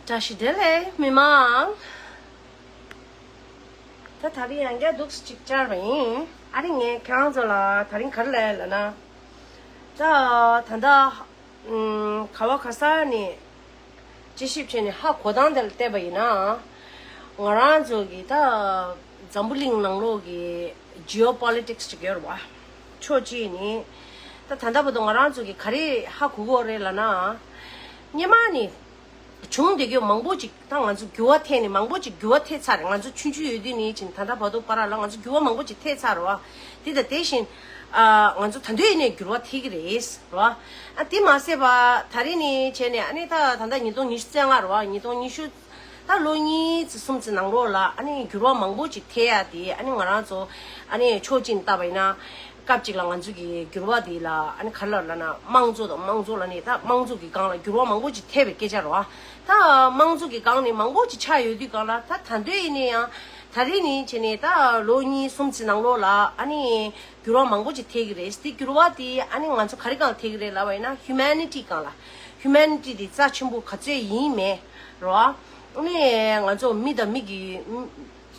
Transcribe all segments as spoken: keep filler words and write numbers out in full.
བཀྲ་ཤིས་བདེ་ལེགས་མི་མང་། ད་དེ་རིང་ཡང་བསྐྱར་འདུག་སེ་ཅིག་བཅར་བ་ཡིན། ཨ་རི་ངས་ཁྱེད་རང་ཚོ་ལ་དེ་རིང་ག་རེ་ལབ་ཡ་ལབ་ན། ད་ད་ལྟ་ཨུམ་ག་བ་ག་ས་ནས་དཔྱད་ཞིབ་བྱས་ནས་ཧ་གོ་སྟངས་དེ་ལ་བལྟས་པ་ཡིན་ན། ང་རང་ཚོ་གི་ད་འཛམ་བུ་གླིང་ནང་ལོགས་ཀྱི་ཇི་ཨོ་པོ་ལི་ཊིག་སི་ཅིག་ཡོད་རེད་བ། ཕྱོགས་གཅིག་ནས་ད་ད་ལྟ་བར་དུ་ང་རང་ཚོ་གི་ག་རེ་ཧ་གོ་གི་ཡོད་རེད་ལབ་ན། སྔོན་མ་ནས་བྱུང་བསྡད་རྒྱུ་མང་པོ་ཅིག་ད་ང་ཚོ་འགྱུར་བ་ཐེབས་ནས་མང་པོ་ཅིག་འགྱུར་བ་ཐེབས་ཚར་རེད། ང་ཚོ་ཆུང་ཆུང་ཡོད་དུས་ནས་ཅིག་ད་ལྟ་བར་དུ་བར་ལ་ང་ཚོ་འགྱུར་བ་མང་པོ་ཅིག་ཐེབས་ཚར་རེད་བ། དེ་དང་དེ་བཞིན་ཨ་ང་ཚོ་ད་དུང་ཡིན་ནའི་འགྱུར་བ་ཐེབས་ཀྱི་རེད་བ། ཨ་དེ་མ་ཟད་པ་ད་རེས་ནས་བྱས་ནས་ཨ་ནི་ད་ད་ལྟ་ཉིས་སྟོང་ཉི་ཤུ་རྩ་ལྔ་རེད་བ། ཉིས་སྟོང་ཉི་ཤུ་ད་ལོ་གཉིས་ཙམ་གསུམ་ཙམ་ནང་ལོགས་ལ་ཨ་ནི་འགྱུར་བ་མང་པོ་ཅིག་ཐེབས་ཡ་དེ་ཨ་ནི་ང་རང་ཚོ་ཨ་ནི་ཕྱོགས་གཅིག་ནས་བལྟས་པ་ཡིན་ན། སྐབས་གཅིག་ལ་ང་ཚོ་གི་འགྱུར་བ་དེ་ལ་ཨ་ནི་ག་རེ་ལབ་ན་དམངས་གཙོ་དང་དམངས་གཙོ་ལབ་ནས་ད་དམངས་གཙོ་གི་སྒང་ལ་འགྱུར་བ་མང་པོ་ཅིག་ཐེབས་པའི་སྐད་ཆ་རེད་བ། ད་དམངས་གཙོ་གི་སྒང་ནས་མང་པོ་ཅིག་ཆགས་ཡོད་དུས་སྒང་ལ་ད་ད་དུང་ཡིན་ན་ཡང་ད་རེས་ནས་བྱས་ནས་ད་ལོ་གཉིས་གསུམ་ཙམ་ནང་ལོགས་ལ་ཨ་ནི་འགྱུར་བ་མང་པོ་ཅིག་ཐེབས་ཀྱི་རེད། དེ་འགྱུར་བ་དེ་ཨ་ནི་ང་ཚོ་ག་རེ་སྒང་ཐེབས་ཀྱི་རེད་ལབ་པ་ཡིན་ན་ཧིའུ་མེ་ནི་ཊི་སྒང་ལ། ཧིའུ་མེ་ནི་ཊི་དེ་རྩ་ཆེན་པོ་ག་ཚོད་ཡིན་མིན་རེད་བ། ཨ་ནི་ང་ཚོ་མི་དང་མི་གི་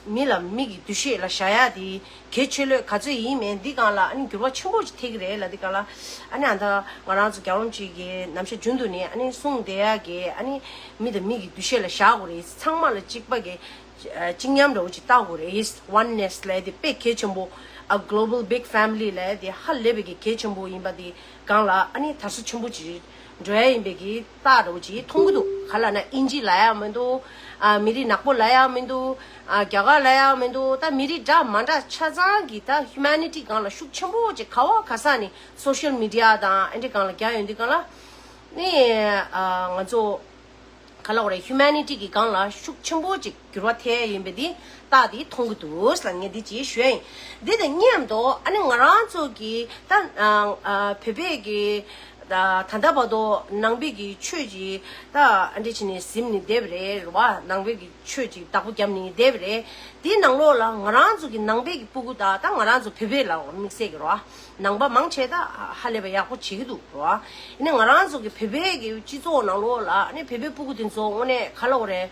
མི་ལ་མི་གི་འདུ་ཤེས་ལ་བཞག་ཡ་དེ་གལ་ཆེ་ལོས་ག་ཚོད་ཡིན་མིན་འདི་སྒང་ལ་ཨ་ནི་འགྱུར་བ་ཆེན་པོ་ཅིག་ཐེབས་ཀྱི་རེད་ལབ་དུས་སྒང་ལ། ཨ་ནི་ཨ་ད་ང་རང་ཚོ་རྒྱལ་བ་རིན་པོ་ཆེ་གིས་ནམ་ཞག་རྒྱུན་དུ་ནས་ཨ་ནི་གསུངས་བསྡད་ཡ་གི་ཨ་ནི་མི་དང་མི་གི་འདུ་ཤེས་ལ་བཞག་དགོས་རེད། ཚང་མ་ལ་གཅིག་པ་གི་གཅིག་མཉམ་འདྲ་བོ་ཅིག་བལྟ་དགོས་རེད། ཝན་ནེ་སི་ལབ་ཡ་དེ་དཔེ་གལ་ཆེན་པོ། A global big family ལབ་ཡ་དེ་ཧ་ལས་པའི་གི་གལ་ཆེན་པོ་ཡིན་པ་དེ་སྒང་ལ་ཨ་ནི་དར་སོ་ཆེན་པོ་ཅིག་རེད། འགྲོ་ཡ་ཡིན་པའི་གི་རྟགས་འདྲ་བོ་ཅིག་མཐོང་གི་འདུག་ག་ལབ་ན་ཨིན་ཇི་ལབ་ཡ་མི་འདུག་ཨ་མི་རིགས་ནག་པོ་ལབ་ཡ་མི་འདུག་ཨ་རྒྱ་གར་ལབ་ཡ་མི་འདུག་ད་མི་རིགས་འདྲ་མ་འདྲ་ཆ་ཚང་གི་ད་ཧིའུ་མེ་ནི་ཊི་སྒང་ལ་ཤུགས་ཆེན་པོ་ཅིག་ག་བ་ག་ས་ནས་སོ་ཤལ་མི་ཌི་ཡ་དང་ཨ་འདྲའི་སྒང་ལ་རྒྱག་ཡོང་དུས་སྒང་ལ་ནི་ཨ་ང་ཚོ་ག་ལབ་དགོས་རེད། ཧིའུ་མེ་ནི་ཊི་གི་སྒང་ལ་ཤུགས་ཆེན་པོ་ཅིག་འགྱུར་བ་ཐེབས་ཡིན་པའི་འདི་རྟགས་འདི་མཐོང་གི་འདུག་ལ་ངས་འདི་ཅིག་ཞུ་ཡ་ཡིན། འདི་དང་མཉམ་དུ་ཨ་ནི་ང་རང་ཚོ་གི་ད་ཨ་ཨ་བོད་པའི་གི་ད་ད་ལྟ་བར་དུ་ནང་པའི་གི་ཆོས་ཀྱི་ད་ཨ་འདྲ་བྱས་ནས་ཟིན་ནས་བསྡད་པ་རེད་རེད་བ། ནང་པའི་གི་ཆོས་ཀྱི་བདག་པོ་བརྒྱབ་ནས་བསྡད་པ་རེད། དེའི་ནང་ལོགས་ལ་ང་རང་ཚོ་གི་ནང་པའི་གི་སྤུ་གུ་དང་ད་ང་རང་ཚོ་བོད་པའི་ལ་དམིགས་བསལ་གི་རེད་བ། ནང་པ་མང་ཆེ་ད་ཧ་ལས་པ་ཡག་པོ་བྱེད་ཀྱི་འདུག་རོ། ཨ་ནི་ང་རང་ཚོ་གི་བོད་པའི་གི་སྤྱི་ཚོགས་ནང་ལོགས་ལ་ཨ་ནི་བོད་པའི་སྤུ་གུ་དེ་ཚོ་དངོས་གནས་ག་ལབ་དགོས་རེད།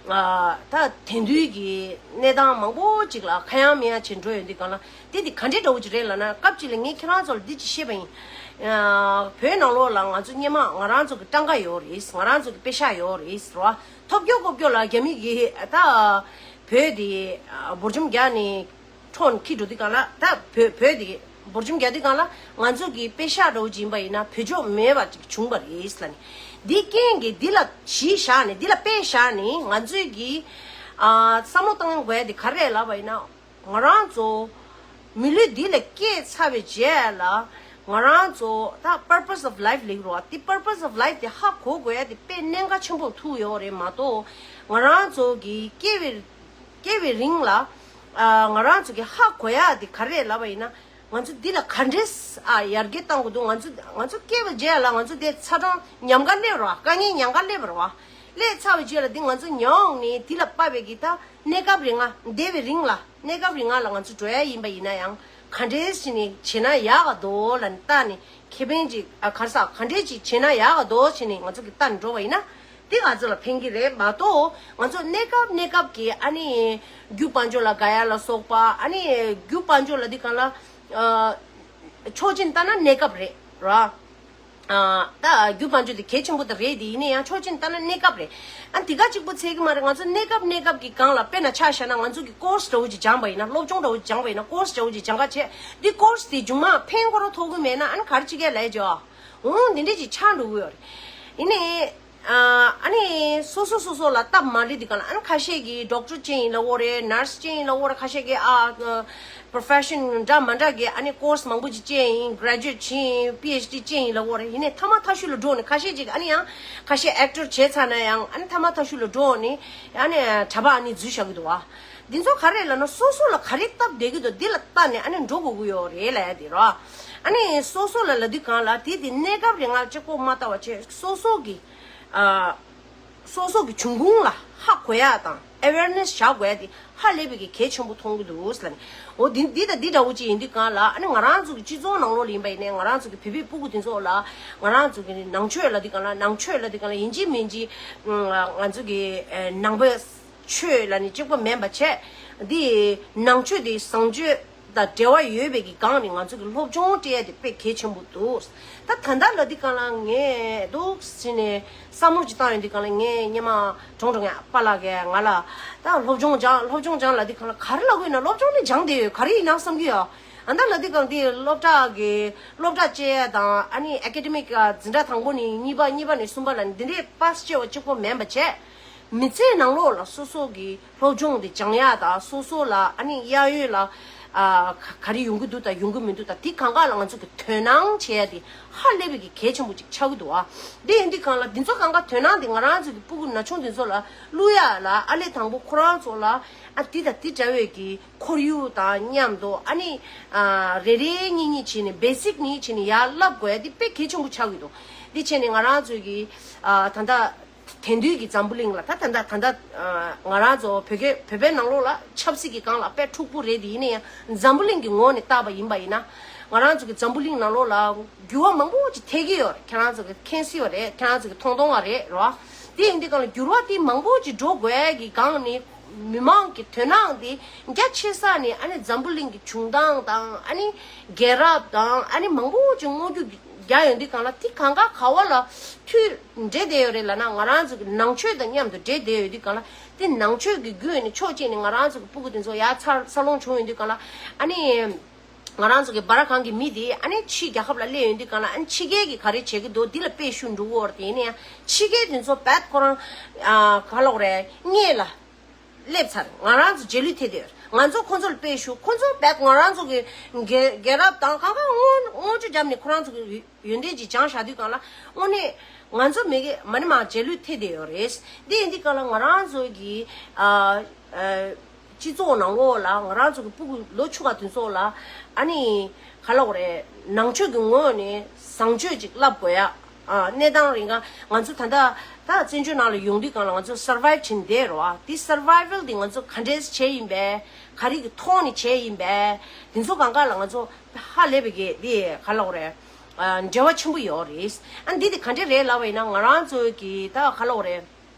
ཨ་ད་དེང་དུས་ཀྱི་གནས་སྟངས་མང་པོ་ཅིག་ལ་ཁ་ཡང་མིག་ཡང་བྱས་འགྲོ་ཡོང་དུས་སྒང་ལ་དེ་དེ་ག་འདྲའི་འདྲ་བོ་ཅིག་རེད་ལབ་ན། སྐབས་ཅིག་ལ་ངས་ཁྱེད་རང་ཚོ་ལ་འདི་ཅིག་བཤད་པ་ཡིན། ཨ་བོད་ནང་ལོགས་ལ་ང་ཚོ་སྔོན་མ་ང་རང་ཚོ་གི་སྤྲང་ཀ་ཡོད་རེད། ང་རང་ཚོ་གི་པེ་ཤག་ཡོད་རེད་རོ། ཐོབ་སྐྱོ་ཀོབ་སྐྱོ་ལ་རྒྱ་མི་གི་ད་བོད་དེ་ཨ་འབོར་འཇོམས་རྒྱག་ནས། ཁྲོན་འཁྱེར་འགྲོ་དུས་སྒང་ལ་ད་བོད་བོད་དེ་འབོར་འཇོམས་རྒྱག་དུས་སྒང་ལ་ང་ཚོ་གི་པེ་ཤག་འདྲ་བོ་ཅིག་ཡིན་པ་ཡིན་ན་བེད་སྤྱོད་མེད་པ་ཅིག་བྱུང་བ་རེད་ལབ་ནས། འདི་རྐྱེན་གྱིས་འདི་ལ་གཞི་བཞག་ནས་འདི་ལ་དཔེ་བཞག་ནས་ང་ཚོས་ཀྱི་ཨ་བསམ་བློ་བཏང་དགོས་ཡ་དེ་ག་རེ་རེད་ལབ་པ་ཡིན་ན། ང་རང་ཚོ་མི་ལུས་འདི་ལ་སྐྱེས་ཚར་བའི་རྗེས་ལ་ང་རང་ཚོ་ད་purpose of life ལབ་ཀྱི་རེད་བ། འདི་purpose of life དེ་ཧ་གོ་དགོས་ཡ་དེ་དཔེ་གནད་འགག་ཆེན་པོ་ཐུག་ཡོད་རེད་མ་གཏོགས། ང་རང་ཚོ་གི་སྐྱེ་བའི་སྐྱེ་བའི་རིང་ལ་ཨ་ང་རང་ཚོ་གི་ཧ་གོ་ཡ་དེ་ག་རེ་ལབ་པ་ཡིན་ན། ང་ཚོ་འདི་ལ་ག་འདྲས་ཨ་ཡར་རྒྱས་གཏང་དགོས་འདུག་ང་ཚོ་ང་ཚོ་སྐྱེས་པའི་རྗེས་ལ་ང་ཚོ་དེ་ཚ་གྲང་ཉམས་དགའ་སླེབས་རེད་བ། དཀའ་ངལ་ཉམས་དགའ་སླེབས་རེད་བ། སླེབས་ཚར་བའི་རྗེས་ལ་འདི་ང་ཚོ་མྱོང་ནས་འདི་ལ་དཔག་པའི་གི་ད་གནས་སྐབས་རིང་ང་འདས་པའི་རིང་ལ་གནས་སྐབས་རིང་ང་ལ་ང་ཚོ་འགྲོ་ཡ་ཡིན་པ་ཡིན་ན་ཡང་ག་འདྲས་བྱས་ནས་བྱས་ན་ཡག་ག་འདུག་ལབ་ནས་བལྟས་ནས། ཁེ་ཕན་ཅིག་ཨ་ག་རེ་ཟ་ག་འདྲས་ཅིག་བྱས་ན་ཡག་ག་འདུག་བྱས་ནས་ང་ཚོ་གི་ལྟ་ནས་འགྲོ་བ་ཡིན་ན། དེ་ང་ཚོ་ལ་ཕན་གྱི་རེད་མ་གཏོགས། ང་ཚོ་གནས་སྐབས་གནས་སྐབས་ཀྱི་ཨ་ནི་རྒྱུ་དཔལ་འབྱོར་ལ་དགའ་ཡ་ལ་སོགས་པ། ཨ་ནི་རྒྱུ་དཔལ་འབྱོར་ལབ་དུས་སྒང་ལ་ཨ་ཕྱོགས་གཅིག་ནས་བལྟས་ན་གནས་སྐབས་རེད་ར། ཨ་ད་རྒྱུ་དཔལ་འབྱོར་དེ་གལ་ཆེན་པོ་དེ་རེད་དེ། ཡིན་ན་ཡང་ཕྱོགས་གཅིག་ནས་བལྟས་ན་གནས་སྐབས་རེད། ཨ་དེ་ག་གཅིག་པོ་ཚད་ཀྱི་མ་རེད། ང་ཚོ་གནས་སྐབས་གནས་སྐབས་ཀྱི་སྒང་ལ་དཔེར་ན་ཆ་བཞག་ན་ང་ཚོ་གི་ཀོར་སི་འདྲ་བོ་ཅིག་སྦྱངས་པ་ཡིན་ན། སློབ་སྦྱོང་འདྲ་བོ་ཅིག་སྦྱངས་པ་ཡིན་ན། ཀོར་སི་འདྲ་བོ་ཅིག་སྦྱངས་པ་བྱས་འདི་ཀོར་སི་དེ་མཇུག་མ་ཕན་ཁོ་རང་ཐོགས་ཀྱི་མེད་ན་ཨ་ནི་ག་རེ་བྱེད་ཀྱི་ལབ་བྱས། འོང་འདི་འདྲས་ཅིག་ཆགས་འགྲོ་གི་ཡོད་རེད། ཡིན་ནའི། ཨ་ཨ་ནི་སོ་སོ་སོ་སོ་ལ་སྟབས་མ་འགྲིག་དུས་སྒང་ལ་ཨ་ནི་ཁ་ཤས་ཀྱིས་ཌོག་ཊར་ཅིག་ཡིན་ལབ་ཀྱི་ཡོད་རེད། ནར་སི་ཅིག་ཡིན་ལབ་ཀྱི་ཡོད་རེད། ཁ་ཤས་ཀྱིས་ཨ་པོ་རོ་ཕེ་ཤན་འདྲ་མ་འདྲ་གི་ཨ་ནི་ཀོར་སི་མང་པོ་ཅིག་བྱས་ཡིན། གྷ་རེ་ཇུ་ཨེཊ་བྱས་ཡིན། པི་ཨེཆ་ཌི་བྱས་ཡིན་ལབ་ཀྱི་ཡོད་རེད། ཡིན་ནའི་མཐའ་མ་མཐའ་གཞུག་ལ་འགྲོ་ནས་ཁ་ཤས་ཅིག་ཨ་ནི་ཡང་ཁ་ཤས་ཨེག་ཊར་བྱས་ཚར་ན་ཡང་ཨ་ནི་མཐའ་མ་མཐའ་གཞུག་ལ་འགྲོ་ནས་ཨ་ནི་གྲྭ་པ་ཨ་ནི་འཛུལ་བཞག་གི་འདུག་བ། འདི་ཚོ་ག་རེ་ལབ་ན་སོ་སོ་ལ་ག་རེ་སྟབས་བདེ་གི་འདུག་འདི་ལ་བལྟས་ནས་ཨ་ནི་འགྲོ་དགོས་ཀྱི་ཡོད་རེད་ལབ་ཡ་དེ་རོ། ཨ་ནི་སོ་སོ་ལ་ལབ་དུས་སྒང་ལ་དེ་དེ་གནས་སྐབས་རེ་ང་གཅིག་པོ་མ་ལྟ་བ་བྱས་སོ་སོ་གི་ཨ་ སོ་སོ་གི་འབྱུང་ཁུངས་ལ་ཧ་གོ་ཡ་དང་awareness་བཞག་དགོས་ཡ་དེ་ཧ་ལས་པའི་གི་གལ་ཆེན་པོ་མཐོང་གི་འདུག་ཟེར་ལ་ནི། འོ་འདི་འདི་དང་འདི་འདྲ་བོ་ཅིག་ཡིན་དུས་གང་ལ་ཨ་ནི་ང་རང་ཚོ་གི་སྤྱི་ཚོགས་ནང་ལོགས་ལ་ཡིན་པ་ཡིན་ནའི་ང་རང་ཚོ་གི་བོད་པའི་སྤུ་གུ་དེ་ཚོ་ལ་ང་རང་ཚོ་གི་ནང་ཆོས་ལ་འདི་གང་ལ་ནང་ཆོས་ལ་འདི་གང་ལ་ཡིན་གཅིག་མིན་གཅིག་ང་ཚོ་གི་ནང་པའི་ཆོས་ལ་ནི་གཅིག་པ་མིན་པ་བྱས། འདི་ནང་ཆོས་དེ་བཟང་སྤྱོད་དང་འབྲེལ་བ་ཡོད་པའི་གི་སྒང་ནས་ང་ཚོ་གི་སློབ་སྦྱོང་སྤྲད་ཡ་དེ་དཔེ་གལ་ཆེན་པོ་འདུག་ད་ད་ལྟ་ལ་འདི་གང་ལ་ངས་འདུག་ཟེར་ནས་བསམ་བློ་ཅིག་བཏང་ཡོང་དུས་གང་ལ་ངས་སྙེ་མ་གྲོང་གྲོང་ཡ་པ་ལགས་ཀྱིས་ང་ལ་ད་སློབ་སྦྱོང་སྦྱང་སློབ་སྦྱོང་སྦྱང་ལ་འདི་གང་ལ་ག་རེ་ལབ་དགོས་ན་སློབ་སྦྱོང་ནི་སྦྱང་བསྡད་ཡོད་ག་རེ་ཡིན་ནམ་བསམ་གྱི་ཡོད། ཨ་ད་ལ་འདི་གང་དེ་སློབ་གྲྭ་གི་སློབ་གྲྭ་བཅས་དང་ཨ་ནི་academic་འཛིན་གྲྭ་དང་པོ་ནས་གཉིས་པ་གཉིས་པ་ནས་གསུམ་པ་ལ་འདི་འདྲའི་པ་སི་བཅས་པ་གཅིག་པོ་མིན་པ་བྱས། མི་ཚེའི་ནང་ལོགས་ལ་སོ་སོ་གི་སློབ་སྦྱོང་དེ་སྦྱང་ཡ་དང་སོ་སོ་ལ་ཨ་ནི་གཡས་གཡོན་ལ་ཨ་ག་ག་རེ་ཡོང་གི་འདུག་དང་ཡོང་གི་མི་འདུག་དང་དེ་གང་ག་ལ་ང་ཚོ་གི་དོ་སྣང་བྱེད་ཡ་དེ་ཧ་ལས་པའི་གི་གལ་ཆེན་པོ་ཅིག་ཆགས་ཀྱི་འདུག་ཨ་དེ་ཡིན་དུས་གང་ལ་འདི་ཚོ་གང་ག་དོ་སྣང་དེ་ང་རང་ཚོ་གི་སྤུ་གུ་ན་ཆུང་དེ་ཚོ་ལ་བླུག་ཡ་ལ་ཨ་ལས་དང་པོ་ཁོ་རང་ཚོ་ལ་ཨ་དེ་དང་དེ་འདྲ་བའི་གི་ཁོར་ཡུག་དང་མཉམ་དུ་ཨ་ནི་ཨ་རེ་རེ་གཉིས་གཉིས་བྱས་ནས་basic་གཉིས་བྱས་ནས་ཡར་བསླབ་དགོས་ཡ་དེ་དཔེ་གལ་ཆེན་པོ་ཆགས་ཀྱི་འདུག་དེ་བྱས་ནས་ང་རང་ཚོ་གི་ཨ་ད་ལྟ། དེང་དུས་ཀྱི་འཛམ་བུ་གླིང་ལ་ད་ད་ད་ད་ད་ང་རང་ཚོ་བོད་སྐད་བོད་པའི་ནང་ལོགས་ལ་ཆབ་སྲིད་ཀྱི་སྒང་ལ་དཔེ་འཁྲུག་པོ་རེད་དེ་ཡིན་ན་ཡང་འཛམ་བུ་གླིང་གི་ངོས་ནས་བལྟས་པ་ཡིན་པ་ཡིན་ན་ང་རང་ཚོ་གི་འཛམ་བུ་གླིང་ནང་ལོགས་ལ་འགྱུར་བ་མང་པོ་ཅིག་ཐེབས་ཀྱི་ཡོད་རེད། ཁྱེད་རང་ཚོ་གི་མཁྱེན་གསལ་ཡོད་རེད། ཁྱེད་རང་ཚོ་གི་མཐོང་མཐོང་བ་རེད་རོ། དེ་ཡིན་དུས་གང་ལ་འགྱུར་བ་དེ་མང་པོ་ཅིག་འགྲོ་དགོས་ཀྱི་སྒང་ནས་མི་མང་གི་དོ་སྣང་དེ་རྒྱ་ཆེ་ས་ནས་ཨ་ནི་འཛམ་བུ་གླིང་གི་བྱུང་སྟངས་དང་ཨ་ནི་རྒྱལ་རབས་དང་ཨ་ནི་མང་པོ་ཅིག་སྔོ་རྒྱུ་རྒྱག་ཡོང་དུས་གང་ལ་དེ་གང་ག་ག་བ་ལ་མཐུད་འདྲེས་བསྡད་ཡོད་རེད་ལབ་ན་ང་རང་ཚོ་གི་ནང་ཆོས་དང་མཉམ་དུ་འདྲེས་བསྡད་ཡོད་དུས་གང་ལ་དེ་ནང་ཆོས་ཀྱི་བརྒྱུད་ནས་ཕྱོགས་གཅིག་ནས་ང་རང་ཚོ་གི་སྤུ་གུ་དེ་ཚོ་ཡར་འཚར་འཚར་ལོངས་བྱུང་ཡོང་དུས་གང་ལ་ཨ་ནི་ང་རང་ཚོ་གི་སྦ་ར་གང་གི་མི་དེ་ཨ་ནི་ཕྱི་རྒྱལ་ཁབ་ལ་སླེབས་ཡོང་དུས་གང་ལ་ཨ་ནི་ཕྱི་རྒྱལ་གྱི་ག་རེ་བྱེད་ཀྱི་འདུག་འདི་ལ་དཔེ་ཞུ་འགྲོ་གི་ཡོད་རེད། དེ་ཡིན་ན་ཡང་ཕྱི་རྒྱལ་དེ་ཚོ་བད་ཁོ་རང་ཨ་ག་ལོག་རེད་སྔས་ལ། སླེབས་ཚར། ང་རང་ཚོ་རྗེས་ལུས་ཐེབས་དེ་ཡོད། ང་ཚོ་ཁོ་ཚོ་ལ་དཔེ་ཞུ། ཁོ་ཚོ་བད་ང་རང་ཚོ་གི་རྒྱལ་རྒྱལ་རབས་དང་གང་གང་དངོས་དངོས་ཆོས་བརྒྱབ་ནས་ཁོ་རང་ཚོ་གི་ཡོན་ཏན་ཅིག་སྦྱང་བཞག་དུས་གང་ལ་དངོས་གནས་ང་ཚོ་མི་གི་མ་ནི་མ་རྗེས་ལུས་ཐེབས་དེ་ཡོད་རེད། འདི་ཡིན་དུས་གང་ལ་ང་རང་ཚོ་གི་ཨ་ཨ་སྤྱི་ཚོགས་ནང་ལོགས་ལ་ང་རང་ཚོ་གི་སྤུ་གུ་ལོ་ཆུང་བ་དེ་ཚོ་ལ་ཨ་ནི་ག་ལབ་དགོས་རེད། ནང་ཆོས་ཀྱི་ངོས་ནས་བཟང་སྤྱོད་ཅིག་བསླབ་དགོས་ཡ། ཨ་གནས་སྟངས་རིང་ག་ང་ཚོ་ད་ལྟ་ད་བཙན་བྱོལ་ནང་ལ་ཡོང་དུས་གང་ལ་ང་ཚོ་survive་བྱེད་བསྡད་རོ། ཨ་དེ་survival་དེ་ང་ཚོ་ག་འདྲས་བྱས་ཡིན་པས། ག་རེ་གི་ཐོག་ནས་བྱས་ཡིན་པས། དེ་ཚོ་གང་ག་ལ་ང་ཚོ་ཧ་ལས་པའི་གི་དེ་ག་ལབ་དགོས་རེད། ཨ་འབྲེལ་བ་ཆེན་པོ་ཡོད་རེད། ཨ་འདི་དེ་ག་འདྲས་རེད་ལབ་པ་ཡིན་ན་ང་རང་ཚོ་གི་ད་ག་ལབ་དགོས་རེད།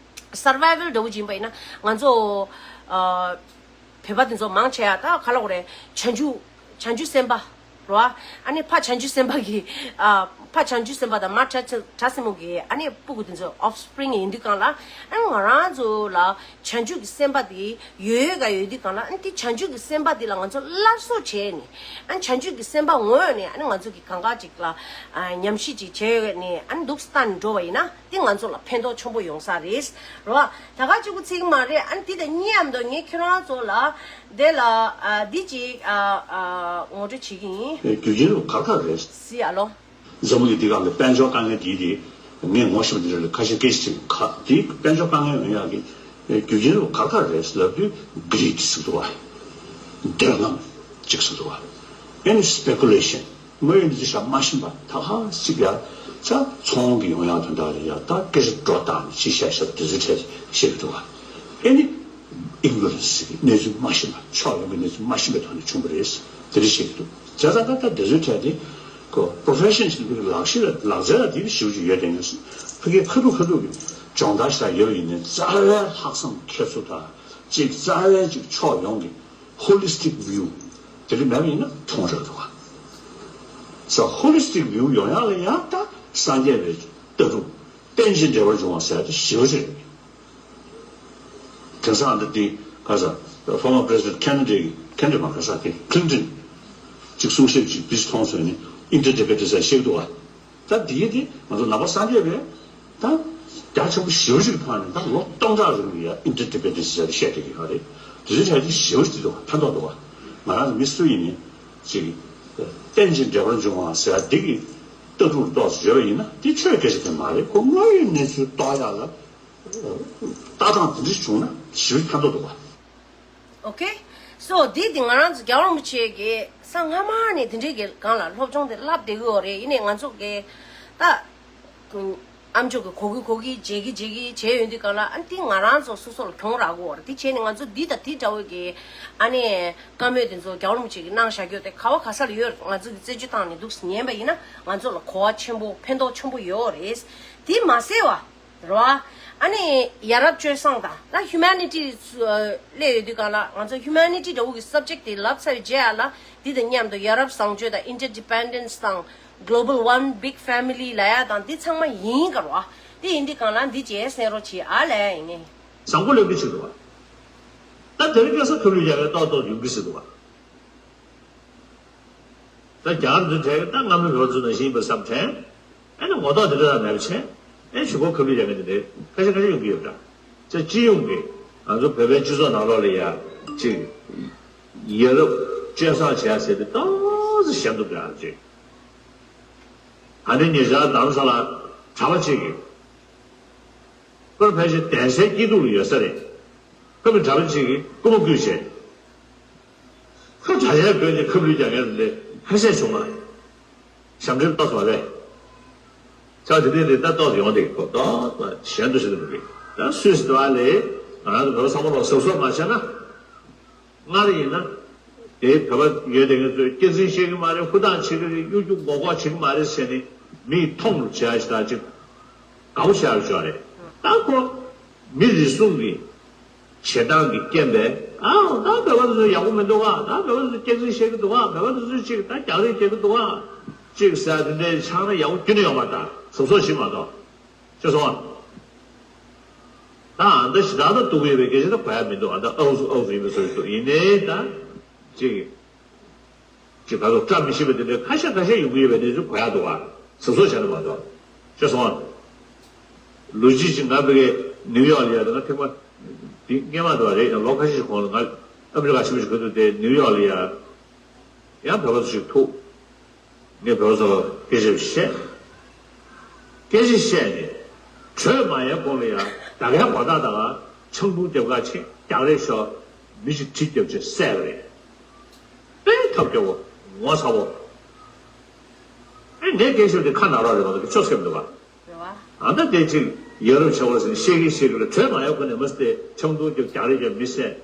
survival་འདྲ་བོ་ཅིག་ཡིན་པ་ཡིན་ན་ང་ཚོ་ཨ་བོད་པ་དེ་ཚོ་མང་ཆེ་ཡ་ད་ག་ལབ་དགོས་རེད། བྱང་ཆུབ་བྱང་ཆུབ་སེམས་དཔའ་རོ། ཨ་ནི་ཕ་བྱང་ཆུབ་སེམས་དཔའ་གི་ཨ་ཕ་བྱང་ཆུབ་སེམས་དཔའ་དང་མ་བྲ་བྲ་སྲིན་མོ་གི་ཨ་ནི་སྤུ་གུ་དེ་ཚོ་offspring་ཡིན་དུས་གང་ལ་ཨ་ནི་ང་རང་ཚོ་ལ་བྱང་ཆུབ་ཀྱི་སེམས་དཔའ་དེ་ཡོད་ཡོད་ག་ཡོད་དུས་གང་ལ་ཨ་ནི་དེ་བྱང་ཆུབ་ཀྱི་སེམས་དཔའ་དེ་ལ་ང་ཚོ་སླར་གསོ་བྱས་ནས་ཨ་ནི་བྱང་ཆུབ་ཀྱི་སེམས་དཔའ་ངོས་ནས་ཨ་ནི་ང་ཚོ་གི་གང་ག་ཅིག་ལ་ཨ་ཉམས་ཞིབ་ཅིག་བྱས་ནས་ཨ་ནི་འདུག་སྟངས་འགྲོ་བ་ཡིན་ན། དེ་ང་ཚོ་ལ་ཕན་ཐོགས་ཆེན་པོ་ཡོང་ས་རེད། རོ། ད་ག་གཅིག་པུ་ཚིག་མ་རེད། ཨ་ནི་དེ་དང་མཉམ་དུ་ངས་ཁྱེད་རང་ཚོ་ལ་དེ་ལ་ཨ་འདི་ཅིག་ཨ་ཨ་ངོ་སྤྲོད་བྱེད་ཀྱི་ཡིན། རྒྱུ་རྐྱེན་རུ་ག་ག་རེད། སི་ཨ་ལོ། འཛམ་བུ་གླིང་འདི་སྒང་གི་དཔལ་འབྱོར་དཀའ་ངལ་འདི་དེ་ངས་ངོ་ཤེས་པ་འདི་འདྲ་ལ་ཁ་ཤས་སྐད་ཆ་དྲིས་ཁ་འདི་དཔལ་འབྱོར་དཀའ་ངལ་ཡོང་ཡག་གི་རྒྱུ་རྐྱེན་རུ་ག་ག་རེད་ལབ་དུས་greed་ཟེར་འདུག་བ། འདོད་རྔམ་གཅིག་ཟེར་འདུག་བ། ཨ་ནི་speculation། དངོས་ཡོད་གནས་ཚུལ་ཤ་མ་ཤེས་པ་ད་ག་ཟིག་ཡ། ཚ་ཚོང་གི་ཡོང་ཡག་དོན་དག་ལ་ཡ་ད་སྐད་ཆ་སྒྲོ་བཏགས་ནས་ཕྱི་བཤད་བཤད་དེ་ཚོའི་གྲས་བཤད་ཀྱི་འདུག་བ། ཨེ་ནི་ignorance་ཟེར་གི་གནས་ཚུལ་མ་ཤེས་པ་ཕྱོགས་ཡོང་གི་གནས་ཚུལ་མ་ཤེས་པའི་ཐོག་ནས་བྱུང་བ་རེད། དེ་འདྲ་བཤད་ཀྱི་འདུག་བྱས་ཙང་ད་ད་དེ་ཚོའི་གྲས་དེ་ཁོ་profession་ཞིག་ལ་ལག་ཤེས་ལ་ལག་རྩལ་ལ་དེ་གི་ཞེ་པོ་ཅིག་ཡོད་དེ་ཡིན། ཕ་གི་ཁ་ཐུག་ཁ་ཐུག་གི་སྦྱོང་བརྡར་ཞིག་ཡོད་ཡིན་ནའི་རྩ་བའི་ལྷག་བསམ་ཁྱད་ཚུལ་དང་ཅིག་རྩ་བའི་ཅིག་ཕྱོགས་ཡོངས་ཀྱི་holistic view་དེ་འདྲ་མེད་པ་ཡིན་ན་མཐོང་རག་འདུག་ག So holistic view་ཡོང་ཡག་ལ་ཡང་ད་སངས་རྒྱས་པའི་ལྟ་གྲུབ་རྟེན་ཅིང་འབྲེལ་བར་འབྱུང་བ་ཟེར་ཡག་དེ་ཞེ་པོ་ཅིག་རེད། དེང་སང་འདི་འདི་ག་ས་former president Kennedy་Kennedy་མ་ག་ས་དེ་Clinton་ཅིག་གསུང་བཤད་ཅིག་བིས་མཐོང་སོང་ནས་interdependence་ཟེར་བཤད་འདུག་ག་ད་འདི་གི་དེ་ང་ཚོ་ནང་པ་སངས་རྒྱས་པའི་ད་རྒྱ་ཆེན་པོ་ཞེ་པོ་ཅིག་ཐོག་ནས་ད་ལོ་སྟོང་ཕྲག་རིང་ལ་ཡ་interdependence་ཟེར་བཤད་བསྡད་ཀྱི་ཡོད་རེད། དེ་ཚོའི་གྲས་དེ་ཞེ་པོ་ཅིག་འདུག་ཕན་ཐོགས་འདུག་བ། ང་རང་ཚོ་མི་སུ་ཡིན་ནའི་ཅིག་རྟེན་ཅིང་འབྲེལ་བར་འབྱུང་བ་ཟེར་བ་འདི་གི་ལྟ་གྲུབ་ཏོག་ཙམ་ཡོད་པ་ཡིན་ན་དེ་ཆོས་སྐད་ཆ་དེ་མ་རེད། ཁོ་དངོས་ཡོད་གནས་ཚུལ་རྟོགས་ཡག་ལ་ལྟ་སྟངས་དེ་འདྲ་བྱུང་ན་ཞེ་པོ་ཕན་ཐོགས་འདུག་བ། Okay, so འདི་དེ་ང་རང་ཚོ་རྒྱལ་བ་རིན་པོ་ཆེ་གི་ས་སྔ་མ་ནས་དེ་འདྲའི་གི་སྒང་ལ་སློབ་སྦྱོང་དེ་བསླབ་བསྡད་ཀྱི་ཡོད་རེད། ཡིན་ནའི་ང་ཚོ་གི་ད་ ཨ་མཆོག་གི་གོ་གི་གོ་གི་བརྗེ་གི་བརྗེ་གི་བྱས་ཡོང་དུས་གང་ལ་ཨ་ནི་དེ་ང་རང་ཚོ་སོ་སོ་ལ་གྱོང་རག་གི་ཡོད་རེད། དེ་བྱས་ནས་ང་ཚོ་འདི་དང་དེ་འདྲ་བོ་གི་ཨ་ནི་བཀའ་མོལ་དེ་ཚོ་རྒྱལ་བ་རིན་པོ་ཆེ་གིས་གནང་བཞག་རྒྱུ་དེ་ག་བ་ག་ས་ལ་ཡོད་རེད། ང་ཚོ་གི་རྩད་གཅོད་བཏང་ནས་འདུག་སེ་ཉན་པ་ཡིན་ན་ང་ཚོ་ལ་གོ་བ་ཆེན་པོ་ཕན་ཐོགས་ཆེན་པོ་ཡོད་རེད། དེ་མ་ཟད་བ། རེད་བ། ཨ་ནི་ཡ་རབས་སྤྱོད་བཟང་དང་ད་ཧིའུ་མེ་ནི་ཊི་སླེབས་ཡོད་དུས་གང་ལ་ང་ཚོ་ཧིའུ་མེ་ནི་ཊི་འདྲ་བོ་གི་སབ་ཇེག་དེ་ལབ་ཚར་བའི་རྗེས་ཡ་ལ་འདི་དང་མཉམ་དུ་ཡ་རབས་བཟང་སྤྱོད་དང་ཨིན་ཊར་ཌི་པེན་ཌེན་སི་དང་གྷི་ལོ་བལ་ཝན་བིག་ཕེ་མི་ལི་ལབ་ཡ་དང་འདི་ཚང་མ་ཡིན་ག་རེད་བ། འདི་ཡིན་དུས་གང་ལ་འདི་བྱས་གསན་རོགས་བྱེད་ཨ་ལས་ཡིན་ངེས། བཟང་པོ་ལབ་གི་ཆེད་དུ་བ། ད་དེ་རིང་ཁ་སང་ཁབ་ལུད་རྒྱག་མཁན་ཏོག་ཏོག་ཡོང་གི་ཟེར་འདུག་བ། ད་རྒྱ་གར་འདི་དྲན་ད་སྔ་མོའི་བོད་ཚོ་ནང་བཞིན་ཡིན་པ་བསམ་དྲན། ཨེ་ནི་ངོ་ཐོག་དེ་འདྲ་དང་མེད་པ་བྱས། ཨེ་ཞུ་སྒོ་ཁབ་ལུད་རྒྱག་མཁན་དེ་འདྲའི་ཁ་ཤས་ཁ་ཤས་ཡོང་གི་ཡོད་འདྲ། ཚེ་སྤྱི་ཡོངས་ཀྱི་ང་ཚོ་བོད་པའི་སྤྱི་ཚོགས་ནང་ལོགས་ལ་ཡ་ཅིག་ཡ་རབས་སྤྱོད་བཟང་བྱས་ཟེར་ཏེ་ཏོག་ཙམ་ཞན་འདུག་འདྲ་ཅིག་ད་ནི་ཉེ་ཆར་རྡ་རམ་ས་ལ་གྲྭ་པ་གཅིག་གིས་པར་ཕལ་ཆེར་གདན་སའི་སྐྱིད་སྡུག་ལ་ཡོད་ས་རེད། ཁོ་པའི་གྲྭ་པ་གཅིག་གིས་རྐུ་མ་རྐུས་བྱས། ཁོ་གྲྭ་ཆས་གོན་ནས་ཁབ་ལུད་རྒྱག་མཁན་དེ་ཁ་ཤས་བྱུང་བ། ཞབས་འདྲེན་ཏོག་ཙམ་རེད། ཆགས་དེ་དེ་དེ་ལྟ་ཏོག་ཙམ་ཡོང་དེ་ཁོ་ཏོག་ཙམ་ཞན་དུ་ཞིག་འདུག་གི། ད་སུད་སི་དུ་ཨ་ལེ་ང་རང་ཚོ་བོད་པ་ཚང་མ་ལོག་གཟབ་གཟབ་མ་བྱས་ན། སྔར་ཡིན་ན་དེའི་བོད་པ་ཡོད་དེ་ངེད་ཚོས་སྐྱག་རྫུན་བཤད་གི་མ་རེད། ཧུར་ཐག་བྱེད་གི་རེད། གཡོ་སྒྱུ་མགོ་སྐོར་བྱེད་གི་མ་རེད་ཟེར་ནས་མིས་མཐོང་རུ་བྱས་ཞིག་ད་ཅིག་དགའ་པོ་བྱས་རུ་ཆོག་རེད། ད་ཁོ་མི་རེ་ཟུང་གི་བྱེད་སྟངས་ཀྱི་རྐྱེན་པས། ཨའོ་ད་བོད་པ་དེ་ཚོ་ཡག་པོ་མི་འདུག་ཨ། ད་བོད་པ་དེ་ཚོ་སྐྱག་རྫུན་བཤད་གི་འདུག་ཨ། བོད་པ་དེ་ཚོ་ཅིག་ད་རྒྱག་རེས་བྱེད་གི་འདུག་ཨ། ཅིག་ཟེར་དེ་འདྲའི་ཆགས་ན་ཡག་པོ་ཁྱོན་ནས་ཡོང་མ་ད་གཟབ་གཟབ་ཞིག་མ་གཏོགས། ཤེས་སོང་ཨ། ད་ཨ་འདྲ་ཞེ་དྲག་ད་སྡུག་གི་ཡོད་པའི་སྐད་ཆ་ད་གོ་ཡ་མི་འདུག་ཨ། ད་ཨའུ་ཨའུ་ཡིན་པའི་བཟོ་ཞིག་འདུག་ཡིན་ནའི་ད་ཅིག་ཅིག་ད་དུང་བཀྲ་མི་ཤིས་པ་དེ་འདྲའི་ཁ་ཤས་ཁ་ཤས་ཡོང་གི་ཡོད་པའི་གནས་ཚུལ་གོ་ཡ་འདུག་བ། གཟབ་གཟབ་བྱས་ན་མ་གཏོགས། ཤེས་སོང་ཨ། ལོ་རྒྱུས་ཅིག་ང་ཕ་གི་ནིའུ་ཡོག་ལ་ཡ་ད་ང་ཐེངས་མ་འདི་སྔོན་མ་འདུག་བ་རེད། ཡང་ལོ་ཁ་ཤས་ཤིག་གོང་ལ་ང་ཨ་མི་རི་ཀ་ཆེན་པོ་ཞིག་གོ་འདུག་སྟེ་ནིའུ་ཡོག་ལ་ཡ་ཡང་བོད་པ་ཚོ་ཞིག་ཐུག་ངས་བོད་པ་ཚོ་ལ་སྐད་ཆ་བཤད། སྐད་ཆ་བཤད་ནས་གྲོས་མ་ཡས་གོང་ལ་ཡང་ད་གའི་གོ་ཐག་ད་ག་ཆང་འཐུང་རྒྱབ་ཁ་ཆེ་རྒྱག་རེས་ཤོག་མི་ཞིག་གྲི་རྒྱབ་ཆེ་བསད་པ་རེད། དཔེ་ཐབས་སྐྱོ་བོ་ངོ་ཚ་བོ། ཨེ་ངའི་སྐད་ཆ་དེ་ཁ་ནག་རོགས་རེད་མ་གཏོགས་ཆོ་སྐྱབས་འདུག་ག་རེད་བ། ཨ་ད་དེ་ཅིག་ཡ་རབས་ཆེ་བ་ཟིན་ཤེས་ཀྱི་ཤེས་ཀྱི་ལ་གྲོས་མ་ཡས་གོང་ནས་མ་སྟེ་ཆང་འཐུང་རྒྱབ་རྒྱག་རེས་རྒྱབ་མི་བསད་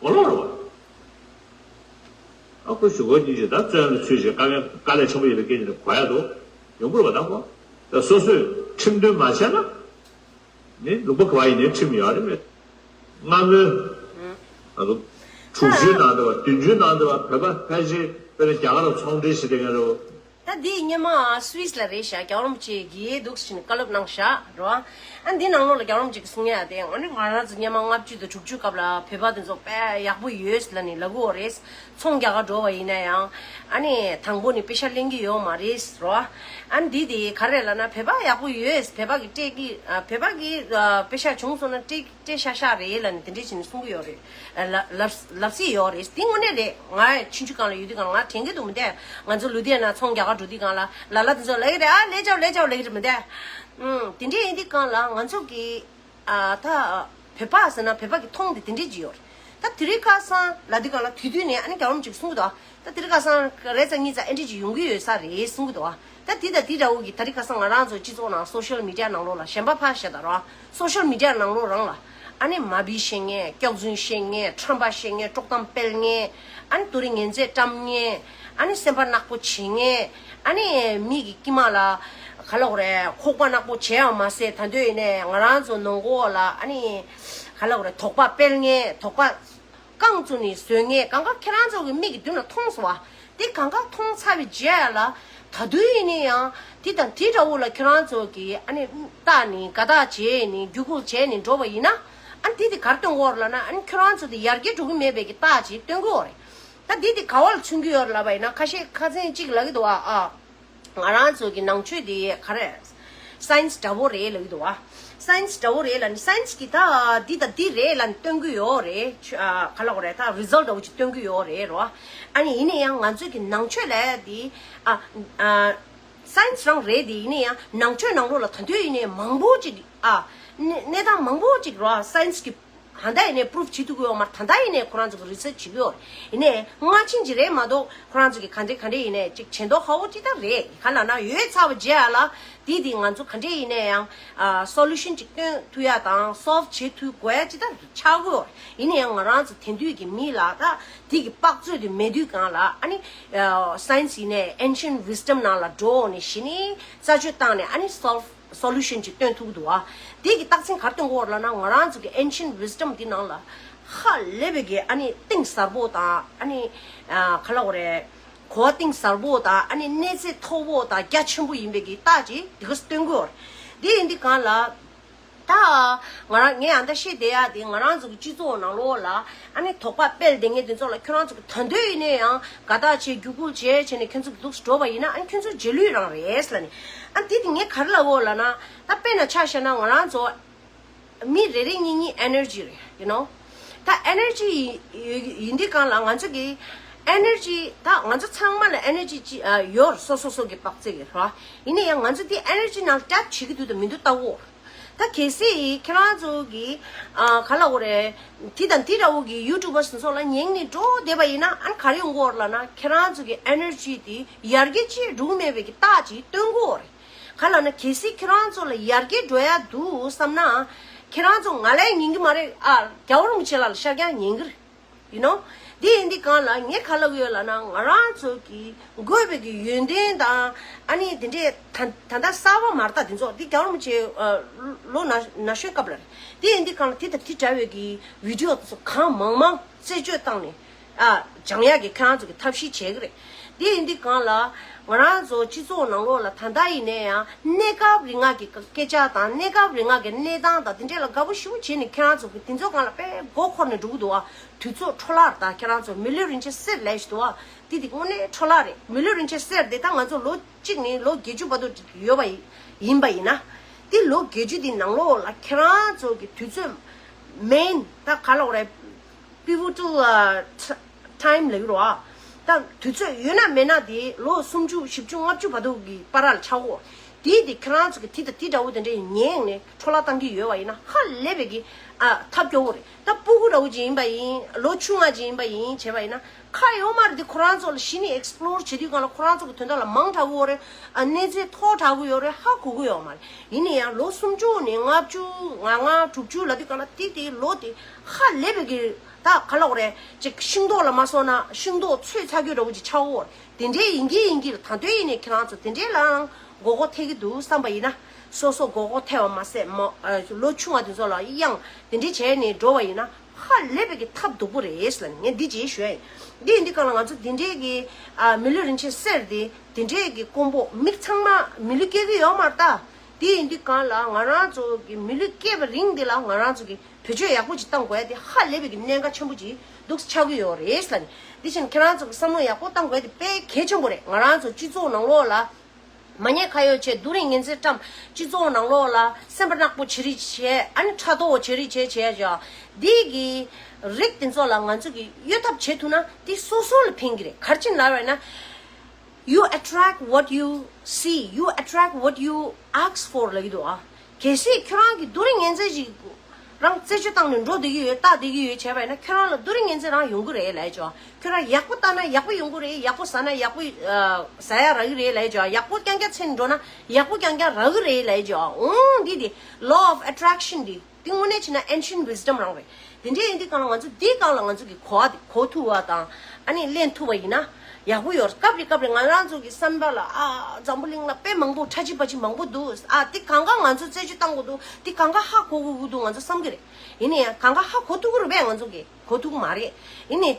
གོ་ལོག་རེད་བ། ཨ་ཁུ་ཞུ་གོ་གཉིས་ཀྱིས་ད་བཙོན་ལ་ཚུད་བྱས་དཀའ་ངལ་དཀའ་ལས་ཆེན་པོ་ཡོད་པའི་སྐད་ཆ་དེ་གོ་ཡ་འདུག་ཡོང་གི་རེད་པ། ད་ཁོ་ད་སོ་སོས་ཁྲིམས་མཐུན་མ་བྱས་ན་ནི་ལུང་པ་ག་བ་ཡིན་ནའི་ཁྲིམས་ཡོད་རེད་མེད། སྔ་མོའི་ང་ཚོ་དྲུག་ཅུའི་ནང་དུ་བ་བདུན་ཅུའི་ནང་དུ་བ་བོད་པ་ཕལ་ཆེར་དཔེར་ན་རྒྱ་གར་ལ་ཚོང་འབྲེལ་བྱེད་བསྡད་མཁན་རེད། ད་འདི་སྔོན་མ་སུད་སི་ལ་རེད་ཤག་རྒྱལ་བ་རིན་པོ་ཆེ་གིས་འདུག་སེ་བྱས་ནས་བཀའ་སློབ་གནང་ཤག་རོ། ཨ་འདི་ནང་ལོགས་ལ་རྒྱལ་བ་རིན་པོ་ཆེ་གིས་གསུང་ཡ་དེ་ཨ་ནི་ང་རང་ཚོ་སྔོན་མ་ལྔ་བཅུ་དང་དྲུག་ཅུ་སྐབས་ལ་བོད་པ་དེ་ཚོ་དཔེ་ཡག་པོ་ཡོད་ལབ་ནས་ལབ་གི་ཡོད་རེད། ཚོང་རྒྱག་ག་འགྲོ་བ་ཡིན་ན་ཡང་ཨ་ནི་དང་པོ་ནས་པེ་ཤ་ལེན་གི་ཡོད་མ་རེད་རོ། ཨ་འདི་དེ་ག་རེ་ལབ་ན་བོད་པ་ཡག་པོ་ཡོད། བོད་པ་གི་སྤྲད་གི་ཨ་བོད་པ་གི་ཨ་པེ་ཤ་བྱུང་སོང་ན་སྤྲད་སྤྲད་ཤག་ཤག་རེད་ལབ་ནས་དེ་འདྲས་བྱས་ནས་གསུང་གི་ཡོད་རེད། ལབ་ལབ་ལབ་སྲིད་ཡོད་རེད། དེ་དངོས་གནས་རེད། ང་ཆུང་ཆུང་སྒང་ལ་ཡོད་དུས་སྒང་ལ་ང་དྲན་གྱི་འདུག་མི་འདུག་ང་ཚོ་ལུ་དེ་ན་ཚོང་རྒྱག་ག་འགྲོ་དུས་སྒང་ལ་ལ་ལ་དེ་ཚོ་ལབ་ཀྱི་རེད། ཨ་ལེགས་ཆོག་ལེགས་ཆོག་ལབ་ཀྱི་རེད་མི་འདུག་ཨུམ། དེ་འདྲས་ཡིན་དུས་སྒང་ལ་ང་ཚོ་གི་ཨ་ད་བོད་པ་ཟེར་ན་བོད་པ་གི་མཐོང་དེ་དེ་འདྲས་ཅིག་ཡོད་རེད། ད་དེ་རིང་ཁ་སང་ལབ་དུས་སྒང་ལ་དུས་དུས་ནས་ཨ་ནི་རྒྱལ་བ་རིན་པོ་ཆེ་གིས་གསུང་གི་འདུག་ད་དེ་རིང་ཁ་སང་རེས་གཟའ་ཉི་ཤུ་ཨེ་འདྲས་ཅིག་ཡོང་གི་ཡོད་ས་རེད་གསུང་གི་འདུག་ད་དེ་དང་དེ་འདྲ་བོ་གི་ད་རིང་ཁ་སང་ང་རང་ཚོ་སྤྱི་ཚོགས་ནང་སོ་ཤལ་མི་ཌི་ཡ་ནང་ལོགས་ལ་གཞན་པ་ཕར་བཞག་ད་རོ། སོ་ཤལ་མི་ཌི་ཡ་ནང་ལོགས་རང་ལ་ཨ་ནི་མ་བི་བཤད་མཁན། སྐྱག་རྫུན་བཤད་མཁན། ཁྲམ་པ་བཤད་མཁན། དཀྲོག་གཏམ་སྤེལ་མཁན། ཨ་ནི་དོ་རིང་ངན་ཚད་བཀྲམ་མཁན། ཨ་ནི་སེམས་པ་ནག་པོ་བྱེད་མཁན། ཨ་ནི་མི་གི་དཀྱིལ་མ་ལ་ག་ལབ་དགོས་རེད། ཁོག་པ་ནག་པོ་བྱས་ཡང་མ་ཟད་ད་འདོད་ཡིན་ནས་ང་རང་ཚོ་ནང་ཁོག་ལ་ཨ་ནི་ག་ལབ་དགོས་རེད། དོགས་པ་སྤེལ་མཁན། དོགས་པ་རྐང་བཙུགས་ནས་བཟོས་མཁན། གང་ག་ཁྱེད་རང་ཚོ་གི་མིག་གི་མདུན་ལ་མཐོང་སོང་བ། དེ་གང་ག་མཐོང་ཚར་བའི་རྗེས་ལ་ད་དུང་ཡིན་ནའི་ཡང་དེ་དང་དེ་འདྲ་བོ་ལ་ཁྱེད་རང་ཚོ་གིས་ཨ་ནི་བལྟས་ནས་དགའ་རྟགས་བྱས་ནས་བརྒྱུད་སྐུལ་བྱས་ནས་འགྲོ་བ་ཡིན་ན། ཨ་ནི་དེ་དེ་ག་རེ་སྟོན་གྱི་ཡོད་རེད་ལབ་ན། ཨ་ནི་ཁྱེད་རང་ཚོ་དེ་ཡར་རྒྱས་འགྲོ་གི་མེད་པའི་གི་རྟགས་ཅིག་སྟོན་གྱི་ཡོད་རེད། ད་དེ་དེ་ག་བ་ལ་མཚོན་གྱི་ཡོད་རེད་ལབ་པ་ཡིན་ན། ཁ་ཤས་ཁ་སང་གཅིག་ལབ་ཀྱི་འདུག་ཨ། ཨ། ང་རང་ཚོ་གི་ནང་ཆོས་དེ་ག་རེ། སའེན་སི་འདྲ་བོ་རེད་ལབ་ཀྱི་འདུག་བ། སའེན་སི་འདྲ་བོ་རེད་ལབ་ནི། སའེན་སི་གི་ད་འདི་དང་འདི་རེད་ལབ་ནི་སྟོན་གྱི་ཡོད་རེད། ཆ་ཨ་ག་ལབ་དགོས་རེད། ད་རི་ཛལ་ཊི་འདྲ་བོ་ཅིག་སྟོན་གྱི་ཡོད་རེད་རོ། ཨ་ནི་ཡིན་ན་ཡང་ང་ཚོ་གི་ནང་ཆོས་ལ་དེ་ཨ་ཨ་སའེན་སི་རང་རེད་དེ། ཡིན་ན་ཡང་ནང་ཆོས་ནང་ལོགས་ལ་ད་དུང་ཡིན་ནའི་མང་པོ་ཅིག་ཨ་གནས་གནས་སྟངས་མང་པོ་ཅིག་རོ། སའེན་སི་གི་ ད་ལྟ་ཡིན་ནའི་པུ་རུབ་བྱེད་ཐུབ་ཀྱི་ཡོད་མ་རེད། ད་ལྟ་ཡིན་ནའི་ཁོ་རང་ཚོ་གི་རི་སར་ཆི་བྱེད་ཀྱི་ཡོད་རེད། ཡིན་ནའི་སྔ་ཕྱིན་ཅིག་རེད་མ་གཏོགས་ཁོ་རང་ཚོ་གི་ག་འདྲ་ག་འདྲ་ཡིན་ནའི་ཅིག་བྱེད་མདོག་ཁ་པོ་ཅིག་ད་རེད། ག་ལབ་ན་ཡོད་ཚར་བ་རྗེས་ཨ་ལ་དེ་དེ་ང་ཚོ་ག་འདྲ་ཡིན་ནའི་ཡང་སོ་ལུ་ཤན་ཅིག་སྟོན་ཐུབ་ཡ་དང་སོལབ་བྱེད་ཐུབ་དགོས་ཡ་ཅིག་ད་ཆགས་ཀྱི་ཡོད་རེད། ཡིན་ནའི་ཡང་ང་རང་ཚོ་དེང་དུས་ཀྱི་མི་ལ་ད་དེ་གི་དཔག་ཚོད་དེ་མེད་དུས་སྒང་ལ་ཨ་ནི་science ཡིན་ནའི་ancient wisdom ནང་ལ་འགྲོ་ནས་གཞི་ནས་རྩད་གཅོད་བཏང་ནས་ཨ་ནི་སོལབ solution ཅིག་སྟོན་ཐུབ་ཀྱི་འདུག་ཨ། དེ་གི་རྟགས་མཚན་ག་རེ་སྟོན་གྱི་ཡོད་རེད་ལབ་ན། ང་རང་ཚོ་གི་ancient wisdom དེ་ནང་ལ་ཧ་ལས་པའི་གི་ཨ་ནི་གཏིང་ཟབ་པོ་དང་ཨ་ནི་ཨ་ག་ལབ་དགོས་རེད། གོ་བ་གཏིང་ཟབ་པོ་དང་ཨ་ནི་གནས་ཚད་མཐོ་པོ་དང་རྒྱ་ཆེན་པོ་ཡིན་པའི་གི་རྟགས་ཅིག་དེ་ག་སྟོན་གྱི་ཡོད་རེད། དེ་ཡིན་དུས་སྒང་ལ། ད་ང་རང་ངས་ཨ་ད་བཤད་བསྡད་ཡ་དེ་ང་རང་ཚོ་གི་སྤྱི་ཚོགས་ནང་ལོགས་ལ་ཨ་ནི་དོགས་པ་སྤེལ་བསྡད་མཁན་དེ་ཚོ་ལ་ཁྱོད་རང་ཚོ་གི་ད་འདོད་ཡིན་ནའི་ཡང་དགའ་རྟགས་བྱས་རྒྱུ་སྐུལ་བྱས་བྱས་ནས་ཁྱོད་ཚོ་གི་འདུག་སེ་འགྲོ་བ་ཡིན་ན་ཨ་ནི་ཁྱོད་ཚོ་རྗེས་ལུས་རང་རེད་ལབ་ནས། ཨ་དེ་དེ་ངས་ག་རེ་ལབ་ཡོད་ལབ་ན། ད་དཔེར་ན་ཆ་བཞག་ན་ང་རང་ཚོ་མི་རེ་རེ་གཉིས་གཉིས་energy རེད། you know ད་energy ཡིན་དུས་སྒང་ལ་ང་ཚོ་གི་energy ད་ང་ཚོ་ཚང་མ་ལ་energy ཅི་ཡོད་རེད། སོ་སོ་སོ་གི་དཔག་ཚད་ཀྱི་རེད། ཡིན་ནའི་ཡང་ང་ཚོ་དེ་energy ནང་tap བྱེད་ཀྱི་འདུག་དང་མི་འདུག་ལྟ་བོ། ད་གལ་སྲིད་ཁྱེད་རང་ཚོ་གི་ཨ་ག་ལབ་དགོས་རེད། དེ་དང་དེ་འདྲ་བོ་གི་YouTubers ཚོ་ལ་ཉན་ནས་འགྲོ་བསྡད་པ་ཡིན་ན་ཨ་ནི་ག་རེ་ཡོང་གི་ཡོད་རེད་ལབ་ན། ཁྱེད་རང་ཚོ་གི་energy དེ་ཡར་རྒྱས་ཅིག་འགྲོ་གི་མེད་པའི་གི་རྟགས་ཅིག་སྟོན་གྱི་ཡོད་རེད། ག་ལབ་ན་གལ་སྲིད་ཁྱེད་རང་ཚོ་ལ་ཡར་རྒྱས་འགྲོ་ཡ་འདུག་བསམ་ན། ཁྱེད་རང་ཚོ་ང་ལ་ཉན་གྱི་མ་རེད། ཨ་རྒྱལ་བ་རིན་པོ་ཆེ་ལ་ཤར་རྒྱག་ཉན་གྱི་རེད། you know དེ་ཡིན་དུས་སྒང་ལ་ངས་ག་ལབ་ཀྱི་ཡོད་ལབ་ན། ང་རང་ཚོ་གི་དགོས་པའི་གི་ཡོན་ཏན་དང་ཨ་ནི་དེ་འདྲས་ད་ད་ལྟ་གསར་པ་མ་རེད། ད་དེ་ཚོ་དེ་རྒྱལ་བ་རིན་པོ་ཆེ་ཨ་ལོ་ན་ན་གཞོན་སྐབས་ལ་རེད། དེ་ཡིན་དུས་སྒང་ལ་དེ་དང་དེ་འདྲ་བའི་གི་video དེ་ཚོ་གང་མང་མང་རྩད་གཅོད་བཏང་ནས་ཨ་སྦྱང་ཡག་གི་ཁྱེད་རང་ཚོ་གི་ཐབས་ཤེས་བྱེད་ཀྱི་རེད། དེ་ཡིན་དུས་སྒང་ལ་ང་རང་ཚོ་སྤྱི་ཚོགས་ནང་ལོགས་ལ་ད་ལྟ་ཡིན་ནའི་ཡང་གནས་སྐབས་རིང་ང་གི་སྐད་ཆ་དང་གནས་སྐབས་རིང་ང་གི་གནས་སྟངས་དང་དེ་འདྲས་ལ་དགའ་པོ་ཞེ་པོ་བྱས་ནས་ཁྱེད་རང་ཚོ་གི་དེ་ཚོ་སྒང་ལ་དཔེ་མགོ་འཁོར་ནས་འགྲོ་གི་འདུག་ཨ། དུས་ཚོད་འཕྲོ་བརླག་རེད། ད་ཁྱེད་རང་ཚོ་མི་ལུས་རིན་ཆེན་གསེར་ལབ་ཞིག་འདུག་ཨ། དེ་དེ་དངོས་གནས་འཕྲོ་བརླག་རེད། མི་ལུས་རིན་ཆེན་གསེར་དེ་ད་ང་ཚོ་ལོ་གཅིག་ནས་ལོ་བརྒྱད་ཅུ་བར་དུ་ཡོད་པ་ཡིན་པ་ཡིན་ན། དེ་ལོ་བརྒྱད་ཅུ་དེ་ནང་ལོགས་ལ་ཁྱེད་རང་ཚོ་གི་དུས་ཚོད་main ད་ག་ལབ་དགོས་རེད། pivotal time ལབ་ཀྱི་རེད་བ། ད་དུས་ཚོད་ཡོད་ན་མེད་ན་དེ་ལོ་སུམ་ཅུ་བཞི་བཅུ་ལྔ་བཅུ་བར་དུ་གི་བར་ལ་ཆགས་འོ། དེ་དེ་ཁྱེད་རང་ཚོ་གི་དེ་དང་དེ་འདྲ་བོ་དེ་འདྲས་ཉན་ནས་འཕྲོ་བརླག་བཏང་གི་ཡོད་པ་ཡིན་ན་ཧ་ལས་པའི་གི་ཨ་ཐབས་སྐྱོ་བོ་རེད། ད་སྤུ་གུ་འདྲ་བོ་ཅིག་ཡིན་པ་ཡིན། ལོ་ཆུང་ང་ཅིག་ཡིན་པ་ཡིན་བྱས་པ་ཡིན་ན་ཁག་ཡོད་མ་རེད། དེ་ཁོ་རང་ཚོ་ལ་གཞི་ནས་explore བྱེད་དུས་སྒང་ལ་ཁོ་རང་ཚོ་གི་དོན་དག་ལ་མང་དྲགས་ཀྱི་ཡོད་རེད། ཨ་གནས་ཚད་མཐོ་དྲགས་ཀྱི་ཡོད་རེད། ཧ་གོ་གི་ཡོད་མ་རེད། ཡིན་ན་ཡང་ལོ་སུམ་ཅུ་ནས་ལྔ་བཅུ་ང་ལྔ་དྲུག་ཅུ་ལབ་དུས་སྒང་ལ་དེ་དེ་ལོ་དེ་ཧ་ལས་པའི་གི་ད་ག་ལབ་དགོས་རེད། ཅིག་ཤིང་ཏོག་ལ་མ་སོང་ན་ཤིང་ཏོག་ཚོད་ཚ་གི་འདྲ་བོ་ཅིག་ཆགས་འོ། དེ་འདྲའི་ཡིན་གྱི་ཡིན་གྱི་ལ་ད་དུང་ཡིན་ནའི་ཁྱེད་རང་ཚོ་དེ་འདྲའི་ལའང་མགོ་སྐོར་ཐེབས་ཀྱི་འདུག་བསམ་པ་ཡིན་ན། སོ་སོ་མགོ་སྐོར་ཐེབས་པ་མ་ཟད་མ་ཨ་ལོ་ཆུང་བ་དེ་ཚོ་ལ་གཡང་དེ་འདྲའི་བྱས་ནས་འགྲོ་བ་ཡིན་ན་ཧ་ལས་པའི་གི་ཐབས་སྡུག་པོ་རེད་ལབ་ནས་ངས་འདི་ཅིག་ཞུ་ཡ་ཡིན། འདི་ཡིན་དུས་སྒང་ལ་ང་ཚོ་དེ་འདྲའི་གི་ཨ་མི་ལུས་རིན་ཆེན་གསེར་དེ་དེ་འདྲའི་གི་དཀོན་པོ་མི་ཚང་མ་མི་ལུས་སྐྱེ་གི་ཡོད་མ་རེད་ད། དེ་ཡིན་དུས་སྒང་ལ་ང་རང་ཚོ་གི་མི་ལུས་སྐྱེས་པ་རིང་དེ་ལ་ང་རང་ཚོ་གི་བེད་སྤྱོད་ཡག་པོ་ཅིག་བཏང་དགོས་ཡ་དེ་ཧ་ལས་པའི་གི་གནད་འགག་ཆེན་པོ་ཅིག་འདུག་ཆགས་ཀྱི་ཡོད་རེད་ལབ་ནས། དེ་བཞིན་ཁྱེད་རང་ཚོ་གི་བསམ་བློ་ཡག་པོ་བཏང་དགོས་ཡ་དེ་དཔེ་གལ་ཆེན་པོ་རེད། ང་རང་ཚོ་སྤྱི་ཚོགས་ནང་ལོགས་ལ་མ་ཉེས་ཁ་གཡོགས་བྱས་སྡུག་རུས་ངན་ཚད་བཀྲམ། སྤྱི་ཚོགས་ནང་ལོགས་ལ་སེམས་པ་ནག་པོ་བྱེད་རིགས་བྱས། ཨ་ནི་ཕྲག་དོག་བྱེད་རིགས་བྱས་བྱས་བྱས། འདི་གི་རིགས་དེ་ཚོ་ལ་ང་ཚོ་གི་གཡོལ་ཐབས་བྱེད་ཐུབ་ན་དེ་སོ་སོ་ལ་ཕན་གི་རེད། ག་རེ་བྱས་ནས་ལབ་པ་ཡིན་ན། You attract what you see, you attract what you ask for ལབ་ཀྱི་འདུག་ཨ། གལ་སྲིད་ཁྱོད་རང་གིས་སྡུག་རུས་ངན་ཚད་ཅིག་རང་རྩད་གཅོད་བཏང་ནས་འགྲོ་བསྡད་ཀྱི་ཡོད། ལྟ་བསྡད་ཀྱི་ཡོད་བྱས་པ་ཡིན་ན་ཁྱོད་རང་ལ་སྡུག་རུས་ངན་ཚད་རང་ཡོང་གི་རེད་ལབ་ཀྱི་འདུག་ཨ། ཁྱོད་རང་ཡག་པོ་ལྟ་ན་ཡག་པོ་ཡོང་གི་རེད། ཡག་པོ་ཟ་ན་ཡག་པོ་ཨ་ཟ་ཡ་རག་གི་རེད་ལབ་ཀྱི་འདུག་ཨ། ཡག་པོ་རྐྱང་རྐྱང་འཚོལ་ནས་འགྲོ་ན་ཡག་པོ་རྐྱང་རྐྱང་རག་གི་རེད་ལབ་ཀྱི་འདུག་ཨ། འོང་འདི་དེ་law of attraction དེ། དེ་དངོས་གནས་བྱས་ན་ancient wisdom རང་རེད། དེ་འདྲ་ཡིན་དུས་སྒང་ལ་ང་ཚོ་འདིའི་སྒང་ལ་ང་ཚོ་གི་གོ་བ་དེ་གོ་ཐུབ་པ་དང་ཨ་ནི་ལེན་ཐུབ་པ་ཡིན་ན་ཡག་པོ་ཡོད་རེད། སྐབས་རེ་སྐབས་རེ་ང་རང་ཚོ་གི་བསམ་པ་ལ་ཨ་འཛམ་བུ་གླིང་ལ་དཔེ་མང་པོ་ཁྲ་ཆིབ་པ་ཆིབ་མང་པོ་འདུག་ཨ་དེ་གང་ག་ང་ཚོ་རྩད་གཅོད་བཏང་དགོས་འདུག་དེ་གང་ག་ཧ་གོ་དགོས་ཀྱི་འདུག་ང་ཚོ་བསམ་གི་རེད། ཡིན་ན་ཡང་གང་ག་ཧ་གོ་ཐུབ་ཀྱི་རེད་པས། ང་ཚོ་གི་གོ་ཐུབ་ཀྱི་མ་རེད། ཡིན་ནའི་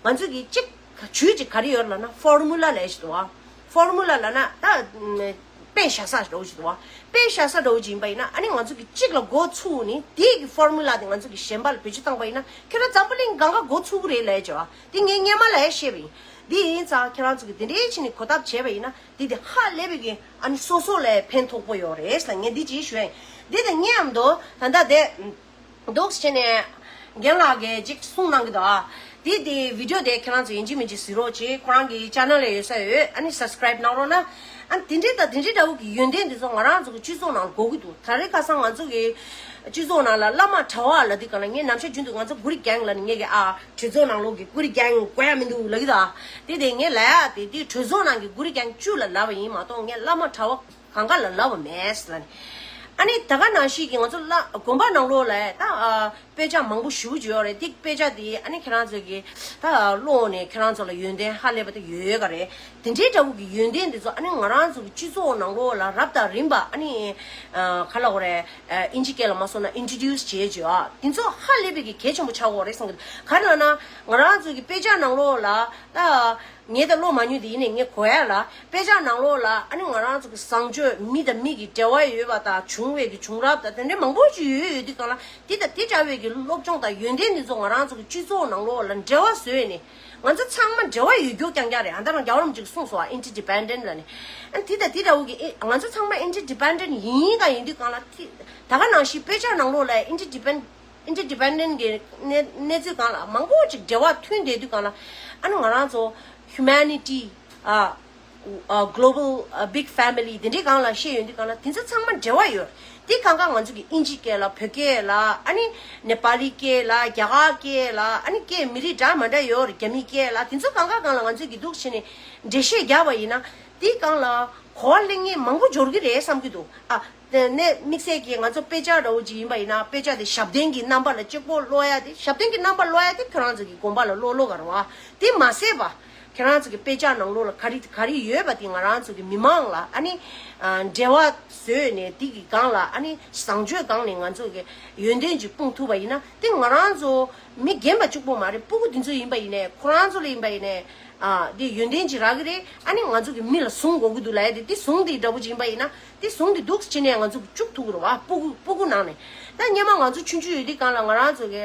ང་ཚོ་གི་གཅིག་ཇུས་གཅིག་ག་རེ་ཡོད་ལབ་ན་formula ལབ་ཞིག་འདུག་ཨ། formula ལབ་ན་ད་དཔེ་བཞག་ས་འདྲ་བོ་ཞིག་འདུག་བ། དཔེ་བཞག་ས་འདྲ་བོ་ཅིག་ཡིན་པ་ཡིན་ན་ཨ་ནི་ང་ཚོ་གི་གཅིག་ལ་འགོ་ཚུགས་ནས་དེའི་གི་formula དེ་ང་ཚོ་གི་གཞན་པ་ལ་བེད་སྤྱོད་བཏང་པ་ཡིན་ན་ཁྱོད་རང་འཛམ་བུ་གླིང་གང་ག་འགོ་ཚུགས་ཀྱི་རེད་ལབ་ཀྱི་འདུག་བ། དེ་ངས་སྔོན་མ་ལ་ཡང་བཤད་པ་ཡིན། དེ་ཡིན་ཙང་ཁྱེད་རང་ཚོ་གི་དེ་འདྲའི་ཕྱིན་ནས་གོ་ཐབས་བྱས་པ་ཡིན་ན་དེ་དེ་ཧ་ལས་པའི་གི་ཨ་ནི་སོ་སོ་ལ་ཕན་ཐོགས་པོ་ཡོད་རེད་ལ་ངས་འདི་ཅིག་ཞུ་ཡ་ཡིན། འདི་དང་མཉམ་དུ་ད་ལྟ་དེ། འདུག་སེ་བྱས་ནས་རྒན་ལགས་ཀྱིས་ཅིག་གསུངས་གནང་གི་འདུག་ཨ། དེ་དེ་བི་ཌི་ཡོ་དེ་ཁྱེད་རང་ཚོ་ཡིན་གཅིག་མིན་གཅིག་གཟིགས་རོགས་གྱིས། ཁོ་རང་གི་ཅེ་ནལ་ལ་ཡོད་ས་ཡོད། ཨ་ནི་སབ་སི་ཀ་རའིབ་གནང་རོགས་གནང་། ཨ་དེ་འདྲའི་དང་དེ་འདྲའི་འདྲ་བོ་གི་ཡོན་ཏན་དེ་ཚོ་ང་རང་ཚོ་གི་སྤྱི་ཚོགས་ནང་དགོས་ཀྱི་འདུག་ད་རེས་ཁ་སང་ང་ཚོ་གི་སྤྱི་ཚོགས་ནང་ལ་བླ་མ་གྲྭ་བ་ལབ་དུས་གང་ལ་ངས་ནམ་ཞག་རྒྱུན་དུ་ང་ཚོ་གུ་རི་གེང་ལབ་ནས་ངས་གི་ཨ་གྲོས་ཚོགས་ནང་ལོགས་ཀྱི་གུ་རི་གེང་དགོས་ཡ་མི་འདུག་ལབ་ཀྱི་འདུག་དེ་དེ་ངས་ལབ་ཡ་དེ་དེ་གྲོས་ཚོགས་ནང་གི་གུ་རི་གེང་བཅུ་ལ་ལབ་པ་ཡིན་མ་གཏོགས་ངས་བླ་མ་གྲྭ་བ་གང་ག་ལ་ལབ་པ་མེད་ལབ་ནས། ཨ་ནི་ད་ག་ནང་བཞིན་གྱི་ང་ཚོ་བླ་དགོན་པ་ནང་ལོགས་ལ་ད་ཨ་དཔེ་ཆ་མང་པོ་ཞེ་པོ་ཅིག་ཡོད་རེད། དེ་དཔེ་ཆ་དེ་ཨ་ནི་ཁྱེད་རང་ཚོ་གི་ད་ཀློག་ནས་ཁྱེད་རང་ཚོ་ལ་ཡོན་ཏན་ཧ་ལས་པ་དེ་ཡོད་ཡོད་ག་རེད། དེ་འདྲའི་འདྲ་བོ་གི་ཡོན་ཏན་དེ་ཚོ་ཨ་ནི་ང་རང་ཚོ་གི་སྤྱི་ཚོགས་ནང་ལོགས་ལ་རབ་དང་རིམ་པ་ཨ་ནི་ཨ་ག་ལབ་དགོས་རེད། ཨ་ཨིན་ཇི་སྐད་ལ་མ་སོང་ན་ཨིན་ཊྲོ་ཌིའུ་སི་བྱེད་བྱེད་ཨ་དེ་ཚོ་ཧ་ལས་པའི་གི་གལ་ཆེན་པོ་ཆགས་ཡོད་རེད་བསམ་གི་འདུག་ག་རེ་ལབ་ན་ང་རང་ཚོ་གི་དཔེ་ཆ་ནང་ལོགས་ལ་ད། ངས་ད་ཀློག་མ་མྱོང་དེ་ཡིན་ནའི་ངས་གོ་ཡ་ལ་དཔེ་ཆ་ནང་ལོགས་ལ་ཨ་ནི་ང་རང་ཚོ་གི་བཟང་སྤྱོད་མི་དང་མི་གི་འབྲེལ་བ་ཡོད་པ་དང་བྱུང་བའི་གི་བྱུང་རབས་དང་དེ་འདྲའི་མང་པོ་ཞིག་ཡོད་ཡོད་དུས་གང་ལ་དེ་དང་དེ་འདྲ་བའི་གི་སློབ་སྦྱོང་དང་ཡོན་ཏན་དེ་ཚོ་ང་རང་ཚོ་གི་སྤྱི་ཚོགས་ནང་ལོགས་ལ་འབྲེལ་བ་བཟོས་ནས་ང་ཚོ་ཚང་མ་འབྲེལ་བ་ཡོད་རྒྱུ་རྐྱང་རྐྱང་རེད། ཨ་ད་རང་རྒྱལ་བ་རིན་པོ་ཆེས་གསུངས་སོང་ཨ། ཨིན་ཊར་ཌི་པེན་ཌེན་ཊི་ལབ་ནས། ཨ་ནི་དེ་དང་དེ་འདྲ་བོ་གི་ཨེ་ང་ཚོ་ཚང་མ་ཨིན་ཊར་ཌི་པེན་ཌེན་ཊི་ཡིན་ག་ཡིན་དུས་གང་ལ་དེ་ད་ག་ནང་བཞིན་དཔེ་ཆ་ནང་ལོགས་ལ་ཨིན་ཊར་ཌི་པེན་ཨིན་ཊར་ཌི་པེན་ཌེན་ཊི་གི་གནས་གནས་ཚུལ་སྒང་ལ་མང་པོ་ཅིག་འབྲེལ་བ་མཐུན་བསྡད་དུས་སྒང་ལ་ཨ་ནི་ང་རང་ཚོ་ཧིའུ་མེ་ནི་ཊི་ཨ་ཨ་གྷི་ལོ་བལ་ཨ་བིག་ཕེ་མི་ལི་དེ་འདྲའི་སྒང་ལ་བཤད་ཡོང་དུས་སྒང་ལ་དེ་ཚོ་ཚང་མ་འབྲེལ་བ་ཡོད། དེ་གང་ག་ང་ཚོ་གི་ཨིན་ཇི་སྐད་ལ་བོད་སྐད་ལ་ཨ་ནི་ནེ་པ་ལི་སྐད་ལ་རྒྱ་གར་སྐད་ལ་ཨ་ནི་སྐད་མི་རིགས་འདྲ་མ་འདྲ་ཡོད་རེད། རྒྱ་མི་སྐད་ལ་དེ་ཚོ་གང་ག་སྒང་ལ་ང་ཚོ་གི་འདུག་བྱས་ནས་འགྲེལ་བཤད་རྒྱག་པ་ཡིན་ན་དེ་སྒང་ལ་གོ་བ་ལེན་མཁན་མང་པོ་འབྱོར་གི་རེད་བསམ་གི་འདུག་ཨ། དེ་ནས་དམིགས་བསལ་གྱིས་ང་ཚོ་དཔེ་ཆ་འདྲ་བོ་ཅིག་ཡིན་པ་ཡིན་ན་དཔེ་ཆ་དེ་ཞབས་བརྟན་གྱི་རྣམ་པ་ལ་གཅིག་པོ་ཀློག་ཡ་དེ་ཞབས་བརྟན་གྱི་རྣམ་པ་ཀློག་ཡ་དེ་ཁྱོད་རང་ཚོ་གི་དགོན་པ་ལ་ཀློག་ཀློག་ག་རེད་བ། དེ་མ་ཟད་པ་ཁྱོད་རང་ཚོ་གི་དཔེ་ཆ་ནང་ལོགས་ལ་ག་རེ་ག་རེ་ཡོད་པ་དེ་ང་རང་ཚོ་གི་མི་མང་ལ་ཨ་ནི་ཨ་འབྲེལ་བ་བཟོས་ནས་དེ་གི་སྒང་ལ་ཨ་ནི་བཟང་སྤྱོད་སྒང་ནས་ང་ཚོ་གི་ཡོན་ཏན་ཅིག་སྤུངས་ཐུབ་པ་ཡིན་ན་དེ་ང་རང་ཚོ་མི་རྒན་པ་གཅིག་པོ་མ་རེད། སྤུ་གུ་དེ་ཚོ་ཡིན་པ་ཡིན་ནའི་ཁོ་རང་ཚོ་ལ་ཡིན་པ་ཡིན་ནའི་ཨ་དེ་ཡོན་ཏན་ཅིག་རག་གི་རེད། ཨ་ནི་ང་ཚོ་གི་མི་ལ་གསུང་དགོས་ཀྱི་འདུག་ལབ་ཡ་དེ་དེ་ཟུང་དེ་འདྲ་པོ་ཅིག་ཡིན་པ་ཡིན་ན། དེ་ཟུང་དེ་འདུག་སེ་བྱས་ནས་ང་ཚོ་བཅུག་ཐུབ་ཀྱི་རེད་བ། སྤུ་གུ་སྤུ་གུ་ནང་ནས། ད་སྔོན་མ་ང་ཚོ་ཆུང་ཆུང་ཡོད་དུས་སྒང་ལ་ང་རང་ཚོ་གི་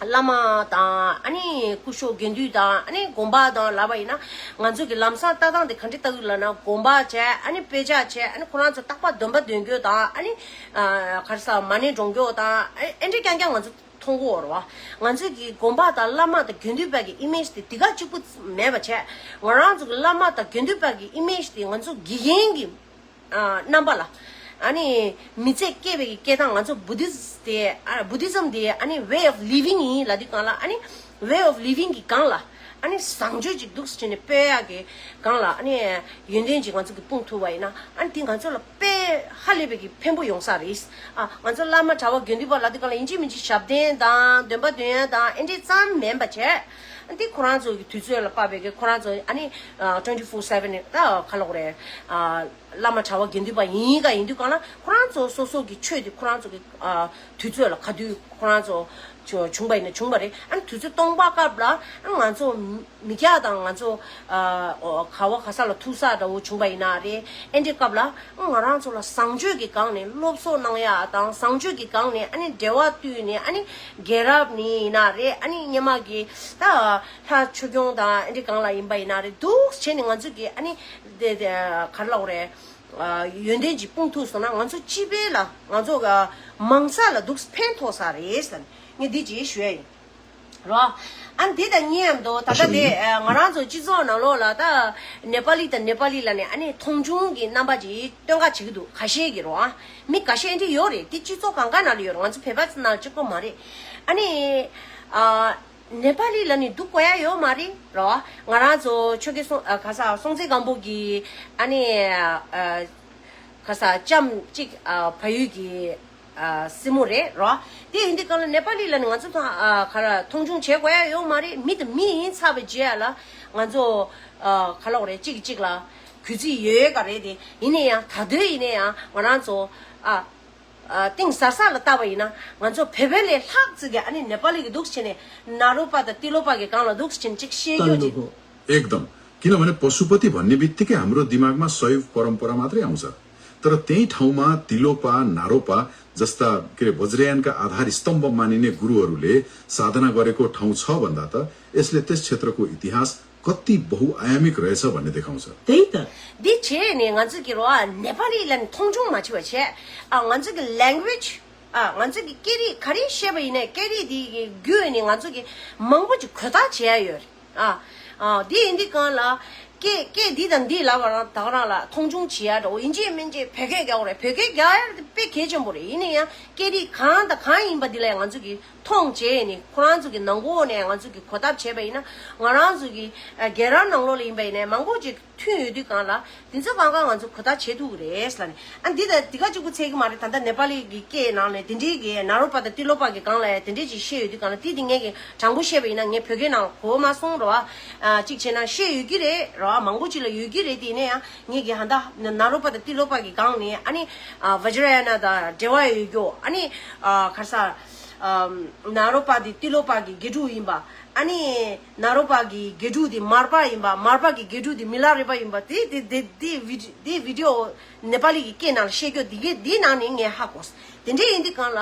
བླ་མ་དང་ཨ་ནི་སྐུ་ཞབས་དགེ་འདུན་དང་ཨ་ནི་དགོན་པ་དང་ལབ་པ་ཡིན་ན། ང་ཚོ་གི་ལམ་སང་ལྟ་སྟངས་དེ་ག་འདྲ་ལྟ་གི་ལབ་ན། དགོན་པ་བྱས། ཨ་ནི་དཔེ་ཆ་བྱས། ཨ་ནི་ཁོ་རང་ཚོ་རྟག་པར་འདོན་པ་འདོན་རྒྱུ་དང་། ཨ་ནི་ཨ་ག་རེ་ཟ་མ་ཎི་སྒྲོག་རྒྱུ་དང་། ཨ་ཨེ་འདྲ་རྐྱང་རྐྱང་ང་ཚོ་མཐོང་གི་ཡོད་རེད་བ། ང་ཚོ་གི་དགོན་པ་དང་བླ་མ་དང་དགེ་འདུན་པ་གི་ཨི་མེ་ཇི་དེ་དེ་ག་གཅིག་པུ་མེད་པ་བྱས། ང་རང་ཚོ་གི་བླ་མ་དང་དགེ་འདུན་པ་གི་ཨི་མེ་ཇི་དེ་ང་ཚོ་དགེ་རྒན་གྱི་ཨ་རྣམ་པ་ལ། ཨ་ནི་མི་ཚེ་སྐྱེལ་བའི་གི་སྐྱེལ་སྟངས། ང་ཚོ་བུ་དིསི་དེ་ཨ་བུ་དི་ཛིམ་དེ་ཨ་ནི་ཝེ་ཨོཕ་ལི་ཝིང་ཡིན་ལབ་དུས་སྒང་ལ། ཨ་ནི་ཝེ་ཨོཕ་ལི་ཝིང་གི་སྒང་ལ་ཨ་ནི་བཟང་སྤྱོད་ཅིག་འདུག་སེ་བྱས་ནས་སྤེལ་ཡག་གི་སྒང་ལ་ཨ་ནི་ཡོན་ཏན་ཅིག་ང་ཚོ་གི་སྤུངས་ཐུབ་པ་ཡིན་ན། ཨ་ནི་དེ་ང་ཚོ་ལ་དཔེ་ཧ་ལས་པའི་གི་ཕན་པོ་ཡོང་ས་རེད། ཨ་ང་ཚོ་བླ་མ་གྲྭ་བ་དགེ་འདུན་པ་ལབ་དུས་སྒང་ལ་ཡིན་གཅིག་མིན་གཅིག་ཞབས་བརྟན་དང་འདོན་པ་འདོན་ཡ་དང་ཨེ་འདྲས་ཙམ་མིན་པ་བྱས། ཨ་ནི་ཁོ་རང་ཚོ་གི་དུས་ཚོད་ལ་དཔག་པའི་གི་ཁོ་རང་ཚོ་ཨ་ནི་ཨ་ཊུ་ཝེན་ཊི་ཕོར་སེ་ཝེན་ད་ག་ལབ་དགོས་རེད། ཨ་བླ་མ་གྲྭ་བ་དགེ་འདུན་པ་ཡིན་ག་ཡིན་དུས་སྒང་ལ་ཁོ་རང་ཚོ་སོ་སོ་གི་ཆོས་དེ་ཁོ་རང་ཚོ་གི་ཨ་དུས་ཚོད་ལ་ག་དུས་ཁོ་རང་ཚོ་བྱུང་བྱུང་པ་ཡིན་ན་བྱུང་བ་རེད། ཨ་ནི་དུས་ཚོད་སྟོང་པ་སྐབས་ལ་ཨ་ང་ཚོ་མི་སྐྱ་དང་ང་ཚོ་ཨ་ཨོ་ག་བ་ག་ས་ལ་ཐུག་ས་འདྲ་བོ་བྱུང་པ་ཡིན་ན་རེད། ཨེ་འདྲའི་སྐབས་ལ་ཨ་ང་རང་ཚོ་ལ་བཟང་སྤྱོད་ཀྱི་སྒང་ནས་སློབ་གསོ་གནང་ཡ་དང་། བཟང་སྤྱོད་ཀྱི་སྒང་ནས་ཨ་ནི་འབྲེལ་བ་བསྟུན་ནས། ཨ་ནི་རྒྱལ་རབས་ནས་ཡིན་ན་རེད། ཨ་ནི་སྔོན་མ་གི་ད་ལྷ་ཆོས་སྐྱོང་དང་ཨེ་འདྲའི་སྒང་ལ་ཡིན་པ་ཡིན་ན་རེད། འདུག་སེ་བྱས་ནས་ང་ཚོ་གི་ཨ་ནི་དེ་དེ་ག་རེ་ལབ་དགོས་རེད། ཨ་ཡོན་ཏན་ཅིག་སྤུངས་ཐུབ་སོང་ན་ང་ཚོ་སྤྱི་པའི་ལ་ང་ཚོ་ག་མང་ཚོགས་ལ་འདུག་སེ་ཕན་ཐོགས་ས་རེད་ཟེར་ནས་ངས་འདི་ཅིག་ཞུ་ཡ་ཡིན། རོ། ཨ་འདི་དང་གཉིས་མདོ་ད་ལྟ་དེ་ཨ་ང་རང་ཚོ་སྤྱི་ཚོགས་ནང་ལོགས་ལ་ད་ནེ་པ་ལི་དང་ནེ་པ་ལི་ལབ་ནས་ཨ་ནི་མཐོང་ཆུང་གི་རྣམ་པ་ཅིག་སྟོན་ག་བྱེད་ཀྱི་འདུག་ཁ་ཤས་ཀྱིས་རོ། ཨ་མི་ཁ་ཤས་འདི་ཡོད་རེད། དེ་སྤྱི་ཚོགས་གང་ག་ནང་ལ་ཡོད་རེད། ང་ཚོ་བོད་པ་ཚོ་ནང་ལ་གཅིག་པོ་མ་རེད། ཨ་ནི་ཨ་ནེ་པ་ལི་ལབ་ནས་སྡུག་དགོས་ཡ་ཡོད་མ་རེད་རོ། ང་རང་ཚོ་ཆོས་རྒྱལ་སྲོང་ཨ་ག་ས་སྲོང་བཙན་སྒམ་པོ་གི་ཨ་ནི་ཨ་ག་ས་ལྕམ་གཅིག་ཨ་བལ་ཡུལ་གྱི་ཨ་སྲིང་མོ་རེད་རོ། དེ་ཡིན་དུས་སྒང་ལ་ནེ་པ་ལི་ལབ་ནས་ང་ཚོ་ཐང་ཨ་ག་ར་མཐོང་ཆུང་བྱེད་དགོས་ཡ་ཡོད་མ་རེད། མི་དང་མི་ཡིན་ཚར་བའི་རྗེས་ལ་ང་ཚོ་ཨ་ག་ལབ་དགོས་རེད། གཅིག་གིས་གཅིག་ལ་གུས་བརྩི་ཡོད་ཡོད་ག་རེད་དེ། ཡིན་ན་ཡང་ད་དུང་ཡིན་ན་ཡང་ང་རང་ཚོ་ཨ་ཨ་གཏིང་ཟབ་ཟབ་ལ་བལྟས་པ་ཡིན་ན་ང་ཚོ་བོད་པ་ལས་ལྷག་ཙིག་གི་ཨ་ནི་ནེ་པ་ལི་གི་འདུག་སེ་བྱས་ནས་ནཱ་རོ་པ་དང་ཏི་ལོ་པ་གི་སྒང་ལ་འདུག་སེ་བྱས་ནས་གཅིག་བཤད་རྒྱུ་ཅིག एकदम। किनभने पशुपति भन्ने बित्तिकै हाम्रो दिमागमा शैव परम्परा मात्रै आउँछ। तर त्यही ठाउँमा तिलोपा, नारोपा जस्ता, के अरे, वज्रयानका आधार स्तम्भ मानिने गुरुहरूले साधना गरेको ठाउँ छ भन्दा त यसले त्यस क्षेत्रको इतिहास कति बहुआयामिक रहेछ भन्ने देखाउँछ। त्यही त। འདི་བྱས་ནས་ང་ཚོ་གི་རོ་ཨ་ནེ་པ་ལི་ལ་མཐོང་ཆུང་མ་བྱེད་པ་བྱས། ཨ་ང་ཚོ་གི་ལེང་གུ་ཝེཇ། ཨ་ང་ཚོ་གི་སྐད་རིགས་ག་རེ་བཤད་པ་ཡིན་ནའི་སྐད་རིགས་འདི་གི་བརྒྱུད་ནས་ང་ཚོ་གི་མང་པོ་ཅིག་གོ་བརྡ་བྱེད་ཡ་ཡོད་རེད། ཨ་ཨ་འདི་ཡིན་དུས་སྒང་ལ་ སྐད་སྐད་འདི་དང་འདི་ལབ་པ་རང་ད་ག་རང་ལ་མཐོང་ཆུང་བྱེད་ཡ་འདྲ་བོ་ཡིན་གཅིག་མིན་གཅིག་བོད་སྐད་རྒྱག་དགོས་རེད། བོད་སྐད་རྒྱག་ཡ་དེ་དཔེ་གལ་ཆེན་པོ་རེད། ཡིན་ན་ཡང་སྐད་རིགས་གང་དང་གང་ཡིན་པ་འདི་ལ་ཡང་ང་ཚོ་གིས་མཐོང་བྱས་ནས་ཁོ་རང་ཚོ་གི་ནང་ཁོག་ནས་ང་ཚོ་གིས་གོ་ཐབས་བྱས་པ་ཡིན་ན། ང་རང་ཚོ་གི་ཨ་རྒན་རབས་ནང་ལོགས་ལ་ཡིན་པ་ཡིན་ནའི་མང་པོ་ཅིག་མཐུན་ཡོད་དུས་སྒང་ལ་དེ་ཚོ་གང་ག་ང་ཚོ་གོ་བརྡ་བྱེད་ཐུབ་ཀྱི་རེད་ལབ་ནས། ཨ་འདི་ད་འདི་ག་གཅིག་པུ་ཚད་ཀྱི་མ་རེད། ད་ལྟ་ནེ་པ་ལི་གི་སྐད་ནང་ནས་དེ་འདྲའི་གི་ནཱ་རོ་པ་དང་ཏི་ལོ་པ་གི་སྒང་ལ་ཡང་དེ་འདྲའི་ཅིག་བཤད་ཡོད་དུས་སྒང་ལ། དེ་དེ་ངས་གི་དྲང་པོ་བཤད་པ་ཡིན་ན་ངས་བོད་སྐད་ནང་གོ་མ་སོང་རོ། ཨ་གཅིག་བྱས་ན་བཤད་ཡོད་ཀྱི་རེད་རོ། ཨ་མང་པོ་ཅིག་ལ་ཡོད་ཀྱི་རེད། དེ་ནས་ཡང་ངས་གི་ཧ་ད་ནཱ་རོ་པ་དང་ཏི་ལོ་པ་གི་སྒང་ནས་ཨ་ནི་ཨ་བཛྲ་ཡ་ན་དང་འབྲེལ་བ་ཡོད་རྒྱུ། ཨ་ནི་ཨ་ག་རེ་ཟ། ཨམ་ནཱ་རོ་པ་དེ་ཏི་ལོ་པ་གི་དགེ་ཕྲུག་ཡིན་པ། ཨ་ནི་ནཱ་རོ་པ་གི་དགེ་ཕྲུག་དེ་མར་པ་ཡིན་པ། མར་པ་གི་དགེ་ཕྲུག་དེ་མི་ལ་རས་པ་ཡིན་པ། དེ་དེ་དེ་དེ་བི་དེ་བི་ཌི་ཡོ་ནེ་པ་ལི་གི་སྐད་ནང་ལ་བཤད་རྒྱུ་དེ་གི་དེ་ནང་ནས་ངས་ཧ་གོ། དེ་འདྲ་ཡིན་དུས་སྒང་ལ་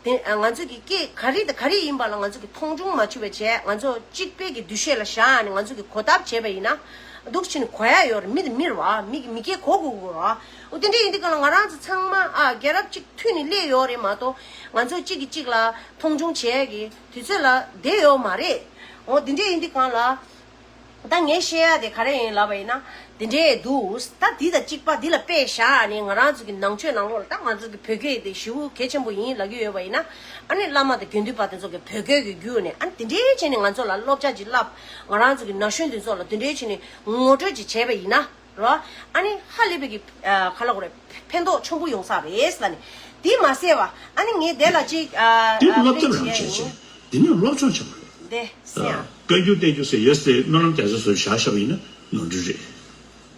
དེ་ང་ཚོ་གི་སྐད་ག་རེ་དང་ག་རེ་ཡིན་པ་ལ་ང་ཚོ་གི་མཐོང་ཆུང་མ་བྱེད་པ་བྱས། ང་ཚོ་གཅིག་པའི་གི་འདུ་ཤེས་ལ་བཞག་ནས་ང་ཚོ་གི་གོ་ཐབས་བྱས་པ་ཡིན་ན། འདུག་ཕྱིན་གོ་ཡ་ཡོད་རེད། མི་དེ་མི་རེད་བ། མི་གི་མི་སྐད་གོ་དགོས་དགོས་རེད་བ། འོ་དེ་འདྲ་ཡིན་དུས་སྒང་ལ་ང་རང་ཚོ་ཚང་མ་ཨ་རྒྱལ་རབས་གཅིག་མཐུན་ནས་སླེབས་ཡོད་རེད་མ་གཏོགས། ང་ཚོ་གཅིག་གིས་གཅིག་ལ་མཐོང་ཆུང་བྱས་ཀྱི་དུས་ཚོད་ལ་བསྡད་ཡོད་མ་རེད། འོ་དེ་འདྲ་ཡིན་དུས་སྒང་ལ་ད་ངས་བཤད་ཡ་དེ་ག་རེ་ཡིན་ལབ་པ་ཡིན་ན། དེ་འདྲས་འདུག་ད་འདི་དང་གཅིག་པ་འདི་ལ་དཔེ་བཞག་ནས་ང་རང་ཚོ་གི་ནང་ཆོས་ནང་ལོགས་ལ་ད་ང་ཚོ་གི་བོད་སྐད་དེ་ཞེ་པོ་གལ་ཆེན་པོ་ཡིན་ལབ་ཀྱི་ཡོད་པ་ཡིན་ན། ཨ་ནི་བླ་མ་དང་དགེ་འདུན་པ་དེ་ཚོ་གི་བོད་སྐད་ཀྱི་བརྒྱུད་ནས་ཨ་ནི་དེ་འདྲས་བྱས་ནས་ང་ཚོ་ལ་སློབ་སྦྱོང་ཅིག་བསླབ། ང་རང་ཚོ་གི་ན་གཞོན་དེ་ཚོ་ལ་དེ་འདྲས་བྱས་ནས་ངོ་སྤྲོད་ཅིག་བྱས་པ་ཡིན་ན་རོ། ཨ་ནི་ཧ་ལས་པའི་གི་ཨ་ག་ལབ་དགོས་རེད། ཕན་ཐོགས་ཆེན་པོ་ཡོང་ས་རེད་ལབ་ནས། དེ་མ་ཟད་པ་ཨ་ནི་ངས་དེ་ལ་ཅིག་ཨ་དེ་ཨ་སློབ་དཔེ་ཐབས་རང་ཅིག་བྱས་བྱས། དེ་ནི་སློབ་སྦྱོང་ཆེན་པོ་རེད། དེ་སེམས་ཨ། བཀའ་འགྱུར་བསྟན་འགྱུར་ཟེར་ཡོད་ཟེར། སྨོན་ལམ་རྒྱ་མཚོ་སོགས་བཞག་བཞག་པ་ཡིན་ན་ནོར་འཁྲུལ་རེད།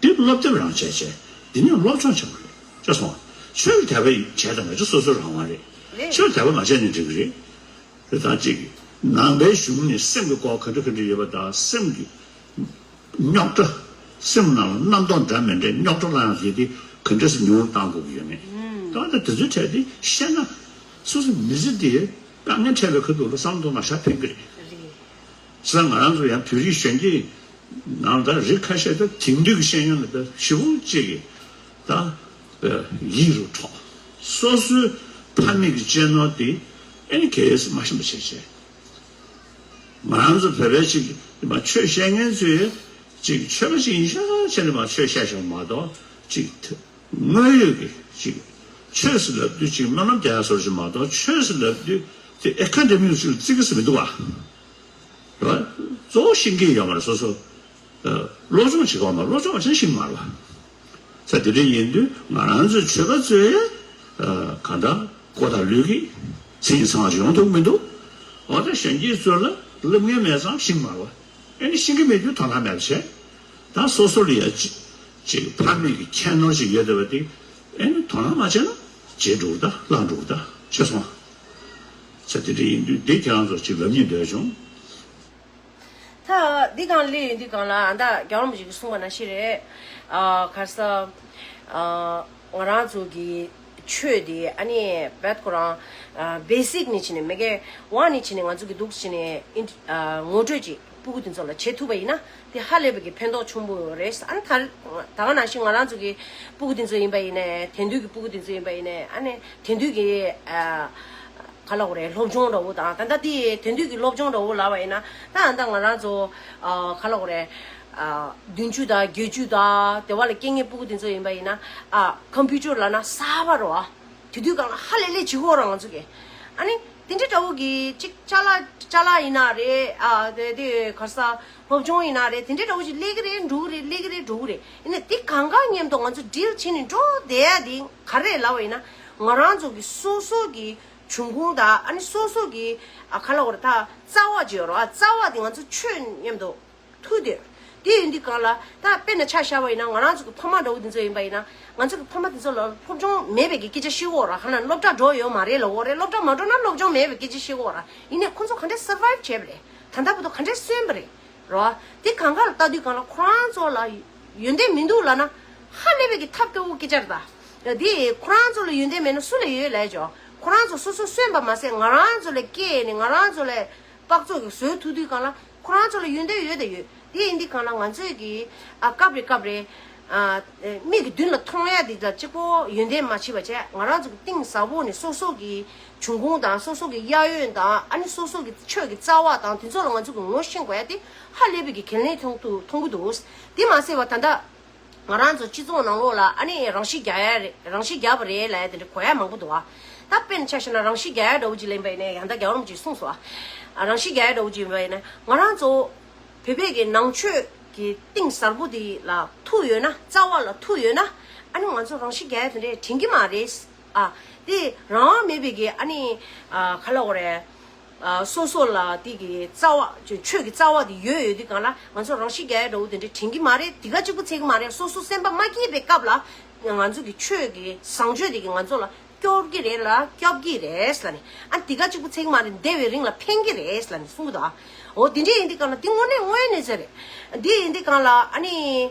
དེ་སློབ་དེབ་རང་བྱས་བྱས། དེ་ནས་སློབ་སྦྱོང་བྱེད་དགོས་རེད། ཅེས་གསུངས། ཆོས་ཀྱི་དད་པ་བྱས་དང་མ་བྱས་སོ་སོའི་རང་དབང་རེད། རེད། ཆོས་དད་པ་མ་བྱས་ནས་འགྲིག་གི་རེད། རེད། ད་གཅིག་ནང་པའི་གཞུང་ནས་སེམས་ཀྱི་སྐོར་ག་འདྲ་ག་འདྲ་ཡོད་པ་དང་། སེམས་ཀྱི་རྙོག་དྲ། སེམས་ནང་ལ་རྣམ་རྟོག་འདྲ་མི་འདྲའི་རྙོག་དྲ་སླར་ཡང་བཟོས་ཏེ་ག་འདྲ་སེ་ཉུང་བཏང་དགོས་ཀྱི་ཡོད་མེད། ད་ལྟ་དེ་ཚོའི་གྲས་དེ་བཤད་ན། སོ་སོ་མི་ཚེ་འདིའི་དཀའ་ངལ་འཕྲད་པའི་ཁ་ཐུག་ལ་བསམ་བློ་གཏོང་ན་ཤ་ཕན་གྱི་རེད། བྱས་ཙང་ང་རང་ཚོ་ཡང་བོད་རིགས་གཞོན་སྐྱེས་ནང་ད་རིགས་ཁ་ཤས་ད་དེང་དུས་ཀྱི་ཤེས་ཡོན་ལ་ད་ཞེ་པོ་ཅིག་གི་ད་ཡིད་རུ་འཕྲོག། སོ་སོའི་ཕ་མེས་ཀྱི་གཅེས་ནོར་དེ་ཨེ་ནི་གལ་སྲིད་མ་ཤེས་པ་བྱས་བྱས། ང་རང་ཚོ་བོད་པའི་ཅིག་མ་ཆོས་བཤད་མཁན་ཚོས་ཅིག་ཆོས་པ་ཅིག་ཡིན་ཤག་བྱས་ནས་མ་ཆོས་བཤད་ཤག་མ་གཏོགས་ཅིག་དངོས་ཡོད་ཀྱི་ཅིག་ཆོས་སུ་ལབ་དུས་ཅིག་སྨོན་ལམ་རྒྱག་ཡ་སོགས་ཅིག་མ་གཏོགས། ཆོས་སུ་ལབ་དུས་དེ་ཨེ་ཁ་ཌེ་མིག་ཅིག་ལ་བརྩི་གི་སུ་མི་འདུག་བ། རེད་བ། གཙོ་བོ་ཤེས་ཀྱི་ཡོད་མ་རེད། སོ་སོ་ཨ་སློབ་སྦྱོང་བྱེད་དགོས་མ། སློབ་སྦྱོང་བྱས་ཤེས་མ་རེད་བ། ས་དེ་འདྲ་ཡིན་དུས་ང་རང་ཚོའི་ཆོལ་ཁ་ཚོས་ཨ་གང་ལྟར་མགོ་དང་ལུས་ཀྱིས་མཚན་ཉིད་ཚང་བ་ཡོང་ཐུབ་མི་འདུག་འོ་ད་གཞོན་སྐྱེས་ཚོ་ལ་སློབ་གཉེར་མེད་ཙང་ཤེས་མ་རེད་བ། ཨེ་ནི་ཤེས་ཀྱི་མེད་དུས་དོ་སྣང་མེད་པ་བྱས། ད་སོ་སོ་ལ་ཡ་ཅི་ཅིག་ཕ་མེས་ཀྱི་ཁྱད་ནོར་ཞིག་ཡོད་བསྡད་པ་དེ་ཨེ་ནི་དོ་སྣང་མ་བྱས་ན་བརྗེད་འགྲོ་གི། ད་བརླག་འགྲོ་གི། ད་ཤེས་སོང་། ས་དེ་འདྲ་ཡིན་དུས་འདི་ཁྱེད་རང་ཚོར་ཅིག་ལབ་སྙིང་འདོད་བྱུང་། ད་འདི་སྒང་སླེབས་ཡོང་དུས་སྒང་ལ་ཨ་ད་རྒྱལ་བ་རིན་པོ་ཆེ་གིས་གསུངས་པ་ནང་བཞིན་རེད། ཨ་ག་རེ་ཟ། ཨ་ང་རང་ཚོ་གི་ཆོས་དེ་ཨ་ནི་བེད་ཁོ་རང་ཨ་བེ་སིག་ནས་བྱས་ནས་མ་གི་ཝན་ནས་བྱས་ནས་ང་ཚོ་གི་འདུག་བྱས་ནས་ཨིན་ཨ་ངོ་སྤྲོད་ཅིག་སྤུ་གུ་དེ་ཚོ་ལ་བྱེད་ཐུབ་པ་ཡིན་ན་དེ་ཧ་ལས་པའི་གི་ཕན་ཐོགས་ཆེན་པོ་ཡོད་རེད། ཨ་ནི་ད་ད་ག་ནང་བཞིན་ང་རང་ཚོ་གི་སྤུ་གུ་དེ་ཚོ་ཡིན་པ་ཡིན་ནའི། དེང་དུས་ཀྱི་སྤུ་གུ་དེ་ཚོ་ཡིན་པ་ཡིན་ནའི། ཨ་ནི་དེང་དུས་ཀྱི་ཨ་ག་ལབ་དགོས་རེད། སློབ་སྦྱོང་འདྲ་བོ་དང་། ད་ལྟ་དེ་དེང་དུས་ཀྱི་སློབ་སྦྱོང་འདྲ་བོ་ལབ་པ་ཡིན་ན། ད་ད་ང་རང་ཚོ་ཨ་ག་ལབ་དགོས་རེད། ཨ་བདུན་ཅུ་དང་བརྒྱད་ཅུ་དང་དེ་བ་ལ་སྐྱེ་མཁན་སྤུ་གུ་དེ་ཚོ་ཡིན་པ་ཡིན་ན། ཨ་ཀམ་པུ་ཊར་ལབ་ན་གསར་པ་རེད་བ། དེ་དུས་སྒང་ལ་ཧ་ལས་ལས་བྱེད་ཀྱི་ཡོད་རེད་ང་ཚོ་གིས། ཨ་ནི་དེ་འདྲ་འདྲ་བོ་གི་ཅིག་ཅ་ལག་ཅ་ལག་ཡིན་ན་རེད། ཨ་དེ་དེ་ག་རེ་ཟ། སློབ་སྦྱོང་ཡིན་ན་རེད། དེ་འདྲ་འདྲ་བོ་ཅིག་སླེབས་ཀྱི་རེད། འགྲོ་གི་རེད། སླེབས་ཀྱི་རེད། འགྲོ་གི་རེད། ཡིན་ནའི་དེ་གང་ག་མཉམ་དུ་ང་ཚོ་ཌིལ་བྱས་ནས་འགྲོ་བསྡད་ཡ་དེ་ག་རེ་རེད་ལབ་པ་ཡིན་ན། ང་རང་ཚོ་གི་སོ་སོ་གི་འབྱུང་ཁུངས་དང་། ཨ་ནི་སོ་སོ་གི་ཨ་ག་ལབ་དགོས་རེད། ད་རྩ་བ་ཅིག་ཡོད་རེད་བ། རྩ་བ་དེ་ང་ཚོ་ཆོས་མཉམ་དུ་ཐུག་བསྡད། དེ་ཡིན་དུས་སྒང་ལ་ད་དཔེར་ན་ཆ་བཞག་པ་ཡིན་ན། ང་རང་ཚོ་གི་ཕ་མ་འདྲ་བོ་དེ་ཚོ་ཡིན་པ་ཡིན་ན། ང་ཚོ་གི་ཕ་མ་དེ་ཚོ་ལ་སློབ་སྦྱོང་མེད་པའི་གི་སྐད་ཆ་བཤད་ཀྱི་ཡོད་རེད། ག་ན་སློབ་གྲྭ་འགྲོ་ཡོད་མ་རེད་ལབ་ཀྱི་ཡོད་རེད། སློབ་གྲྭ་མ་འགྲོ་ན་སློབ་སྦྱོང་མེད་པའི་སྐད་ཆ་བཤད་ཀྱི་ཡོད་རེད། ཡིན་ནའི་ཁོང་ཚོ་ག་འདྲས་སར་བའིབ་བྱས་པ་རེད། ད་ལྟ་བར་དུ་ག་འདྲས་གསོན་པ་རེད། རེད་བ། དེ་གང་ག་ལ་ལྟ་དུས་སྒང་ལ་ཁོ་རང་ཚོ་ལ་ཡོན་ཏན་མི་འདུག་ལབ་ན་ཧ་ལས་པའི་གི་ཐབས་སྐྱོ་བོ་སྐད་ཆ་རེད་ད། དེ་ཁོ་རང་ཚོ་ལ་ཡོན་ཏན་མེད་ན་སུ་ལ་ཡོད་ལབ་ཀྱི་ཡོད། ཁོ་རང་ཚོ་སོ་སོ་གསོན་པ་མ་ཟད་ང་རང་ཚོ་ལ་སྐྱེས་ནས་ང་རང་ཚོ་ལ་དཔག་ཚོད་ཀྱི་བཟོ་ཐུབ་དུས་སྒང་ལ་ཁོ་རང་ཚོ་ལ་ཡོན་ཏན་ཡོད་དང་ཡོད། དེ་ཡིན་དུས་སྒང་ལ་ང་ཚོས་ཀྱི་ཨ་སྐབས་རེ་སྐབས་རེ་ ཨ། མིག་གི་མདུན་ལ་མཐོང་ཡ་དེ་ལ་གཅིག་པོ་ཡོན་ཏན་མ་མཆིས་པ་བྱས། ང་རང་ཚོ་གི་གཏིང་ཟབ་པོ་ནས་སོ་སོ་གི་འབྱུང་ཁུངས་དང་སོ་སོ་གི་གཡས་གཡོན་དང་། ཨ་ནི་སོ་སོ་གི་ཆོས་ཀྱི་རྩ་བ་དང་དེ་ཚོ་ལ་ང་ཚོ་གི་ངོ་ཤེས་དགོས་ཡ་དེ་ཧ་ལས་པའི་གི་གལ་གནད་མཐོང་དུ་མཐོང་གི་འདུག་དེ་མ་ཟད་པ་ད་ལྟ་ང་རང་ཚོ་སྤྱི་ཚོགས་ནང་ལོགས་ལ་ཨ་ནི་རང་ཤི་རྒྱག་ཡ་རེད། རང་ཤི་རྒྱག་པ་རེད་ལབ་ཡ་དེ་འདྲ་གོ་ཡ་མང་པོ་འདུག་ཨ། ད་དཔེར་ན་ཆ་བཞག་ན་རང་ཤི་རྒྱག་ཡ་འདྲ་བོ་ཅིག་ལེན་པ་ཡིན་ན། ཡང་ད་རྒྱལ་བ་རིན་པོ་ཆེས་གསུངས་སོང་ཨ། རང་ཤི་རྒྱག་ཡ་འདྲ་བོ་ཅིག་ཡིན་པ་ཡིན་ན། ང་རང་ཚོ་བོད་པའི་གི་ནང་ཆོས་ཀྱི་གཏིང་ཟབ་པོ་དེ་ལ་ཐུག་ཡོད་ན། རྩ་བ་ལ་ཐུག་ཡོད་ན། ཨ་ནི་ང་ཚོ་རང་ཤི་རྒྱག་ཡ་དེ་འདྲ་དྲན་གྱི་མ་རེད་ཨ། དེ་རང་དབང་མེད་པའི་གི་ཨ་ནི་ཨ་ག་ལབ་དགོས་རེད། ཨ། སོ་སོ་ལ་དེ་གི་རྩ་བ། ཆོས་ཀྱི་རྩ་བ་དེ་ཡོད་ཡོད་དུས་སྒང་ལ་ང་ཚོ་རང་ཤི་རྒྱག་ཡ་འདྲ་བོ་དེ་འདྲ་དྲན་གྱི་མ་རེད། དེ་ག་གཅིག་པུ་ཚད་ཀྱི་མ་རེད། སོ་སོ་སེམས་པ་མ་སྐྱིད་པའི་སྐབས་ལ་ང་ཚོ་གི་ཆོས་ཀྱི་བཟང་སྤྱོད་དེ་གི་ང་ཚོ་ལ་སྐྱོར་གྱི་རེད་ལ་སྐྱོབ་ཀྱི་རེད་ལབ་ནས། ཨ། དེ་ག་གཅིག་པུ་ཚད་ཀྱི་མ་རེད། འདས་པའི་རིང་ལ་ཕན་གྱི་རེད་ལབ་ནས་གསུངས་འདུག་ཨ། འོ། དེ་འདྲ་ཡིན་དུས་སྒང་ལ་དེ་དངོས་གནས་དངོས་གནས་ཚད་རེད། དེ་ཡིན་དུས་སྒང་ལ་ཨ་ནི་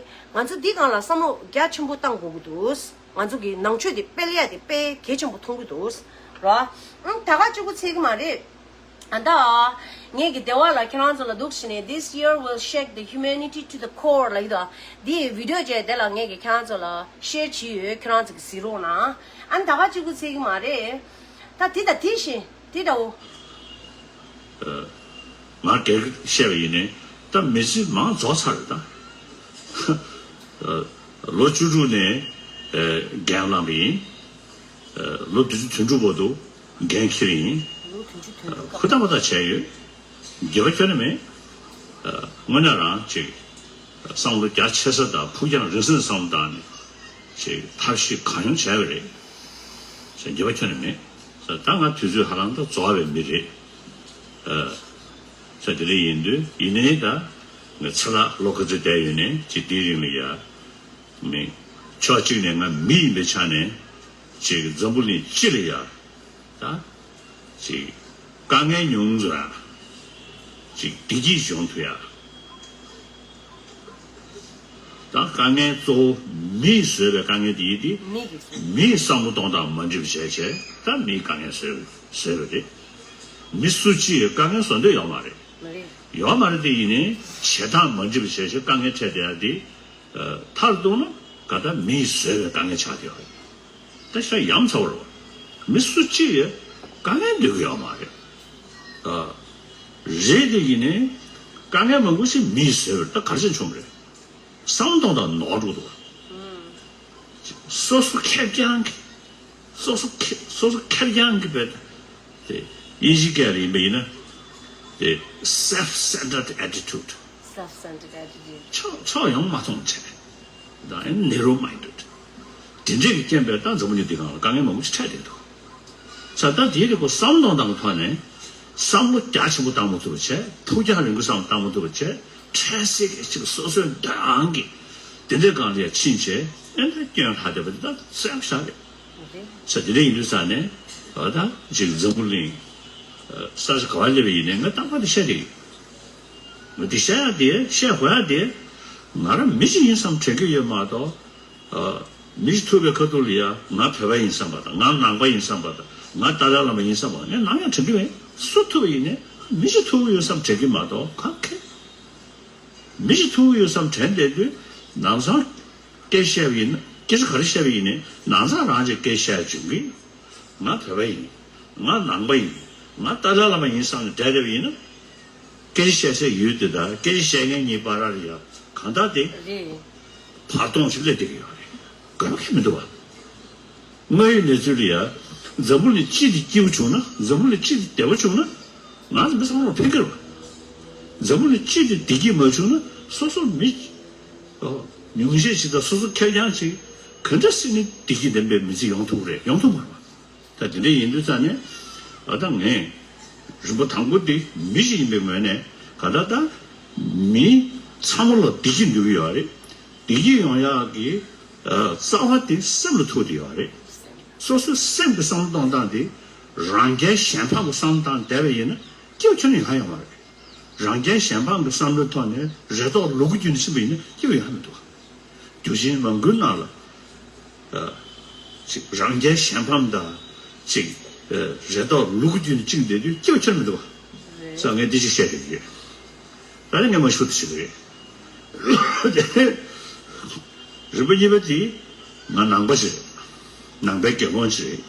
ང་ཚོ་དེ་སྒང་ལ་བསམ་བློ་རྒྱ་ཆེན་པོ་བཏང་དགོས་ཀྱི་འདུག་ང་ཚོ་གི་ནང་ཆོས་དེ་སྤེལ་ཡ་དེ་དཔེ་གལ་ཆེན་པོ་མཐོང་གི་འདུག་ར། ཨང་། ད་ག་གཅིག་པུ་ཚད་ཀྱི་མ་རེད། ཨ། ད་ངས་ཀྱི་སྡེ་བ་ལ་ཁྱེད་རང་ཚོ་ལ་འདུག་བྱས་ནས། This year will shake the humanity to the core ལབ་ཀྱི་འདུག་དེའི་བི་ཌི་ཡོ་བྱས་དེ་ལ་ངས་ཀྱི་ཁྱེད་རང་ཚོ་ལ་ཤེར་བྱས་ཡོད། ཁྱེད་རང་ཚོ་གི་གཟིགས་རོགས་གནང་། ཨ་ནི་ད་ག་གཅིག་པུ་ཚད་ཀྱི་མ་རེད། ད་དེ་དང་དེ་བཞིན་དེ་འདྲ་བོ། ང་སྒེར་བཤད་པ་ཡིན་ནའི་ད་མི་ཚེ་མང་རྫོགས་ཚར་རེད་ད། ལོ་བཅུ་དྲུག་ནས་འགན་བླངས་པ་ཡིན། ལོ་བདུན་ཅུ་དོན་དྲུག་བར་དུ་འགན་འཁྱེར་ཡིན། ཧུར་ཐག་པ་ཐག་བྱས་ཡོད། འགྱོད་པ་ཁྱོན་ནས་མེད། དངོས་གནས་རང་ཅིག་བསམ་བློ་རྒྱ་ཆེ་ས་དང་ཕུགས་རྒྱང་རིང་ས་ནས་བསམ་བློ་བཏང་ནས་ཅིག་ཐབས་ཤེས་གང་ཡོང་བྱས་པ་རེད། ཅེས་འགྱོད་པ་ཁྱོན་ནས་མེད། ད་ང་དུས་ཚོད་ཧ་ལམ་ད་རྫོགས་པའི་མི་རེད། ས་དེ་རེད། ཡིན་དུས་ཡིན་ནའི་ད་ངས་ཚེ་ལྷག་ལོ་ག་ཚོད་བསྡད་ཡོད་ནའི་ཅིག་དེའི་རིང་ལ་ཡ། མི་ཕྱོགས་གཅིག་ནས་ང་མི་ཡིན་པའི་ཆ་ནས་ཅིག་འཛམ་བུ་གླིང་སྤྱི་ལ་ཡ། ད་ཅིག་དཀའ་ངལ་ཉུང་ཙམ་ཅིག་བདེ་སྐྱིད་འབྱུང་ཐུབ་ཡ། ད་དཀའ་ངལ་གཙོ་བོ་མིས་བཟོས་པའི་དཀའ་ངལ་དེ་ཡིན་ཏེ། མིས་བསམ་བློ་གཏོང་སྟངས་མ་འགྲིག་པ་བྱས་བྱས་ད་མིས་དཀའ་ངལ་བཟོས་བཟོས་པ་རེད། མི་སུ་གཅིག་དཀའ་ངལ་བཟོ་འདོད་ཡོད་མ་རེད། ཡོད་མ་རེད། དེ་ཡིན་ནའི་བྱེད་སྟངས་མ་འགྲིག་པ་བྱས་བྱས་དཀའ་ངལ་འཕྲད་བསྡད་ཡ་དེ། མཐར་གཏུགས་ན་ག་ད་མིས་བཟོས་པའི་དཀའ་ངལ་ཆགས་བསྡད་ཡོད་རེད། ད་ཤ་ཡ་མཚར་བ་རེད་བ། མི་སུ་གཅིག་ཡང་དཀའ་ངལ་འདོད་ཀྱི་ཡོད་མ་རེད། ཨ། རེད་དེ་ཡིན་ནའི་དཀའ་ངལ་མང་པོ་ཞིག་མིས་བཟོས་པ་རེད། ད་ག་རེ་བྱས་བྱུང་བ་རེད། བསམ་བློ་གཏོང་སྟངས་ནོར་འགྲོ་འདུག་བ། སོ་སོ་ཁེར་རྐྱང་གི། སོ་སོ་ཁེ་སོ་སོ་ཁེར་རྐྱང་གི་བས། དེ་དབྱིན་ཇིའི་སྐད་ལ་ཡིན་པ་ཡིན་ན། དེ་self-centered attitude། Self-centered attitude། ཕྱོགས་ཕྱོགས་ཡོང་མ་མཐོང་བྱས། ད་ཨེ་narrow minded། དེ་འདྲས་ཀྱི་རྐྱེན་པས་ད་འཛམ་བུ་གླིང་འདི་སྒང་ལ་དཀའ་ངལ་མང་པོ་ཞིག་འཕྲད་བསྡད་འདུག་ས་ད་དེའི་རིགས་པ་བསམ་བློ་གཏོང་སྟངས་ཀྱི་ཐོག་ནས་བསམ་བློ་རྒྱ་ཆེན་པོ་བཏང་མ་ཐུབ་པ་བྱས། ཕུགས་རྒྱང་རིང་པོའི་བསམ་བློ་བཏང་མ་ཐུབ་པ་བྱས། འཕྲལ་སེལ་གྱི་ཅིག་སོ་སོའི་འདོད་ཨང་གི་དེ་འདྲའི་སྒང་ལ་ཡ་ཕྱིན་བྱས། ཨེ་འདྲ་སྐྱོན་ལྷག་བསྡད་པ་དེ་ད་གསལ་པོ་ཞེ་དྲག་རེད། ས་དེ་འདྲ་ཡིན་དུས་ས་ནས་ཨ་ད་ཅིག་འཛམ་བུ་གླིང་ས་ཆ་ག་བ་སླེབས་པ་ཡིན་ནའི་ང་རྟག་པར་དེ་བཤད་བསྡད་ཀྱི་ཡོད། ང་དེ་བཤད་ཡ་དེ་བཤད་དགོས་ཡ་དེ་ང་རང་མི་ཞིག་ཡིན་བསམ་དྲན་གྱི་ཡོད་མ་གཏོགས། ཨ། མི་ཞིག་ཐུག་པའི་ཁ་ཐུག་ལ་ཡ་ང་བོད་པ་ཡིན་བསམ་པ་དང་། ང་ནང་པ་ཡིན་བསམ་པ་དང་། ང་ཏཱ་ལའི་བླ་མ་ཡིན་བསམ་པ་དང་། ངས་ནམ་ཡང་དྲན་གྱི་མེད། སུ་ཐུག་པ་ཡིན་ནའི་མི་ཞིག་ཐུག་གི་ཡོད་བསམ་དྲན་གྱི་མ་གཏོགས་གང་ཁེ། མི་ཞིག་ཐུག་གི་ཡོད་བསམ་དྲན་བསྡད་དུས་ནམ་སང་སྐད་བཤད་པ་ཡིན་ན། སྐད་ཆ་ག་རེ་བཤད་པ་ཡིན་ནའི་ནམ་སང་རང་གིས་སྐད་བཤད་བྱུང་གི། ང་བོད་པ་ཡིན། ང་ནང་པ་ཡིན། ང་ཏཱ་ལའི་བླ་མ་ཡིན་བསམ་ནས་བསྡད་བསྡད་པ་ཡིན་ན། སྐད་ཆ་བཤད་སའི་ཡུལ་དེ་དང་སྐད་ཆ་བཤད་མཁན་གཉིས་བར་ལ་ཡ་གང་ལྟར་དེ་རེད། བར་སྟོང་ཞིག་སླེབས་བསྡད་ཀྱི་ཡོད་རེད། དགོས་པ་གང་ཡང་མི་འདུག་བ། དངོས་ཡོད་གནས་ཚུལ་ལ་ཡ། འཛམ་བུ་གླིང་སྤྱི་དེ་སྐྱིད་པོ་བྱུང་ན། འཛམ་བུ་གླིང་སྤྱི་དེ་བདེ་པོ་བྱུང་ན། ང་ཚོ་མི་ཚང་མ་ལ་ཕན་གྱི་རེད་བ། འཛམ་བུ་གླིང་སྤྱི་དེ་བདེ་སྐྱིད་མ་བྱུང་ན། སོ་སོ་མི་ཉུང་ཤས་ཤིག་དང་སོ་སོ་ཁེར་རྐྱང་ཅིག་ག་འདྲ་སེ་ནི་བདེ་སྐྱིད་ལྡན་པའི་མི་ཚེ་ཡོང་ཐུབ་ཀྱི་རེད། ཡོང་ཐུབ་མ་རེད་བ། ད་དེ་འདྲ་ཡིན་དུས་ཙང་ནས་ཨ་ད་ངས་རིམ་པ་དང་པོ་དེ་མི་ཞིག་ཡིན་པའི་ངོས་ནས་ག་ད་ད་མི་ཚང་མ་ལ་བདེ་སྐྱིད་འདོད་ཀྱི་ཡོད་རེད། བདེ་སྐྱིད་ཡོང་ཡག་གི་ཨ་རྩ་བ་དེ་སེམས་ལ་ཐུག་བསྡད་ཡོད་རེད། སོ་སོའི་སེམས་ཀྱི་བསམ་བློ་གཏོང་སྟངས་དེ་རང་རྒྱལ་གཞན་ཕམ་གྱི་བསམ་བློ་བཏང་བསྡད་པ་ཡིན་ན་སྐྱིད་པ་ཁྱོན་ནས་ཡོང་ཡ་ཡོད་མ་རེད། རང་རྒྱལ་གཞན་ཕམ་གྱི་བསམ་བློའི་ཐོག་ནས་རེ་དོགས་ལུ་གུ་རྒྱུད་ནས་ཕྱིན་པ་ཡིན་ན་སྐྱིད་པ་ཡོང་ཡ་མི་འདུག་རྒྱུ་ཆེན་མང་པོའི་ནང་ལ། ཨ། ཅིག་རང་རྒྱལ་གཞན་ཕམ་དང་། ཅིག་ཨ། རེ་དོགས་ལུ་གུ་རྒྱུད་ནས་བཅིངས་བསྡད་དུས་སྐྱིད་པ་ཁྱོན་མི་འདུག་བ། རེད། ས་ངས་འདི་ཅིག་བཤད་བསྡད་ཀྱི་ཡོད། ད་ནི་ངས་མ་ཞུ་དུ་ཞིག་རེད། དེ་ རིམ་པ་གཉིས་པ་དེ་ང་ནང་པ་ཞིག་རེད། ནང་པའི་དགེ་སློང་ཞིག་རེད།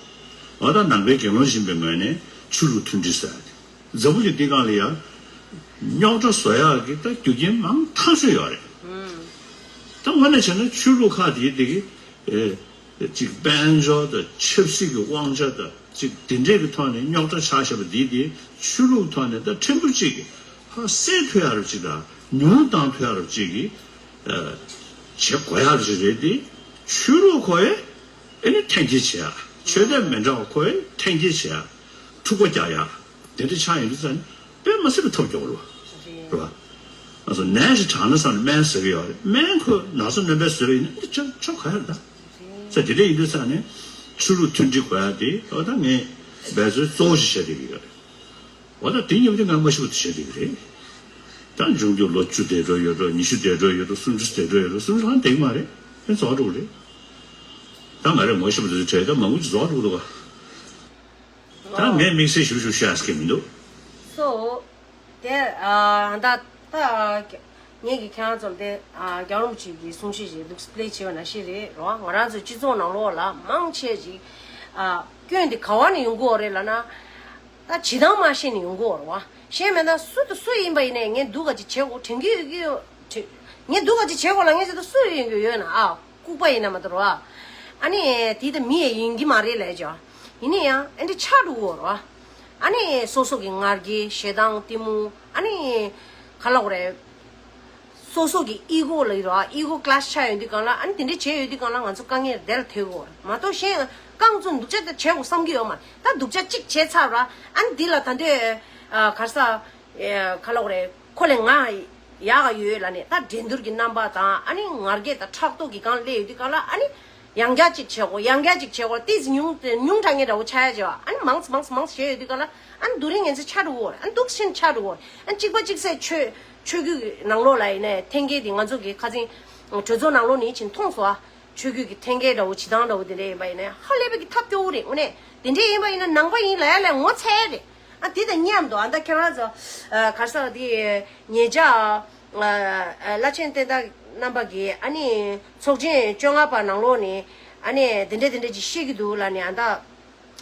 འོ་ད་ནང་པའི་དགེ་སློང་ཡིན་པའི་ངོས་ནས་ཆོས་ལུགས་མཐུན་སྒྲིལ་ཟེར་ཡ་དེ་འཛམ་བུ་གླིང་འདི་སྒང་ལ་ཡ་རྙོག་དྲ་བཟོ་ཡག་གི་ད་རྒྱུ་རྐྱེན་མང་ཐག་ཆོད་ཡོད་རེད། ད་དངོས་གནས་བྱས་ན་ཆོས་ལུགས་ཁག་དེ་དེ་གི་ཨེ། གཅིག་དཔལ་འབྱོར་དང་ཆབ་སྲིད་ཀྱི་དབང་ཆ་དང་གཅིག་དེ་འདྲས་ཀྱི་ཐོག་ནས་རྙོག་དྲ་ཆགས་བཞག་པ་འདི་དེ་ཆོས་ལུགས་ཐོག་ནས་ད་ཕྲན་བུ་གཅིག་གིས་ཧ་སེལ་ཐུབ་ཡག་རུ་གཅིག་དང་ཉུང་བཏང་ཐུབ་ཡག་རུ་གཅིག་གིས་བྱེད་དགོས་ཡག་རུ་གཅིག་རེད་དེ། ཆོས་ལུགས་ཁོ་ཡས་ཨེ་ནི་འཐེན་འཁྱེར་བྱེད་ཡག་ཆོས་དད་མི་འདྲ་བ་ཁོ་ཡས་འཐེན་འཁྱེར་བྱེད་ཡག་འཁྲུག་པ་རྒྱག་ཡག་དེ་འདྲ་ཆགས་ཡོང་དུས་ཙང་ནས་དཔེ་མ་སྲིད་པའི་ཐབས་སྐྱོ་བོ་རེད་བ། རེད་བ། ང་ཚོ་ནད་ཞིག་དྲག་ན་བསམ་ནས་སྨན་ཟ་གི་ཡོད་རེད། སྨན་ཁོ་ན་ཚ་སྣོན་པ་བཟོས་པ་ཡིན་ན་འདི་ཆོག་ཆོག་ག་ཡ་རེད་ད། ས་དེ་འདྲ་ཡིན་དུས་ཙང་ནས་ཆོས་ལུགས་མཐུན་སྒྲིལ་དགོས་ཡ་དེ་འོ་ད་ངས་འབད་རྩོལ་གཙོ་བོ་ཞིག་བྱས་བསྡད་ཀྱི་ཡོད་རེད། འོ་ད་དེ་མཉམ་དུ་ང་མ་ཤི་བ་དུ་བྱས་བསྡད་ཀྱི་རེད། ད་འབྱུང་འགྱུར་ལོ་བཅུ་འདས་འགྲོ་ཡོད་འགྲོ། ཉི་ཤུ་འདས་འགྲོ་ཡོད་འགྲོ། སུམ་ཅུ་འདས་འགྲོ་ཡོད་འགྲོ། སུམ་ཅུ་ཧང་འདས་ཀྱི་མ་རེད། ཨེ་རྫོགས་འགྲོ་གི་རེད། ད་ང་རེ་མ་ཤི་བ་དུ་བྱས་ད་མང་པོ་ཅིག་རྫོགས་འགྲོ་གི་འདུག་ག་ད་ངས་དམིགས་བསལ་ཞུ་ཞུ་བཤད་ས་གི་མི་འདུག་སོ། དེ་ཨ་ད་ད་ངེད་ཀྱི་ཁྱེད་རང་ཚོར་དེ་ཨ་རྒྱལ་བ་རིན་པོ་ཆེ་གི་གསུང་བཤད་ཞིག་འདུག་སེ་པླེ་བྱས་པ་ནང་བཞིན་རེད་རོ། ང་རང་ཚོའི་སྤྱི་ཚོགས་ནང་ལོགས་ལ་མང་ཆེ་ཞིག་ཨ་སྐྱོན་དེ་ག་བ་ནས་ཡོང་གི་ཡོད་རེད་ལབ་ན། ད་བྱེད་སྟངས་མ་ཤེས་ནས་ཡོང་གི་ཡོད་རེད་བ། ཤེས་མེད་ན་སུ་དང་སུ་ཡིན་པ་ཡིན་ནའི་ངས་སྡུག་ག་ཅིག་བྱེད་དགོས་དྲན་གྱི་ཡོད་ཀྱི་ཡོད་དྲན། ངས་སྡུག་ག་ཅིག་བྱེད་དགོས་ལ་ངས་ཟེར་ད་སུ་ཡིན་གྱི་ཡོད་ན་ཨ། ལྐུགས་པ་ཡིན་ན་མ་གཏོགས་རོ། ཨ་ནི་དེ་ད་མི་ཡ་ཡིན་གྱི་མ་རེད་ལས་ཀྱང་། ཡིན་ན་ཡང་ཨེ་འདྲ་ཆགས་འགྲོ་གི་ཡོད་རོ། ཨ་ནི་སོ་སོ་གི་ང་རྒྱལ་ཞེ་སྡང་གཏི་མུག་ཨ་ནི་ག་ལབ་དགོས་རེད། སོ་སོ་གི་ཨི་གོ་ལ་ཡོད་རོ། ཨི་གོ་ཀ་ལེ་ཤི་ཆགས་ཡོང་དུས་སྒང་ལ་ཨ་ནི་དེ་འདྲ་བྱས་ཡོང་དུས་སྒང་ལ་ང་ཚོ་དཀའ་ངལ་དེ་ལ་ཐེབས་ཀྱི་ཡོད་རེད་མ་གཏོགས་གཞན་རྐང་བཙུགས་སྡུག་ཅག་ད་བྱེད་དགོས་བསམ་གྱི་ཡོད་མ་རེད། ད་སྡུག་ཅག་གཅིག་བྱས་ཚར་ར་ཨ་ནི་འདི་ལ་ད་འདོད་ག་རེ་ཟ། ཨེ་ག་ལབ་དགོས་རེད། ཁོ་ལས་ང་ཡག་ག་ཡོད་ལབ་ནས་ད་འགྲན་བསྡུར་གྱི་རྣམ་པ་དང་ཨ་ནི་ང་རྒྱལ་དང་ཕྲག་དོག་གི་སྒང་སླེབས་ཡོང་དུས་སྒང་ལ་ཨ་ནི་ཡང་བསྐྱར་ཅིག་བྱེད་དགོས། ཡང་བསྐྱར་ཅིག་བྱེད་དགོས། ཏོག་ཙམ་ཉུང་ཉུང་དྲགས་ངེས་འདྲ་བོ་ཆགས་ཡ་བྱེད་པ། ཨ་ནི་མང་ཙམ་མང་ཙམ་མང་ཙམ་བྱས་ཡོང་དུས་སྒང་ལ་ཨ་ནི་སྡུག་རུ་ངན་ཚོ་ཆགས་འགྲོ་གི་ཡོད་རེད། ཨ་ནི་སྡུག་ཤིན་ཆགས་འགྲོ་གི་ཡོད་རེད། ཨ་ནི་གཅིག་པ་གཅིག་སེ་ཆོས་ཆོས་བརྒྱུད་ཀྱི་ནང་ལོགས་ལ་ཡིན་ནའི་འཐེན་འཁྱེར་དེ་ང་ཚོ་གི་ཁ་སང་གྲོས་ཚོགས་ནང་ལོགས་ནས་ཕྱིན་མཐོང་སོང་ཨ། ཆོས་བརྒྱུད་ཀྱི་འཐེན་འཁྱེར་འདྲ་བོ་བྱེད་སྟངས་འདྲ་བོ་དེ་འདྲ་ཡིན་པ་ཡིན་ན་ཧ་ལས་པའི་གི་ཐབས་སྐྱོ་བོ་རེད། དངོས་གནས་དེ་འདྲ་ཡིན་པ་ཡིན་ན་ནང་པ་ཡིན་ལབ་ཡ་ལས་ངོ་ཚ་ཡ་རེད། ཨ་དེ་དང་མཉམ་དུ་ཨ་ད་ཁྱེད་རང་ཚོ་ཨ་ག་རེ་ཟེར་དེ་ཉེ་ཆར་ཨ་བླ་ཆེན་བསྟན་དར་རྣམ་པ་གིས་ཨ་ནི་ཚོགས་ཆེན་བཅོ་ལྔ་པ་ནང་ལོགས་ནས་ཨ་ནི་དེ་འདྲ་དེ་འདྲ་ཅིག་བཤད་ཀྱི་འདུག་ལབ་ནས་ཨ་ད།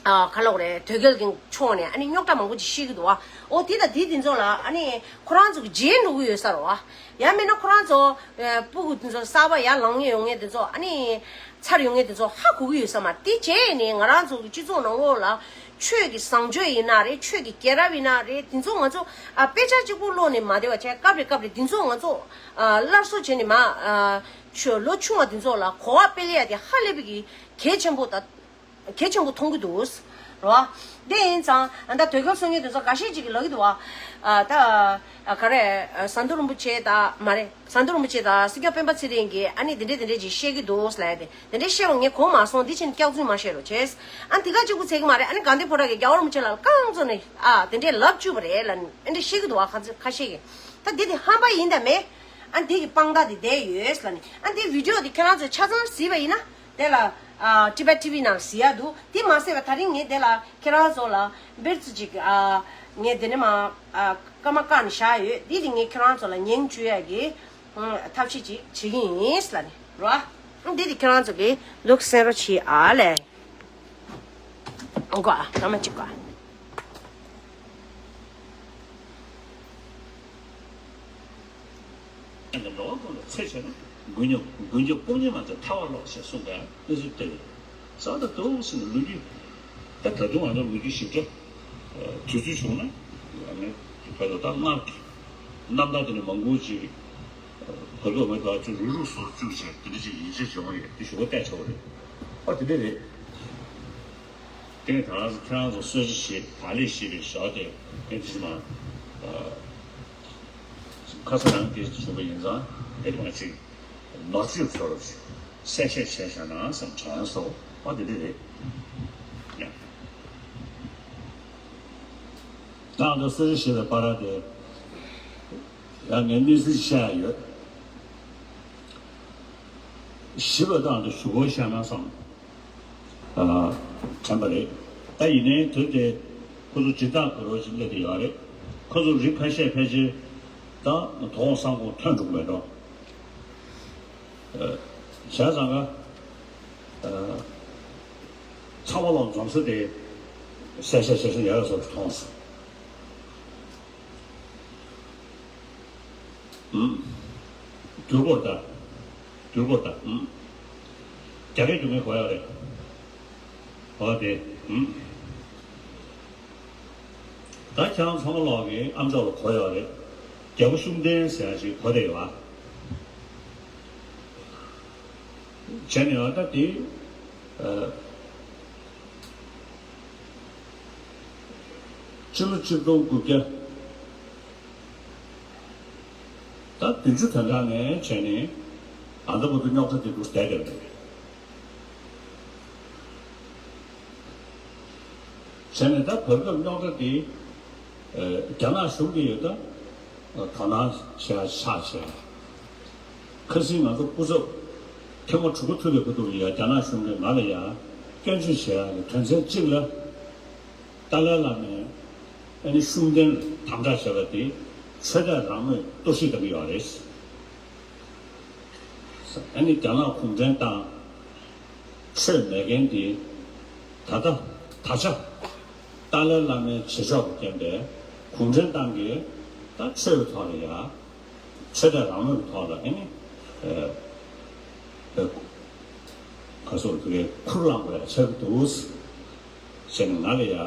ཨ་ག་ལབ་དགོས་རེད། དོལ་རྒྱལ་གྱི་ཕྱོགས་ནས་ཨ་ནི་རྙོག་དྲ་མང་པོ་ཅིག་བཤད་ཀྱི་འདུག་བ། འོ་དེ་དང་དེ་དེ་ཚོ་ལ་ཨ་ནི་ཁོ་རང་ཚོ་གི་བརྗེད་འགྲོ་གི་ཡོད་ས་རེད་བ། ཡང་མིན་ན་ཁོ་རང་ཚོ་ཨ་སྤུ་གུ་དེ་ཚོ་གསར་པ་ཡར་ལངས་ཡོང་མཁན་དེ་ཚོ་ཨ་ནི་ཚར་ཡོང་མཁན་དེ་ཚོ་ཧ་གོ་གི་ཡོད་ས་མ་རེད། དེ་བྱས་ནས་ང་རང་ཚོ་གི་སྤྱི་ཚོགས་ནང་ལོགས་ལ་ཆོས་ཀྱི་བཟང་སྤྱོད་ཡིན་ན་རེད། ཆོས་ཀྱི་རྒྱལ་རབས་ཡིན་ན་རེད། དེ་ཚོ་ང་ཚོ་ཨ་དཔེ་ཆ་གཅིག་པུ་ཀློག་ནས་མ་བསྡད་པ་བྱས་སྐབས་རེ་སྐབས་རེ་དེ་ཚོ་ང་ཚོ་ཨ་སླར་གསོ་བྱས་ནས་མ་ཨ་ཆོས་ལོ་ཆུང་བ་དེ་ཚོ་ལ་གོ་བ་སྤེལ་ཡ་དེ་ཧ་ལས་པའི་གི་གལ་ཆེན་པོ་དང་། གལ་ཆེན་པོ་མཐོང་གི་འདུག་རོ། དེ་ཡིན་ཙང་ཨ་ད་དོལ་རྒྱལ་གསུང་མཁན་དེ་ཚོ་འགའ་ཤས་ཅིག་གིས་ལབ་ཀྱི་འདུག་བ། ཨ་ད་ཨ་ག་རེ་ཨ་ཟམ་གདོང་རིན་པོ་ཆེ་དང་མ་རེད། ཟམ་གདོང་རིན་པོ་ཆེ་དང་སྲིད་སྐྱོང་སྤེན་པ་ཚེ་རིང་གིས་ཨ་ནི་དེ་འདྲས་དེ་འདྲས་ཅིག་བཤད་ཀྱི་འདུག་ལབ་ཡ་དེ་དེ་འདྲས་བཤད་པ་ངས་གོ་མ་སོང་། འདི་ཕྱིན་སྐྱག་རྫུན་མ་བཤད་རོགས་བྱས། ཨ་འདི་ག་གཅིག་པུ་ཚད་ཀྱི་མ་རེད། ཨ་ནི་དགའ་ལྡན་ཕོ་བྲང་གིས་རྒྱལ་བ་རིན་པོ་ཆེ་ལ་རྐང་བཙུགས་ནས་ཨ་དེ་འདྲས་ལབ་བཅུག་པ་རེད་ལབ་ནས་ཨ་འདྲས་བཤད་ཀྱི་འདུག་བ། ཁ་ཚོད་ཁ་ཤས་ཀྱིས་ད་འདི་དེ་ཧམ་པ་ཡིན་དང་མེད། ཨ་འདི་གི་དཔང་རྟགས་དེ་བསྡད་ཡོད་ལབ་ནས་ཨ་འདི་བི་ཌིའོ་དེ་ཁྱེད་རང་ཚོས་ཆ་ཚང་གཟིགས་པ་ཡིན་ན། དེ་ལ་ཨ་ཊི་བེཊ་ཊི་ཝི་ནང་གཟིགས་ཡག་འདུག་དེ་མ་ཟད་པ་ད་རིང་ངས་དེ་ལ་ཁྱེད་རང་ཚོ་ལ་འབེར་ཚུ་ཅིག་ཨ་ངས་དེ་ནས་མ་ཨ་སྐར་མ་བཀག་ནས་བཞག་ཡོད། འདི་དེ་ངས་ཁྱེད་རང་ཚོ་ལ་ཉན་བཅུག་ཡག་གི་ཨ་ཐབས་ཤེས་ཅིག་བྱེད་ཀྱི་ཡིན་ལབ་ནས་རོ། ཨ་འདི་དེ་ཁྱེད་རང་ཚོ་གི་ལུགས་གསན་རོགས་བྱེད་ཨ་ལས། ཨོ་གོ་ཨ་སྐར་མ་གཅིག་གོ་ཨ། ཀྱང་འགྲོ་བ་ཀུན་ལ་ཚེ་ཆེ་ན་མགོན་ཉིད་མགོན་ཁྱབ་སྐུ་མཉེ་མ་ཚེ་ཐར་བ་ལོག་ཞེས་གསུངས་པའི་གནས་ཚུལ་དེ་ལས་ས་ད་དུ་ཟིན་ལོ་རྒྱུས་ད་ད་དུང་ང་ཚོ་ལོ་རྒྱུས་ཞིབ་ཕྲ་དུས་ཚོད་བྱུང་ན་ངས་བོད་དུ་ད་སྔར་གྱི་རྣམ་ཐར་དེ་ནས་མང་པོ་ཅིག་བོད་ལུགས་མི་དག་ཅུང་རུག་རུག་སོར་བཅུག་བྱས་དེ་འདྲ་ཅིག་ཡིན་ཕྱིར་བྱུང་བ་ཡོད་དེ་ཞུ་བ་བལྟས་ཆོག་རེད། ཨ་དེ་འདྲ་རེད། དེ་ནས་ད་ལྟ་ཁྱེད་རང་ཚོ་གསོལ་ཇ་བཞེས་ད་ལས་བཞེས་པའི་ཞག་དེ་ཨེ་དེ་ཕྱི་མ་ཁ་ས་རང་དེ་བྱུང་བ་ཡིན་ཙང་དེ་མ་ཅིག་ནོར་བཅོས་ཚོར་གསལ་བཤད་བྱས་བཞག་ན་བསམ་དྲན་སོང་། ཨ་དེ་འདྲ་རེད། ཡ། ད་ལྟ་གསོལ་ཇ་བཞེས་པའི་བར་དེ་ཡང་ངས་གནས་ཚུལ་བཤད་ཡ་ཡོད། ཞིབ་པ་དང་དུ་ཞུ་སྒོ་བཤད་ན་བསམ། དྲན་པ་རེད། ད་ཡིན་ནའི་དུས་དེ་ཁོ་ཚོ་སྦྱིན་བདག་གི་རོ་ཞིག་སླེབས་ཀྱི་ཡོད་རེད། ཁོ་ཚོ་རི་ཁ་ཤས་ཕལ་ཆེར་ད་དོ་དགོང་སང་དགོང་ཐོན་འགྲོ་གི་མེད་འགྲོ། བྱས་ཙང་ཀ་ཚང་མ་ལོག་འཛོམས་ས་དེ་གསལ་ཤ་གསལ་ཤ་ཡག་ཡག་སོགས་མཐོང་སོང་། ཨུམ། བསྒྱུར་དགོས་རེད་ད། བསྒྱུར་དགོས་རེད་ད། ཨུམ། རྒྱ་སྐད་སྒྱུར་མཁན་དགོས་ཡག་རེད། འོ་དེ། ཨུམ། ད་ཁྱེད་རང་ཚང་མ་ལོག་གི་ཨམ་ཅོག་ལ་གོ་ཡོད་རེད། རྒྱལ་པོ་ཤུགས་ལྡན་ཟེར་ཡག་ཅིག་གོ་བསྡད་ཡོད་ཨ། བྱས་ནས་ཨ་ད་དེ། ཨ། སྤྱི་ལོ་གཅིག་སྟོང་དགུ་བརྒྱ། ད་བདུན་ཅུ་དོན་གྲངས་ནས་བྱས་ནས་ཨ་ད་བར་དུ་རྙོག་དྲ་དེ་འདུག་བསྡད་བསྡད་པ་རེད། བྱས་ནས་ད་བར་སྐབས་རྙོག་དྲ་དེ་རྒྱ་ནག་གཞུང་གིས་ཡོད་ད་དོ་སྣང་བྱས་ཆགས་བྱས། ཁ་སང་ང་ཚོ་སྐུ་ཚབ་ཐེངས་མ་དྲུག་པ་ཐུག་པའི་བར་དུ་ཡ་རྒྱ་ནག་གཞུང་གིས་ང་ལ་ཡ་སྐྱོན་བརྗོད་བྱས་ཡག་གི་དོན་ཚན་གཅིག་ལ། ཏཱ་ལའི་བླ་མས་ཨ་ནི་ཤུགས་ལྡན་དམ་དྲག་བྱས་པ་དེ་ཆོས་དད་རང་མོས་གཏོར་བཤིག་བཏང་གི་ཡོད་རེད། ཨ་ནི་རྒྱ་ནག་གུང་ཁྲན་ཏང་ཆོས་མེད་མཁན་དེ་ད་ལྟ་ད་ཆ་ཏཱ་ལའི་བླ་མའི་བྱེད་ཕྱོགས་ཀྱི་རྐྱེན་པས་གུང་ཁྲན་ཏང་གིས་ད་ཆོས་ཀྱི་ཐོག་ལ་ཡ། ཆོས་དད་རང་མོས་ཀྱི་ཐོག་ལ་ཨེ་ནི། ཨ། ག་སོགས་དེ་གའི་ཁུར་བླངས་པ་ཡང་ཆགས་ཀྱི་འདུག་ཟེར་ནས་ང་ལ་ཡང་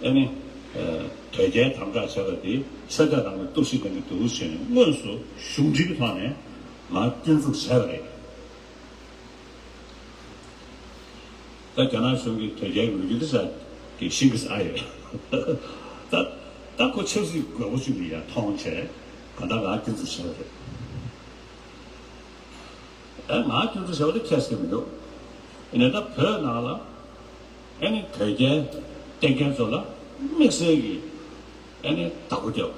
ཨེ་ནི། ཨ། དོལ་རྒྱལ་དམ་དྲག་བྱས་པ་དེ་ཆོས་དད་རང་མོས་གཏོར་བཤིག་གཏོང་གི་འདུག་ཟེར་ནས་དངོས་སུ་གཞུང་འབྲེལ་གྱི་ཐོག་ནས་ང་སྐྱོན་འཛུགས་བྱས་པ་རེད། ད་རྒྱ་ནག་གཞུང་གིས་དོལ་རྒྱལ་གྱི་ལོ་རྒྱུས་འདི་ཚོ་གི་ཤིང་གི་ས་ཡོད། ད་ད་ཁོ་ཆབ་སྲིད་དགོས་མཁོ་ཅིག་ལ་ཡ་མཐོང་བྱས་ག་ད་ང་སྐྱོན་འཛུགས་བྱས་པ་རེད། ཨེ་ང་སྐྱོན་འཛུགས་བྱས་པ་དེ་ཁྱད་བསད་མི་འདུག་ཡིན་ནའི་ད་བོད་ནང་ལ་ཨེ་ནི་དོལ་རྒྱལ་བསྟེན་མཁན་ཚོ་ལ་དམིགས་བསལ་གྱི་ཨེ་ནི་བདག་པོ་རྒྱབ།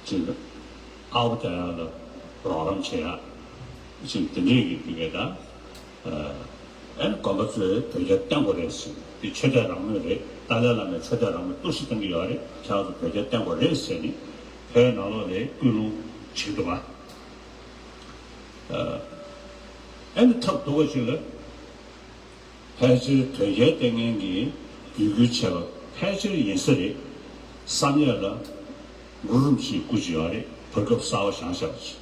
ཅིག་ཨ་བོ་རྒྱག་ཡག་ལ་རོགས་རམ་བྱེད་ཡག་ཅིག་དེ་འདྲས་ཀྱི་དེ་གས་ད། ཨ་ནི་དགོན་པ་ཚོས་དོལ་རྒྱལ་བསྟེན་དགོས་རེད་ཟེར། དེ་ཆོས་དད་རང་མོས་རེད། ཏཱ་ལའི་བླ་མས་ཆོས་དད་རང་མོས་གཏོར་བཤིག་བཏང་གི་ཡོད་རེད། ཁྱེད་རང་ཚོ་དོལ་རྒྱལ་བསྟེན་དགོས་རེད་ཟེར་ནས་བོད་ནང་ལོགས་ལ་སྐུལ་སློང་བྱེད་ཀྱི་འདུག་ག་ཨ་ནི་ཐབས་སྡུག་པ་ཞིག་ལ། ཕལ་ཆེར་དོལ་རྒྱལ་བསྟེན་མཁན་གྱིས་བརྒྱུད་སྐུལ་བྱས་པ་ཕལ་ཆེར་ཡིན་ས་རེད་བསམ་ཡས་ལ་མགུར་རམ་ཞིག་བསྐུར་གྱི་ཡོད་རེད། བར་སྐབས་གསར་པ་བཞེངས་བཞག་པ་ཞིག་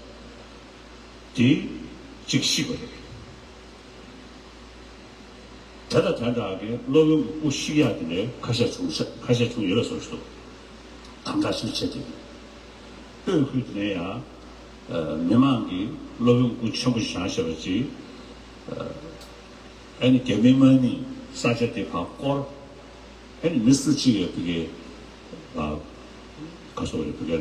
དེ་གཅིག་ཤི་བ་རེད། དེ་དང་དེ་འདྲ་གི་སློབ་དཔོན་གྱི་སྐུ་གཤེགས་ཡག་དེ་འདྲའི་ཁ་ཤས་བྱུང་ཤག་ཁ་ཤས་བྱུང་ཡོད་པའི་བཟོ་ཞིག་འདུག་དམ་དྲག་ཞིག་བྱས་ཏེ། སྟོད་ཁུལ་དེ་ནས་ཡང་། ཨ། མི་མང་གིས་སློབ་དཔོན་སྐུ་ཆེན་པོ་ཞིག་བཞེངས་བཞག་པ་ཅིག་ཨ་ནི་རྒྱ་མི་དམག་མིས་ས་ཆ་དེ་ཕར་བསྐོར། ཨ་ནི་མི་སུ་གཅིག་ཡོད་པའི་གི། ཨ། ག་སོགས་རེད་པའི་གི།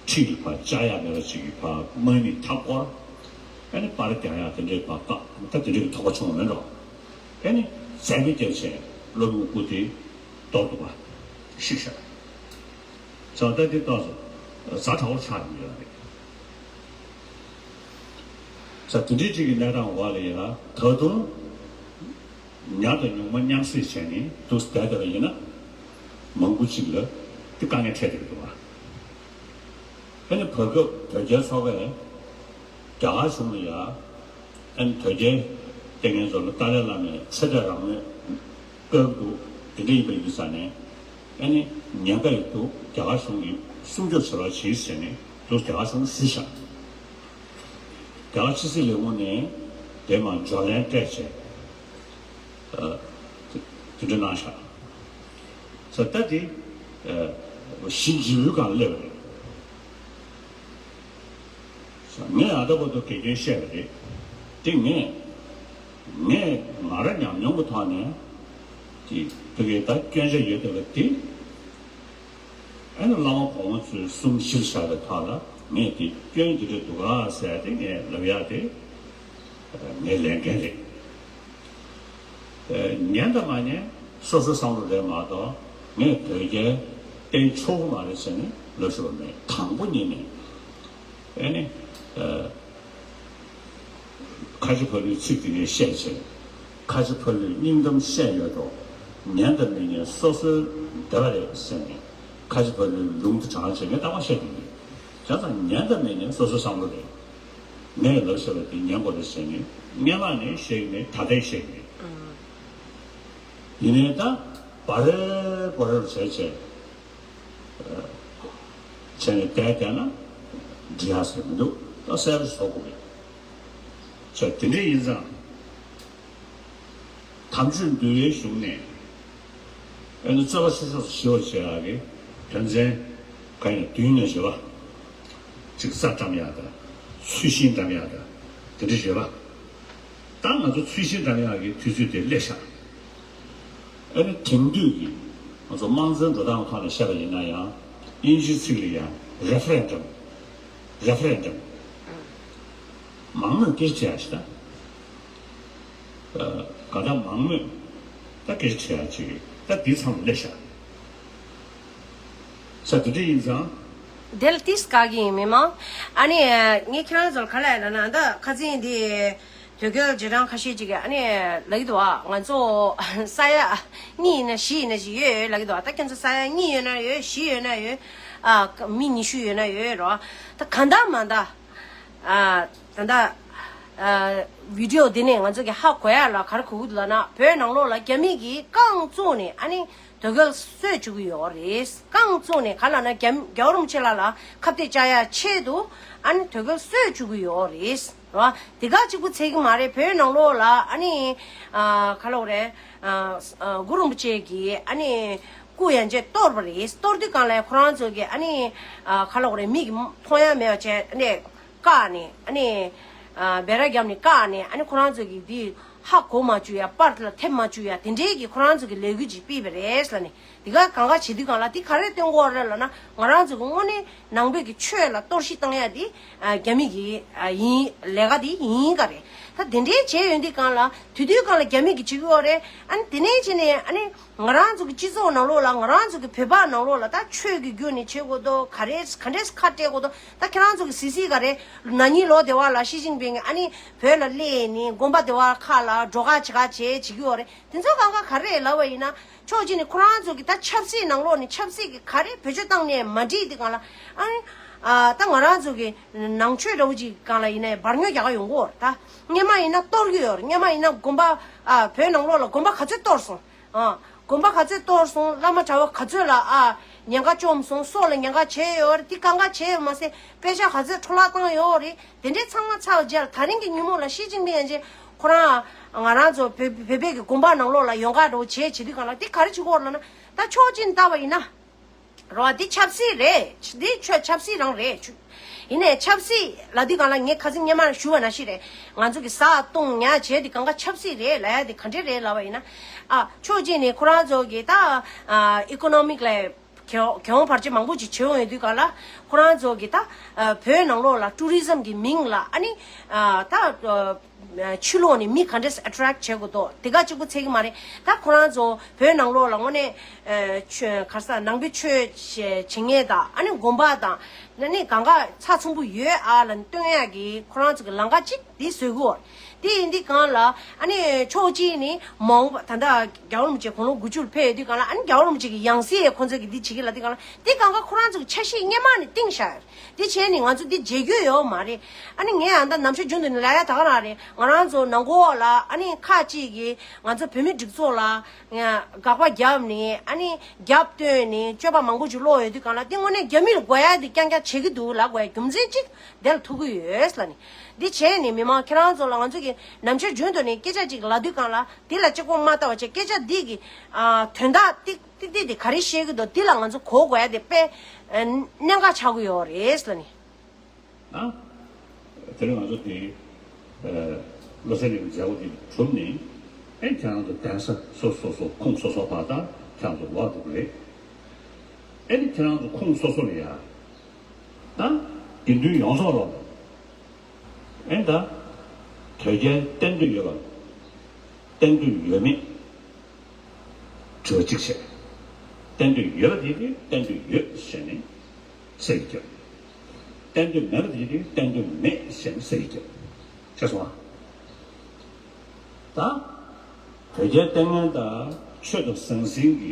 ཁྲི་གི་ཕར་བཅག་ཡག་མེད་པ་ཅིག་གི་ཕར་དམག་མིས་མཐའ་བསྐོར། ཨ་ནི་པར་རྒྱག་ཡག་དེ་འདྲའི་ཕར་བཀག་ད་དེ་འདྲའི་གི་དོགས་པ་བྱུང་བ་མེད་འགྲོ། ཨ་ནི་རྫས་མེད་བརྒྱབ་བྱས་སློབ་དཔོན་སྐུ་དེ་གཏོར་འདུག་པ། བཤིག་ཤག་ཙང་ད་དེ་ཏོག་ཙམ་ཛ་དྲག་པོ་ཆགས་ཡོང་གི་ཡོད་རེད། ཙང་དེ་འདྲའི་ཅིག་གི་གནས་སྟངས་འོག་ལ་ཡིན་ན་ད་དུང་ཉག་དང་ཉུང་མ་མཉམ་བསྲེས་བྱས་ནས་འདུག་བསྡད་བསྡད་པ་ཡིན་ན། མང་པོ་ཅིག་ལ་དེ་དཀའ་ངལ་འཕྲད་བསྡད་ཀྱི་འདུག་བ། ཨ་ནི་བར་སྐབས་དོལ་རྒྱལ་ཚོགས་པས་རྒྱ་གར་གཞུང་ལ་ཡ། ཨ་ནི་དོལ་རྒྱལ་བསྟེན་མཁན་ཚོ་ལ་ཏཱ་ལའི་བླ་མས་ཆོས་དད་རང་མོས་བཀག་འདུག་དེ་འདྲ་ཡིན་པ་ཡིན་ཙང་ནས། ཨ་ནི་ཉེན་ཁ་ཡོད་འདུག་རྒྱ་གར་གཞུང་གིས་སྲུང་སྐྱོབ་བྱེད་རོགས་བྱེད་ཟེར་ནས་འདུག་རྒྱ་གར་གཞུང་ཞུས་ཤག་རྒྱ་གར་ཕྱི་སྲིད་ལས་ཁུངས་ནས་དེ་མར་འབྱོར་ལན་སྤྲད་བྱས། ཨ། དེ་འདྲ་གནང་ཤག་ཙང་ད་དེ། ཨ། ཞི་འཇིགས་པའི་སྒང་སླེབས་པ་རེད། ངས་ཨ་ད་བར་དུ་དགེ་སྐྱོན་བཤད་པ་རེད། དེ་ངས། ངས་ང་རང་ཉམས་མྱོང་གི་ཐོག་ནས། དེ་བོད་ཀྱི་ད་སྐྱོན་ཆ་ཡོད་བསྡད་པ་དེ། ཨ་ནི་བླ་མ་གོང་མ་ཚོས་གསུང་གཞིར་བཞག་པའི་ཐོག་ལ་ངས་དེ་སྐྱོན་དེ་འདྲ་འདུག་ག་ཟེར་ཏེ་ངས་ལབ་ཡག་དེ་ངའི་ལས་འགན་རེད། ཉན་དང་མ་ཉན་སོ་སོའི་བསམ་བློ་རེད་མ་གཏོགས་ངས་དོལ་རྒྱལ་བསྟེན་ཆོག་གི་མ་རེད་ཟེར་ནས་ལབ་ཤེས་པ་མེད། དང་པོ་ཉིད་ནས་ཨ་ནི། ཁ་ཆེ་ཕ་ལུའི་ཚིག་དེ་ངས་བཤད་བྱས། ཁ་ཆེ་ཕ་ལུས་སྙིང་གཏམ་བཤད་ཡོད་དོ། ཉན་དང་མི་ཉན་སོ་སོའི་འདོད་པ་རེད་ཟེར་ནས་ཁ་ཆེ་ཕ་ལུས་ལུང་དུ་དྲངས་བྱས་ངས་རྟག་པར་བཤད་ཀྱི་ཡོད། བྱས་ཙང་ཉན་དང་མི་ཉན་སོ་སོའི་བསམ་བློ་རེད། ངས་ལབ་བཞག་པ་དེ་ཉན་དགོས་རེད་ཟེར་ནས་སྔན་མ་ནས་བཤད་ཀྱི་མེད། ད་ལྟའི་བཤད་ཀྱི་མེད། ཡིན་ནའི་ད་བ་རེ་བ་རེ་བྱས་བྱས་བྱས་ནས་བསྡད་བསྡད་ན་འགྲིག་ཡ་ཟེར་མི་འདུག་ད་གསལ་པོ་བཟོ་དགོས་རེད། བྱས་དེ་འདྲ་ཡིན་ཙང་། དམ་ཆོས་འདུལ་བའི་གཞུང་ནས་ཨ་ནི་རྩོད་པ་ཆེ་ཤོས་སུ་ཞི་བར་བྱེད་ཡག་གི་དོན་ཚན་ག་ཡིན་བདུན་ནས་བཞི་པ། ཅིག་རྩ་འགྲམ་ཡག་དང་། ཚུལ་ཤིང་འགྲམ་ཡག་དང་། དེ་འདྲ་བཞི་པ། ད་ང་ཚོ་ཚུལ་ཤིང་འགྲམ་ཡག་གི་དུས་ཚོད་དེ་སླེབས་ཤག་ཨ་ནི་དེང་དུས་ཀྱི་ང་ཚོ་དམངས་གཙོའི་འགྲོ་སྟངས་ཐོག་ནས་བཤད་པ་ཡིན་ན་ཡང་དབྱིན་ཇིའི་ཚིག་ལ་ཡང་referendum referendum མང་མོས་སྐད་ཆ་དྲིས་ཡག་ཞིག་དང་། ཨ། ག་ད་མང་མོས་ད་སྐད་ཆ་དྲིས་ཡག་ཅིག་ད་འདི་ཚང་མ་སླེབས་ཤག་ས་དེ་འདྲ་ཡིན་ཙང་། དེ་ལ་ཏིས་དགའ་གི་ཡིན་མི་མང་། ཨ་ནི་ངས་ཁྱེད་རང་ཚོར་ག་ལ་ཡིན་ན་ད་ཁ་སང་འདི་དོལ་རྒྱལ་རྗེས་འབྲང་ཁ་ཤས་ཅིག་གིས་ཨ་ནི་ལབ་ཀྱི་འདུག་ཨ། ང་ཚོ་ས་ཡ་གཉིས་ཡིན་ན་བཞི་ཡིན་ན་ཞིག་ཡོད་ལབ་ཀྱི་འདུག་ཨ། ད་ཁྱེད་ཚོ་ས་ཡ་གཉིས་ཡོད་ན་ཡོད། བཞི་ཡོད་ན་ཡོད། ཨ། མི་ཉི་ཤུ་ཡོད་ན་ཡོད་རོ། ད་གང་ལྟར་མ་ལྟར། ཨ། ད་ལྟ། ཨ། བི་ཌི་ཡོ་འདི་ནས་ང་ཚོ་གི་ཧ་གོ་ཡ་ལ་ག་རེ་གོ་གི་འདུག་ལབ་ན། བོད་ནང་ལོགས་ལ་རྒྱ་མི་གིས་རྐང་བཙུགས་ནས་ཨ་ནི་དོལ་རྒྱལ་གསོད་བཅུག་གི་ཡོད་རེད། རྐང་བཙུགས་ནས་ག་ལབ་ན་རྒྱ་རྒྱལ་བ་རིན་པོ་ཆེ་ལགས་ལ་ཁ་གཏད་བཅག་ཡ་ཆེད་དུ་ཨ་ནི་དོལ་རྒྱལ་གསོད་བཅུག་གི་ཡོད་རེད། རེད་བ། དེ་ག་གཅིག་པུ་ཚད་ཀྱི་མ་རེད། བོད་ནང་ལོགས་ལ་ཨ་ནི། ཨ། ག་ལབ་དགོས་རེད། ཨ། ཨ། གུ་རུ་རིན་པོ་ཆེ་གིས་ཨ་ནི་སྐུ་ཡན་ཆད་གཏོར་བ་རེད། གཏོར་དུས་སྒང་ལ་ཁོ་རང་ཚོ་གིས་ཨ་ནི། ཨ། ག་ལབ་དགོས་རེད། མིག་གིས་མཐོང་ཡ་མེད་པ་བྱས་ཨ་ནི། བཀག་ནས་ཨ་ནི། ཨ། སྦད་ར་བརྒྱབ་ནས་བཀག་ནས་ཨ་ནི་ཁོ་རང་ཚོ་གིས་འདི་ཧ་གོ་མ་བཅུག་ཡ། པར་དེ་ལ་ཐེབས་མ་བཅུག་ཡ། དེ་འདྲའི་གི་ཁོ་རང་ཚོ་གི་ལས་འགུལ་ཅིག་སྤེལ་བ་རེད་ལབ་ནས། འདི་ག་གང་ག་བྱེད་དུས་སྒང་ལ་འདི་ག་རེ་སྟོན་གྱི་ཡོད་རེད་ལབ་ན། ང་རང་ཚོ་གི་དངོས་གནས་ནང་པའི་གི་ཆོས་ལ་གཏོར་བཤིག་བཏང་ཡ་འདི། ཨ། རྒྱ་མི་གི། ཨ། ཡིན། ལས་ཀ་འདི་ཡིན་ག་རེད། ད་དེ་འདྲའི་བྱས་ཡོང་དུས་སྒང་ལ་དུས་དུས་སྒང་ལ་རྒྱ་མི་གིས་བྱེད་ཀྱི་ཡོད་རེད། ཨ་ནི་དེ་ནས་བྱས་ནས་ཨ་ནི་ང་རང་ཚོ་གི་སྤྱི་ཚོགས་ནང་ལོགས་ལ། ང་རང་ཚོ་གི་བོད་པ་ནང་ལོགས་ལ་ད་ཆོས་ཀྱི་བརྒྱུད་ནས་བྱེད་དགོས་འདུག་ག་རེ་ག་འདྲས་ཁ་སྤྲད་དགོས་འདུག་ད་ཁྱེད་རང་ཚོ་གི་གཟིགས་གཟིགས་ག་རེ། ན་ནིང་ལོ་དེ་བ་ལ་ཞི་ཅིན་ཕིང་ཨ་ནི་བོད་ལ་སླེབས་ནས་དགོན་པ་དེ་བ་ཁག་ལ་སྒྲོལ་དཀར་བྱེད་ག་བྱེད་བྱེད་ཀྱི་ཡོད་རེད། དེ་ཚོ་གང་ག་ག་རེ་ལབ་པ་ཡིན་ན། ཕྱོགས་གཅིག་ནས་ཁོ་རང་ཚོ་གི་ད་ཆབ་སྲིད་ནང་ལོགས་ནས་ཆབ་སྲིད་ཀྱི་ག་རེ་བེད་སྤྱོད་བཏང་ནས་མ་འགྲིག་དུས་སྒང་ལ། ཨ་ནི། ཨ། ད་ང་རང་ཚོ་གི་ནང་ཆོས་འདྲ་བོ་ཅིག་སྒང་ལ་ཡིན་ནའི་འབར་ཉོག་རྒྱག་ག་ཡོང་གི་ཡོད་རེད། ད་སྔོན་མ་ཡིན་ན་གཏོར་གྱི་ཡོད་རེད། སྔོན་མ་ཡིན་ན་དགོན་པ། ཨ། བོད་ནང་ལོགས་ལ་དགོན་པ་ག་ཚོད་གཏོར་སོང་། ཨ། དགོན་པ་ག་ཚོད་གཏོར་སོང་། བླ་མ་གྲྭ་པ་ག་ཚོད་ལ། ཨ། ཉེན་ཁ་བཅོམ་སོང་། སྲོག་ལ་ཉེན་ཁ་བྱས་ཡོད་རེད། འདི་གང་ག་བྱས་ཡོད་མ་ཟད་པེ་ས་ག་ཚོད་འཕྲོ་བརླག་བཏང་ཡོད་རེད། དེ་འདྲའི་ཚང་མ་ཚར་བའི་རྗེས་ལ་ད་རིང་གི་ཉིན་མོ་ལ་ཞི་ཅིན་ཕིང་ཡན་ཆད་ཁོ་རང་ང་རང་ཚོ་བོད་བོད་པའི་གི་དགོན་པ་ནང་ལོགས་ལ་ཡོང་ག་འགྲོ་བྱེད་བྱེད་དུས་སྒང་ལ་འདི་ག་རེ་བྱེད་ཀྱི་ཡོད་རེད་ལབ་ན། ད་ཕྱོགས་གཅིག་ནས་བལྟས་པ་ཡིན་ན། རོ། འདི་ཆབ་སྲིད་རེད། འདི་ཆོས་ཆབ་སྲིད་རང་རེད། ཆུ། ཡིན་ནའི་ཆབ་སྲིད་ལབ་དུས་སྒང་ལ་ངས་ཁ་སང་སྔོན་མ་ཞུ་བ་ནང་བཞིན་རེད། ང་ཚོ་གི་ཟ་བཏུང་ཉལ་བྱས་དེ་གང་ག་ཆབ་སྲིད་རེད་ལབ་ཡ་དེ་ག་འདྲས་རེད་ལབ་པ་ཡིན་ན། ཨ། ཕྱོགས་གཅིག་ནས་ཁོ་རང་ཚོ་གི་ད། ཨ། ཨི་ཀོ་ནོ་མིག་ལ། གྱོང་གྱོང་བར་ཆད་མང་པོ་ཅིག་བྱེད་ཡོང་ཡོད་དུས་སྒང་ལ། ཁོ་རང་ཚོ་གིས་ད། ཨ། བོད་ནང་ལོགས་ལ་ཊུ་རི་ཛམ་གྱི་མིང་ལ་ཨ་ནི། ཨ། ད། ཨ། ཕྱི་ལོགས་ནས་མི་ག་འདྲས་ཨ་ཊེ་རེག་བྱེད་དགོས་འདུག་དེ་ག་གཅིག་པུ་ཚད་ཀྱི་མ་རེད། ད་ཁོ་རང་ཚོ་བོད་ནང་ལོགས་ལ་དངོས་གནས། ཨ། ཆོས་ག་རེ་ཟ། ནང་པའི་ཆོས་བྱེད་མཁན་དང་ཨ་ནི་དགོན་པ་དང་ཨ་ནི་གང་ག་ཚང་ཚང་པོ་ཡོད་ཨ་ལབ་སྟོན་ཡག་གི་ཁོ་རང་ཚོ་གི་ལམ་ཁ་གཅིག་འདི་བཟོ་གི་ཡོད། དེ་ཡིན་དུས་སྒང་ལ་ཨ་ནི་ཕྱོགས་གཅིག་ནས་མ་འོངས་པ་ད་ལྟ་རྒྱལ་བ་རིན་པོ་ཆེ་དགུང་ལོ་དགུ་བཅུ་ལ་ཕེབས་ཡོད་དུས་སྒང་ལ། ཨ་ནི་རྒྱལ་བ་རིན་པོ་ཆེ་གི་ཡང་སྲིད་ཁོང་ཚོ་གིས་འདི་བྱེད་ཀྱི་ལབ་དུས་སྒང་ལ། འདི་གང་ག་ཁོ་རང་ཚོ་གི་འཆར་གཞི་སྔོན་མ་ནས་བཏིང་བཞག་ཡོད། འདི་བྱས་ནས་ང་ཚོ་འདི་མཇལ་རྒྱུ་ཡོད་མ་རེད། ཨ་ནི་ངས་ཨ་ད་ནམ་ཞར་རྒྱུན་དུ་ནས་ལབ་ཡ་ད་ག་རང་རེད། ང་རང་ཚོ་ནང་ཁུལ་ལ་ཨ་ནི་ཁག་ཅིག་གིས་ང་ཚོ་བོད་མི་སྒྲིག་འཛུགས་ལ་དགག་པ་བརྒྱབ་ནས། ཨ་ནི་རྒྱབ་བཏོན་ནས་སྤྱོད་པ་མང་པོ་ཅིག་སློག་ཡོད་དུས་སྒང་ལ། འདི་དངོས་གནས་རྒྱ་མི་ལ་དགོས་ཡ་འདི་རྐྱང་རྐྱང་བྱེད་ཀྱི་འདུག་ལབ་དགོས་ཡ་རྒྱུ་མཚན་གཅིག་དེ་ལ་ཐུག་གི་ཡོད་ལབ་ནས། འདི་བྱས་ནས་མི་མང་ཁྱེད་རང་ཚོ་ལ་ང་ཚོ་གིས་ནམ་ཞར་རྒྱུན་དུ་ནས་སྐད་ཆ་ཅིག་ལབ་དུས་སྒང་ལ། འདི་ལ་གཅིག་པོ་མ་ལྟ་བ་བྱས། སྐད་ཆ་འདི་གི། ཨ། དོན་དག་ཏིག་ཏིག་ཏིག་དེ་ག་རེ་བཤད་ཀྱི་འདུག་འདི་ལ་ང་ཚོ་གོ་དགོས་ཡ་དེ་དཔེ། ཨ། གནད་འགག་ཆགས་ཀྱི་ཡོད་རེད་ལབ་ནས། ཨ། དེ་རིང་ང་ཚོ་དེ། ཨ། བློ་གསལ་གླིང་མཛད་སྒོ་དེ་གྲུབ་ནས། ཨེ། ཁྱེད་རང་ཚོ་གདན་ས་སོ་སོ་སོ་ཁུངས་སོ་སོ་བར་དང་ཁྱེད་རང་ཚོ་ལོག་འགྲོ་གི་རེད། ཨེ་ནི་ཁྱེད་རང་ཚོ་ཁུངས་སོ་སོ་ལ་ཡ། ད་དགེ་འདུན་ཡོངས་རྫོགས་ལ། ཨེ། ད་དོལ་རྒྱལ་བསྟེན་འདོད་ཡོད་པ། བསྟེན་འདོད་ཡོད་མེད་དྲི་བ་གཅིག་བྱས། བསྟེན་འདོད་ཡོད་པ་དེ་གིས་བསྟེན་འདོད་ཡོད་ཟེར་ནས་གསལ་བཤད་རྒྱབ། བསྟེན་འདོད་མེད་པ་དེ་གིས་བསྟེན་འདོད་མེད་ཟེར་ནས་གསལ་བཤད་རྒྱབ། ཤེས་སོང་ང་། ད་དོལ་རྒྱལ་བསྟེན་མཁན་དང་ཆོས་དང་ཟང་ཟིང་གི་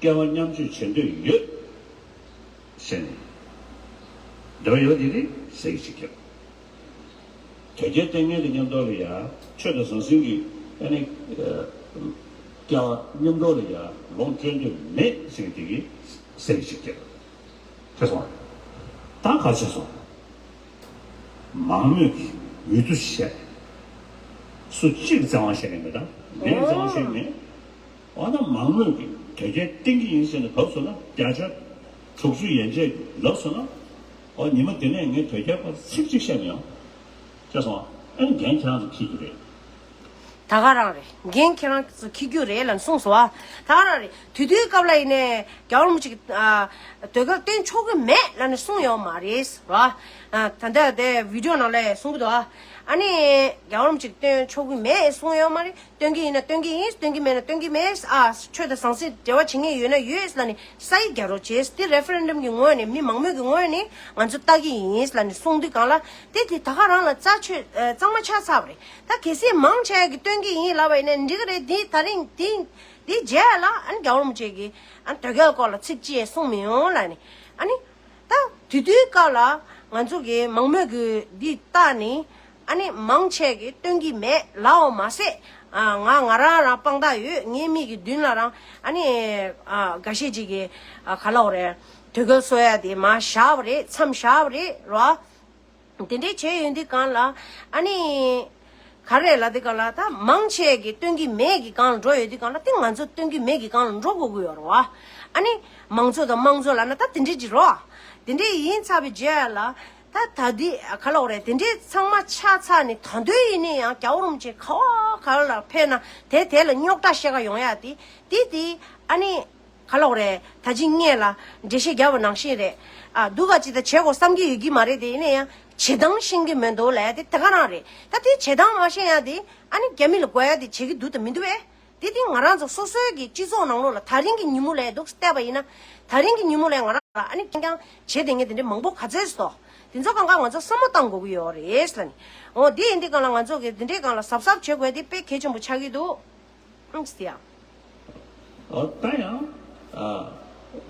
སྐལ་བ་མཉམ་སྤྱོད་བྱེད་འདོད་ཡོད་ཟེར་ནས། འདོད་ཡོད་དེ་རིགས་ཟེར་གྱི་ཅིག་ཁྱབ། དོལ་རྒྱལ་བསྟེན་མཁན་དེ་མཉམ་དུ་ལ་ཡ་ཆོས་དང་ཟང་ཟིང་གི་ཨ་ནི་སྐལ་བ་མཉམ་དུ་ལ་ཡ་ལོངས་སྤྱོད་འདོད་མེད་ཟེར་དེ་གི་སེམས་ཤིག་སྐྱེ། ཁྱེད་སོང་། ད་ག་ཚོད་སོང་། མང་མོས་ཀྱི་འོས་བསྡུ་བྱས། སུ་གཅིག་བཙན་དབང་བྱས་ནས་མེད་ད། མེད་བཙན་དབང་བྱས་མེད། འོ་ན་མང་མོས་ཀྱིས་དོལ་རྒྱལ་བསྟེན་གྱི་ཡིན་ཟེར་ནས་བབས་སོང་ན། བརྒྱ་ཆ་དྲུག་ཅུ་ཡན་ཆད་ལབ་སོང་ན། འོ་ཉི་མ་དེ་ནས་ངས་དོལ་རྒྱལ་སྐོར་ཚིག་གཅིག་བཤད་མི་ཡོང་། ཅེས་སོང་། ཨ་ནི་འགན་ཁྱེད་རང་ཚོ་འཁྱེར་རྒྱུ་རེད། ད་ག་རང་རེད། འགན་ཁྱེད་རང་ཚོ་འཁྱེར་རྒྱུ་རེད་ལབ་གསུངས་སོང་ཨ། ད་ག་རང་རེད། དེ་དུས་སྐབས་ལ་ཡིན་ནས་རྒྱལ་བ་རིན་པོ་ཆེ་གིས་ཨ་དོལ་རྒྱལ་བསྟེན་ཆོག་གི་མེད་ལབ་ནས་གསུངས་ཡོད་མ་རེད་ར། ཨ་ད་ལྟ་དེ་བི་ཌི་ཡོ་ནང་ལ་གསུང་གི་འདུག་ཨ། ཨ་ནི་རྒྱལ་བ་རིན་པོ་ཆེ་གིས་བསྟེན་ཆོག་གི་མེད་གསུངས་ཡོད་མ་རེད། སྟོན་གྱི་ཡིན་ན་སྟོན་གྱི་ཡིན། སྟོན་གྱི་མེད་ན་སྟོན་གྱི་མེད། ཨ་ཆོས་དང་ཟང་ཟིང་འབྲེལ་བ་བྱེད་མཁན་ཡོད་ན་ཡོད་ལབ་ནས་ས་ཡིག་རྒྱག་རོགས་བྱེད། དེ་རེ་ཕེ་རེན་ཌམ་གྱི་ངོས་ནས་མི་མང་མོས་ཀྱི་ངོས་ནས་ང་ཚོ་ལྟ་གི་ཡིན་ལབ་ནས་གསུངས་དུས་སྒང་ལ། དེ་དེ་ད་ག་རང་ལ་རྩ་ཆོད་གཙང་མ་ཆགས་ཚར་བ་རེད། ད་གལ་སྲིད་མང་ཆེ་གིས་སྟོན་གྱི་ཡིན་ལབ་པ་ཡིན་ན་འགྲིག་གི་རེད། དེ་ད་རིང་དེ་དེ་རྗེས་ལ་ཨ་ནི་རྒྱལ་བ་རིན་པོ་ཆེ་གིས་ཨ་ནི་དོལ་རྒྱལ་སྐོར་ལ་ཚིག་གཅིག་གསུངས་མི་ཡོང་ལབ་ནས། ཨ་ནི། ད་དེ་དུས་སྐབས་ལ་ང་ཚོ་གི་མང་མོས་ཀྱི་འདི་ལྟ་ནི། ཨ་ནི་མང་ཆེ་གིས་སྟོན་གྱི་མེད་ལབ་པ་མ་ཟད། ཨ་ང་ང་རང་རང་དཔང་རྟགས་ཡོད། ངའི་མིག་གི་མདུན་ལ་རང་ཨ་ནི་ཨ་འགའ་ཤས་ཅིག་གིས་ཨ་ག་ལབ་དགོས་རེད། དོལ་རྒྱལ་གསོ་ཡ་དེ་མར་བཞག་པ་རེད། མཚམས་བཞག་པ་རེད་རོ། དེ་འདྲས་བྱས་ཡོང་དུས་སྒང་ལ། ཨ་ནི། ག་རེ་ལབ་དུས་སྒང་ལ་ད་མང་ཆེ་གིས་སྟོན་གྱི་མེད་ཀྱི་སྒང་ལ་འགྲོ་ཡོང་དུས་སྒང་ལ། དེ་ང་ཚོ་སྟོན་གྱི་མེད་ཀྱི་སྒང་ལ་འགྲོ་དགོས་ཀྱི་ཡོད་རེད་བ། ཨ་ནི། མང་གཙོ་དང་དམངས་གཙོ་ལབ་ན་ད་དེ་འདྲས་ཅིག་རེད་བ། དེ་འདྲས་ཡིན་ཚར་བའི་རྗེས་ལ། ད་ད་འདི་ག་ལབ་དགོས་རེད། དེ་འདྲས་ཚང་མ་ཆགས་ཚར་ནས་ད་དུང་ཡིན་ནའི་ཡང་རྒྱལ་བ་རིན་པོ་ཆེ་ག་བ་ག་ལ་ཕེབས་ན་དེ་དེ་ལ་རྙོག་དྲ་བཤད་ག་ཡོང་ཡ་དེ། དེ་དེ་ཨ་ནི། ག་ལབ་དགོས་རེད། ད་ཅི་སྔོན་ལ་འགྲེལ་བཤད་བརྒྱབ་པ་ནང་བཞིན་རེད། ཨ་སྡུག་ག་ཅིག་ད་བྱེད་དགོས་བསམ་གྱི་ཡོད་ཀྱི་མ་རེད། དེ་ཡིན་ན་ཡང་བྱེད་སྟངས་ཤེས་ཀྱི་མི་འདུག་ལབ་དེ་དེ་ག་རང་རེད། ད་དེ་བྱེད་སྟངས་མ་ཤེས་ཡ་དེ་ཨ་ནི་རྒྱ་མི་ལ་དགོས་ཡ་དེ་བྱེད་ཀྱི་འདུག་དང་མི་འདུག་བས། དེ་དེ་ང་རང་ཚོ་སོ་སོའི་གི་སྤྱི་ཚོགས་ནང་ལོགས་ལ་ད་རིང་གི་ཉིན་མོ་ལ་འདུག་བལྟས་པ་ཡིན་ན། ད་རིང་གི་ཉིན་མོ་ལ་ང་རང་ལ་ཨ་ནི་རྐྱང་རྐྱང་བྱེད་བསྡད་མཁན་དེ་འདྲ་མང་པོ་ག་ཚོད་ཙམ་འདུག་དེ་ཚོ་གང་ག་ང་ཚོ་བསམ་བློ་བཏང་དགོས་ཀྱི་ཡོད་རེད་ལབ་ནི། འོ་དེ་ཡིན་དུས་སྒང་ལ་ང་ཚོ་གི་དེ་འདྲའི་སྒང་ལ་གཟབ་གཟབ་བྱེད་དགོས་དེ་དཔེ་གལ་ཆེན་པོ་ཆགས་ཀྱི་འདུག་ཨང་སི་ཡ། ཨོ་ད་ཡང་ཨ་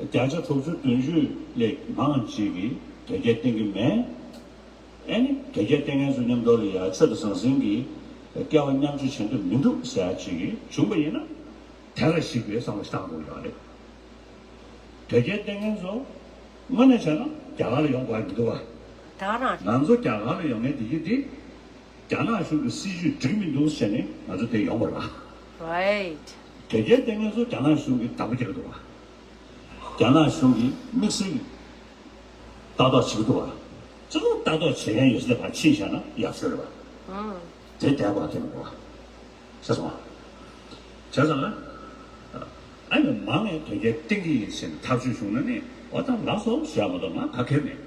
བརྒྱ་ཆ་དྲུག་ཅུ་བདུན་ཅུ་ལས་མང་ཅིག་གིས་དོལ་རྒྱལ་བསྟེན་གྱི་མེད། ཨེ་ནི་དོལ་རྒྱལ་བསྟེན་མཁན་ཚོ་མཉམ་དུ་ལ་ཡ་ཆོས་དང་ཟང་ཟིང་གི་སྐལ་བ་མཉམ་སྤྱོད་བྱེད་འདོད་མི་འདུག་ཟེར་ཡ་ཅིག་གིས་བྱུང་པ་ཡིན་ན། དེ་ལ་གཞིགས་པའི་བསམ་བློ་ཞིག་བཏང་དགོས་ཡོད་རེད། དོལ་རྒྱལ་བསྟེན་མཁན་ཚོ་དངོས་གནས་བྱས་ན་རྒྱ་གར་ལ་ཡོང་དགོས་མི་འདུག་བ། ད་ག་རང་རེད། ང་ཚོ་རྒྱ་གར་ལ་ཡོང་མཁན་དེ་གི་དེ། རྒྱ་ནག་གཞུང་གི་སྲིད་ཇུས་འགྲིག་མི་འདུག་ཟེར་ནས་ང་ཚོ་དེ་ཡོང་བ་རེད་བ། རའིཊ། དོལ་རྒྱལ་བསྟེན་མཁན་ཚོ་རྒྱ་ནག་གཞུང་གི་བདག་པོ་རྒྱག་གི་འདུག་བ། རྒྱ་ནག་གཞུང་གིས་དམིགས་བསལ་གྱི་ལྟ་རྟོག་བྱེད་ཀྱི་འདུག་བ། ཅི་ལྟར་ལྟ་རྟོག་བྱེད་མཁན་ཡོད་ཚད་ཕར་ཕྱིན་བཞག་ན་ཡག་ཤོས་རེད་བ། ཨང་། དེ་བསྡད་པ་དེ་མི་འདུག་བ། ཤེས་སོང་ང་། བྱས་ཙང་ན། ཨ་ནི་མང་ནས་དོལ་རྒྱལ་བསྟེན་གྱི་ཡིན་ཟེར་ནས་ཐག་གཅོད་བྱུང་ན་ནི་འོ་ད་ལགས་སོ་ཞེས་མ་གཏོགས་ང་ག་གེ་མེད།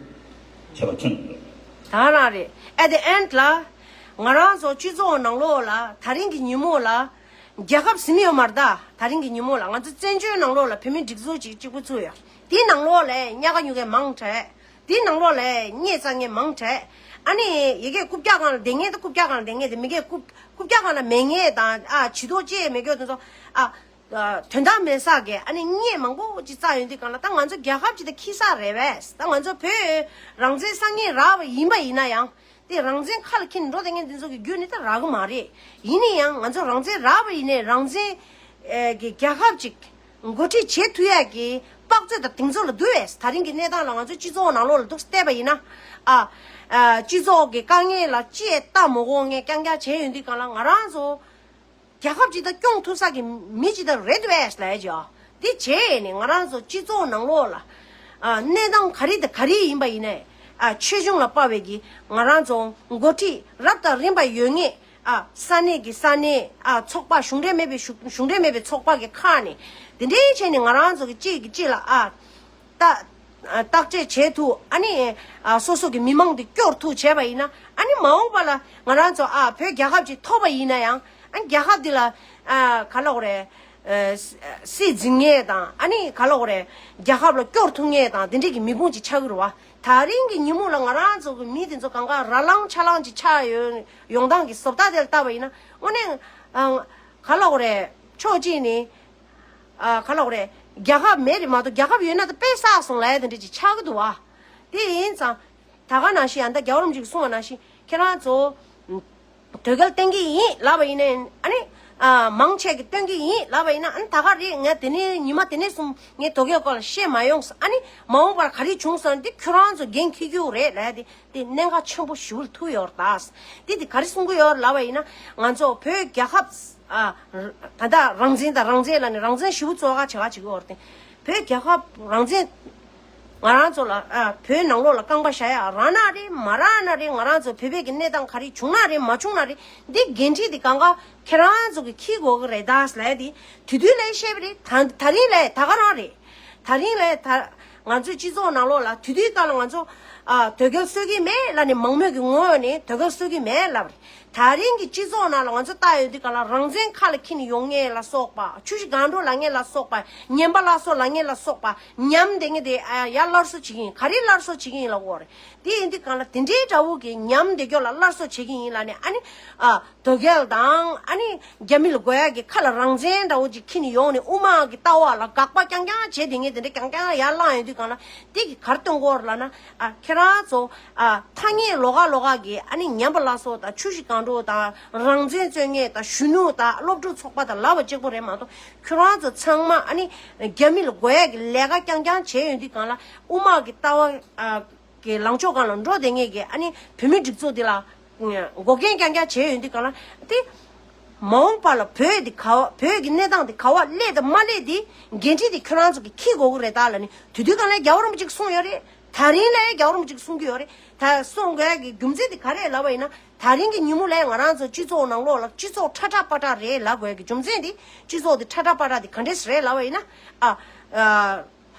ཁྱད་པར་ཁྱོན་ནས་མི་འདུག་ད་རང་རེད། At the end ལ། ང་རང་ཚོ་སྤྱི་ཚོགས་ནང་ལོགས་ལ་ད་རིང་གི་ཉིན་མོ་ལ། རྒྱལ་ཁབ་ཟིན་ཡོད་མ་རེད་ད། ད་རིང་གི་ཉིན་མོ་ལ་ང་ཚོ་བཙན་བྱོལ་ནང་ལོགས་ལ་བོད་མི་སྒྲིག་འཛུགས་ཅིག་གཅིག་པུ་བཙུགས་ཡོད། དེའི་ནང་ལོགས་ལ་ཉག་ག་ཉུག་ག་མང་དྲགས། དེའི་ནང་ལོགས་ལ་སྙད་བཙལ་མཁན་མང་དྲགས། ཨ་ནི་ཡ་གིར་རྐུབ་བཀྱག་སྒང་ལ་བསྡད་མཁན་དང་རྐུབ་བཀྱག་སྒང་ལ་བསྡད་མཁན་དང་མི་སྒེར་རྐུབ་རྐུབ་བཀྱག་སྒང་ལ་མེད་མཁན་དང་ཨ་བྱི་དོར་བྱེད་མེད་མཁན་དེ་ཚོ་ཨ་དོན་དག་མེད་ས་གི་ཨ་ནི་སྙད་མང་པོ་ཅིག་བཙལ་ཡོང་དུས་སྒང་ལ། ད་ང་ཚོ་རྒྱལ་ཁབ་ཅིག་ད་འཁྱེར་ས་རེད་པས། ད་ང་ཚོ་བོད་རང་བཙན་གསར་རྙེད་རག་པ་ཡིན་པ་ཡིན་ན་ཡང་། དེ་རང་བཙན་ཁ་ལ་འཁྱེར་ནས་འགྲོ་བསྡད་མཁན་འདི་ཚོ་གི་རྒྱུད་ནི་ད་རག་གི་མ་རེད། ཡིན་ན་ཡང་ང་ཚོ་རང་བཙན་རག་པ་ཡིན་ནའི་རང་བཙན་གྱི་རྒྱལ་ཁབ་ཅིག་འགོ་ཁྲིད་བྱེད་ཐུབ་ཡག་གི་དཔག་ཚོད་དང་གདེང་ཚོད་ལ་འདུག་བས། ད་རིང་གི་གནས་སྟངས་ལ་ང་ཚོ་སྤྱི་ཚོགས་ནང་ལོགས་ལ་འདུག་བལྟས་པ་ཡིན་ན། ཨ་ཨ་སྤྱི་ཚོགས་ཀྱི་དཀའ་ངལ་ལ་ཅི་ཡང་ལྟ་མ་དགོས་མཁན་རྐྱང་རྐྱང་བྱས་ཡོང་དུས་སྒང་ལ་ང་རང་ཚོ། རྒྱལ་ཁབ་ཅིག་ད་སྐྱོང་ཐུབ་ས་གི་མི་ཅིག་ད་རེད་བས་ལབ་ཡ་ཅིག་དེ་བྱས་ནས་ང་རང་ཚོ་སྤྱི་ཚོགས་ནང་ལོགས་ལ་ཨ་གནས་སྟངས་ག་རེ་དང་ག་རེ་ཡིན་པ་ཡིན་ནའི་ཨ་ཆོས་གཞུང་ལ་དཔག་པའི་གི་ང་རང་ཚོ་འགོ་ཁྲིད་རབ་དང་རིམ་པ་ཡོད་ངེས། ཨ་ས་གནས་ཀྱི་ས་གནས། ཨ་ཚོགས་པ་གཞུང་འབྲེལ་མེད་པའི་གཞུང་གཞུང་འབྲེལ་མེད་པའི་ཚོགས་པ་གི་ཁག་ནས་དེ་འདྲའི་བྱས་ནས་ང་རང་ཚོ་གི་གཅིག་གིས་གཅིག་ལ་ཨ། ད་བརྟག་དཔྱད་བྱེད་ཐུབ། ཨ་ནི་ཨ་སོ་སོ་གི་མི་མང་དེ་སྐྱོར་ཐུབ་བྱས་པ་ཡིན་ན། ཨ་ནི་མ་འོངས་པ་ལ་ང་རང་ཚོ་ཨ་བོད་རྒྱལ་ཁབ་ཅིག་ཐོབ་པ་ཡིན་ན་ཡང་། ཨ་རྒྱལ་ཁབ་འདི་ལ་ཨ་ག་ལབ་དགོས་རེད། ཨ་སྲིད་འཛིན་མཁན་དང་། ཨ་ནི་ག་ལབ་དགོས་རེད། རྒྱལ་ཁབ་ལ་སྐྱོར་ཐུབ་མཁན་དང་དེ་འདྲའི་གི་མི་དཔུང་ཅིག་ཆགས་ཀྱི་རེད་བ། ད་རིང་གི་ཉིན་མོ་ལ་ང་རང་ཚོ་གི་མི་དེ་ཚོ་གང་ག་ར་ལངས་ཆ་ལངས་ཅིག་ཆགས་ཡོད་ཡོང་སྟངས་ཀྱི་བཟོ་ལྟ་དེ་ལ་བལྟས་པ་ཡིན་ན། དངོས་གནས་ཨ་ག་ལབ་དགོས་རེད། ཕྱོགས་གཅིག་ནས། ཨ་ག་ལབ་དགོས་རེད། རྒྱལ་ཁབ་མེད་རེད་མ་གཏོགས་རྒྱལ་ཁབ་ཡོད་ན་ད་དཔེ་བསགས་སོང་ལབ་ཡ་དེ་འདྲ་ཅིག་ཆགས་ཀྱི་འདུག་བ། དེ་ཡིན་ཙང་། ད་ག་ནང་བཞིན་ཡང་ད་རྒྱལ་བ་རིན་པོ་ཆེས་གསུངས་པ་ནང་བཞིན་ཁྱེད་རང་ཚོ། དོལ་རྒྱལ་བསྟེན་གྱི་ཡིན་ལབ་པ་ཡིན་ན་ཨ་ནི། ཨ། མང་ཆེ་གིས་བསྟེན་གྱི་ཡིན་ལབ་པ་ཡིན་ན། ཨ་ནི་ད་ག་རེད། ངས་དེ་ནས་ཉི་མ་དེ་ནས་བཟུང་ངས་དོལ་རྒྱལ་སྐོར་ལ་བཤད་མ་ཡོང་། ཨ་ནི་མ་འོངས་པར་ག་རེ་བྱུང་སོང་དེ་ཁྱོད་རང་ཚོ་འགན་འཁྱེར་རྒྱུ་རེད་ལབ་ཡ་དེ། དེ་གནད་འགག་ཆེན་པོ་ཞེ་པོ་ཐུག་ཡོད་རེད་ད། དེ་དེ་ག་རེ་གསུང་གི་ཡོད་རེད་ལབ་པ་ཡིན་ན། ང་ཚོ་བོད་རྒྱལ་ཁབ། ཨ། ད་ལྟ་རང་བཙན་དང་རང་བཙན་ལབ་ནས་རང་བཙན་ཞེ་པོ་བཙོག་ག་བྱེད་ག་བྱེད་ཀྱི་ཡོད་རེད་དེ། བོད་རྒྱལ་ཁབ་རང་བཙན། ང་རང་ཚོ་ལ། ཨ། བོད་ནང་ལོགས་ལ་རྐང་པ་བཞག་ཡ་རག་ན་རེད། མ་རག་ན་རེད། ང་རང་ཚོ་བོད་པའི་གི་གནས་སྟངས་ག་རེ་བྱུང་ན་རེད། མ་བྱུང་ན་རེད། འདི་འགན་འཁྲི་འདི་གང་ག་ཁྱེད་རང་ཚོ་གིས་འཁྱེར་དགོས་གི་རེད་ད་ལབ་ཡ་དེ་དེ་དུས་ལ་བཤད་པ་རེད། ད་ད་རིང་ལ་ད་ག་རང་རེད། ད་རིང་ལ་ད་ང་ཚོའི་སྤྱི་ཚོགས་ནང་ལོགས་ལ་དེ་དུས་སྐབས་ལ་ང་ཚོ། ཨ། དོལ་རྒྱལ་གསོད་ཀྱི་མེད་ལབ་ནས་མང་མོས་ཀྱི་ངོས་ནས་དོལ་རྒྱལ་གསོད་ཀྱི་མེད་ལབ་རེད། ད་རིང་གི་སྤྱི་ཚོགས་ནང་ལ་ང་ཚོ་ལྟ་ཡོང་དུས་སྒང་ལ་རང་བཙན་ཁ་ལ་འཁྱེར་ནས་ཡོང་མཁན་ལ་སོགས་པ། ཆུ་བཞི་སྒང་དྲུག་ལབ་མཁན་ལ་སོགས་པ། ཉམས་པ་སླར་གསོ་ལབ་མཁན་ལ་སོགས་པ། ཉམས་བསྡད་མཁན་དེ། ཨ། ཡར་སླར་གསོ་བྱེད་ཀྱི་ཡིན། ག་རེ་སླར་གསོ་བྱེད་ཀྱི་ཡིན་ལབ་དགོས་རེད། དེ་ཡིན་དུས་སྒང་ལ་དེ་འདྲའི་འདྲ་བོ་གི་ཉམས་བསྡད་རྒྱུ་ལ་སླར་གསོ་བྱེད་ཀྱི་ཡིན་ལབ་ནས། ཨ་ནི། ཨ། དོལ་རྒྱལ་དང་ཨ་ནི་རྒྱ་མི་ལ་དགོས་ཡ་གི་ཁ་ལ་རང་བཙན་འདྲ་བོ་ཅིག་འཁྱེར་ནས་ཡོང་ནས་དབུ་མ་གི་ལྟ་བ་ལ་དགག་པ་རྐྱང་རྐྱང་བྱས་བསྡད་མཁན་དེ་འདྲ་རྐྱང་རྐྱང་ཡར་ལངས་ཡོང་དུས་སྒང་ལ། དེ་གི་ག་རེ་སྟོན་གྱི་ཡོད་རེད་ལབ་ན། ཨ། ཁྱེད་རང་ཚོ། ཨ། ཐ་སྙད་ལོགས་ཀ་ལོགས་ཀ་གི། ཨ་ནི་ཉམས་པ་སླར་གསོ་དང་ཆུ་བཞི་སྒང་དྲུག་དང་རང་བཙན་རྩོད་མཁན་དང་གཞོན་ནུ་དང་སློབ་ཕྲུག་ཚོགས་པ་དང་ལབ་པ་གཅིག་པོ་རེད་མ་གཏོགས། ཁྱོད་རང་ཚོ་ཚང་མ་ཨ་ནི་རྒྱ་མི་ལ་དགོས་ཡ་གི་ལས་ཀ་རྐྱང་རྐྱང་བྱས་ཡོང་དུས་སྒང་ལ། དབུ་མ་གི་ལྟ་བ། ཨ། གི་ལངས་ཕྱོགས་སྒང་ལ་འགྲོ་བསྡད་མཁན་གྱི། ཨ་ནི་བོད་མི་སྒྲིག་འཛུགས་འདི་ལ་འགོག་རྐྱེན་རྐྱང་རྐྱང་བྱས་ཡོང་དུས་སྒང་ལ། དེ་མ་འོངས་པ་ལ་བོད་འདི་ག་བ། བོད་ཀྱི་གནས་སྟངས་འདི་ག་བ་སླེབས་དང་མ་སླེབས་འདི་འགན་འཁྲི་འདི་ཁྱོད་རང་ཚོ་གིས་འཁྱེར་དགོས་ཀྱི་རེད་ད་ལབ་ནས། དེ་དུས་སྒང་ལ་རྒྱལ་བ་རིན་པོ་ཆེས་གསུངས་ཡོད་རེད། ད་རིང་ལ་རྒྱལ་བ་རིན་པོ་ཆེས་གསུང་གི་ཡོད་རེད། ད་གསུང་དགོས་ཡ་གི་རྒྱུ་མཚན་འདི་ག་རེ་ལབ་པ་ཡིན་ན། ད་རིང་གི་ཉིན་མོ་ལ་ང་རང་ཚོ་སྤྱི་ཚོགས་ནང་ལོགས་ལ་སྤྱི་ཚོགས་ཁྲ་ཁྲ་པ་ཁྲ་རེད་ལབ་དགོས་ཡ་གི་རྒྱུ་མཚན་འདི། སྤྱི་ཚོགས་འདི་ཁྲ་ཁྲ་པ་ཁྲ་འདི་ག་འདྲས་རེད་ལབ་པ་ཡིན་ན། ཨ། ཨ།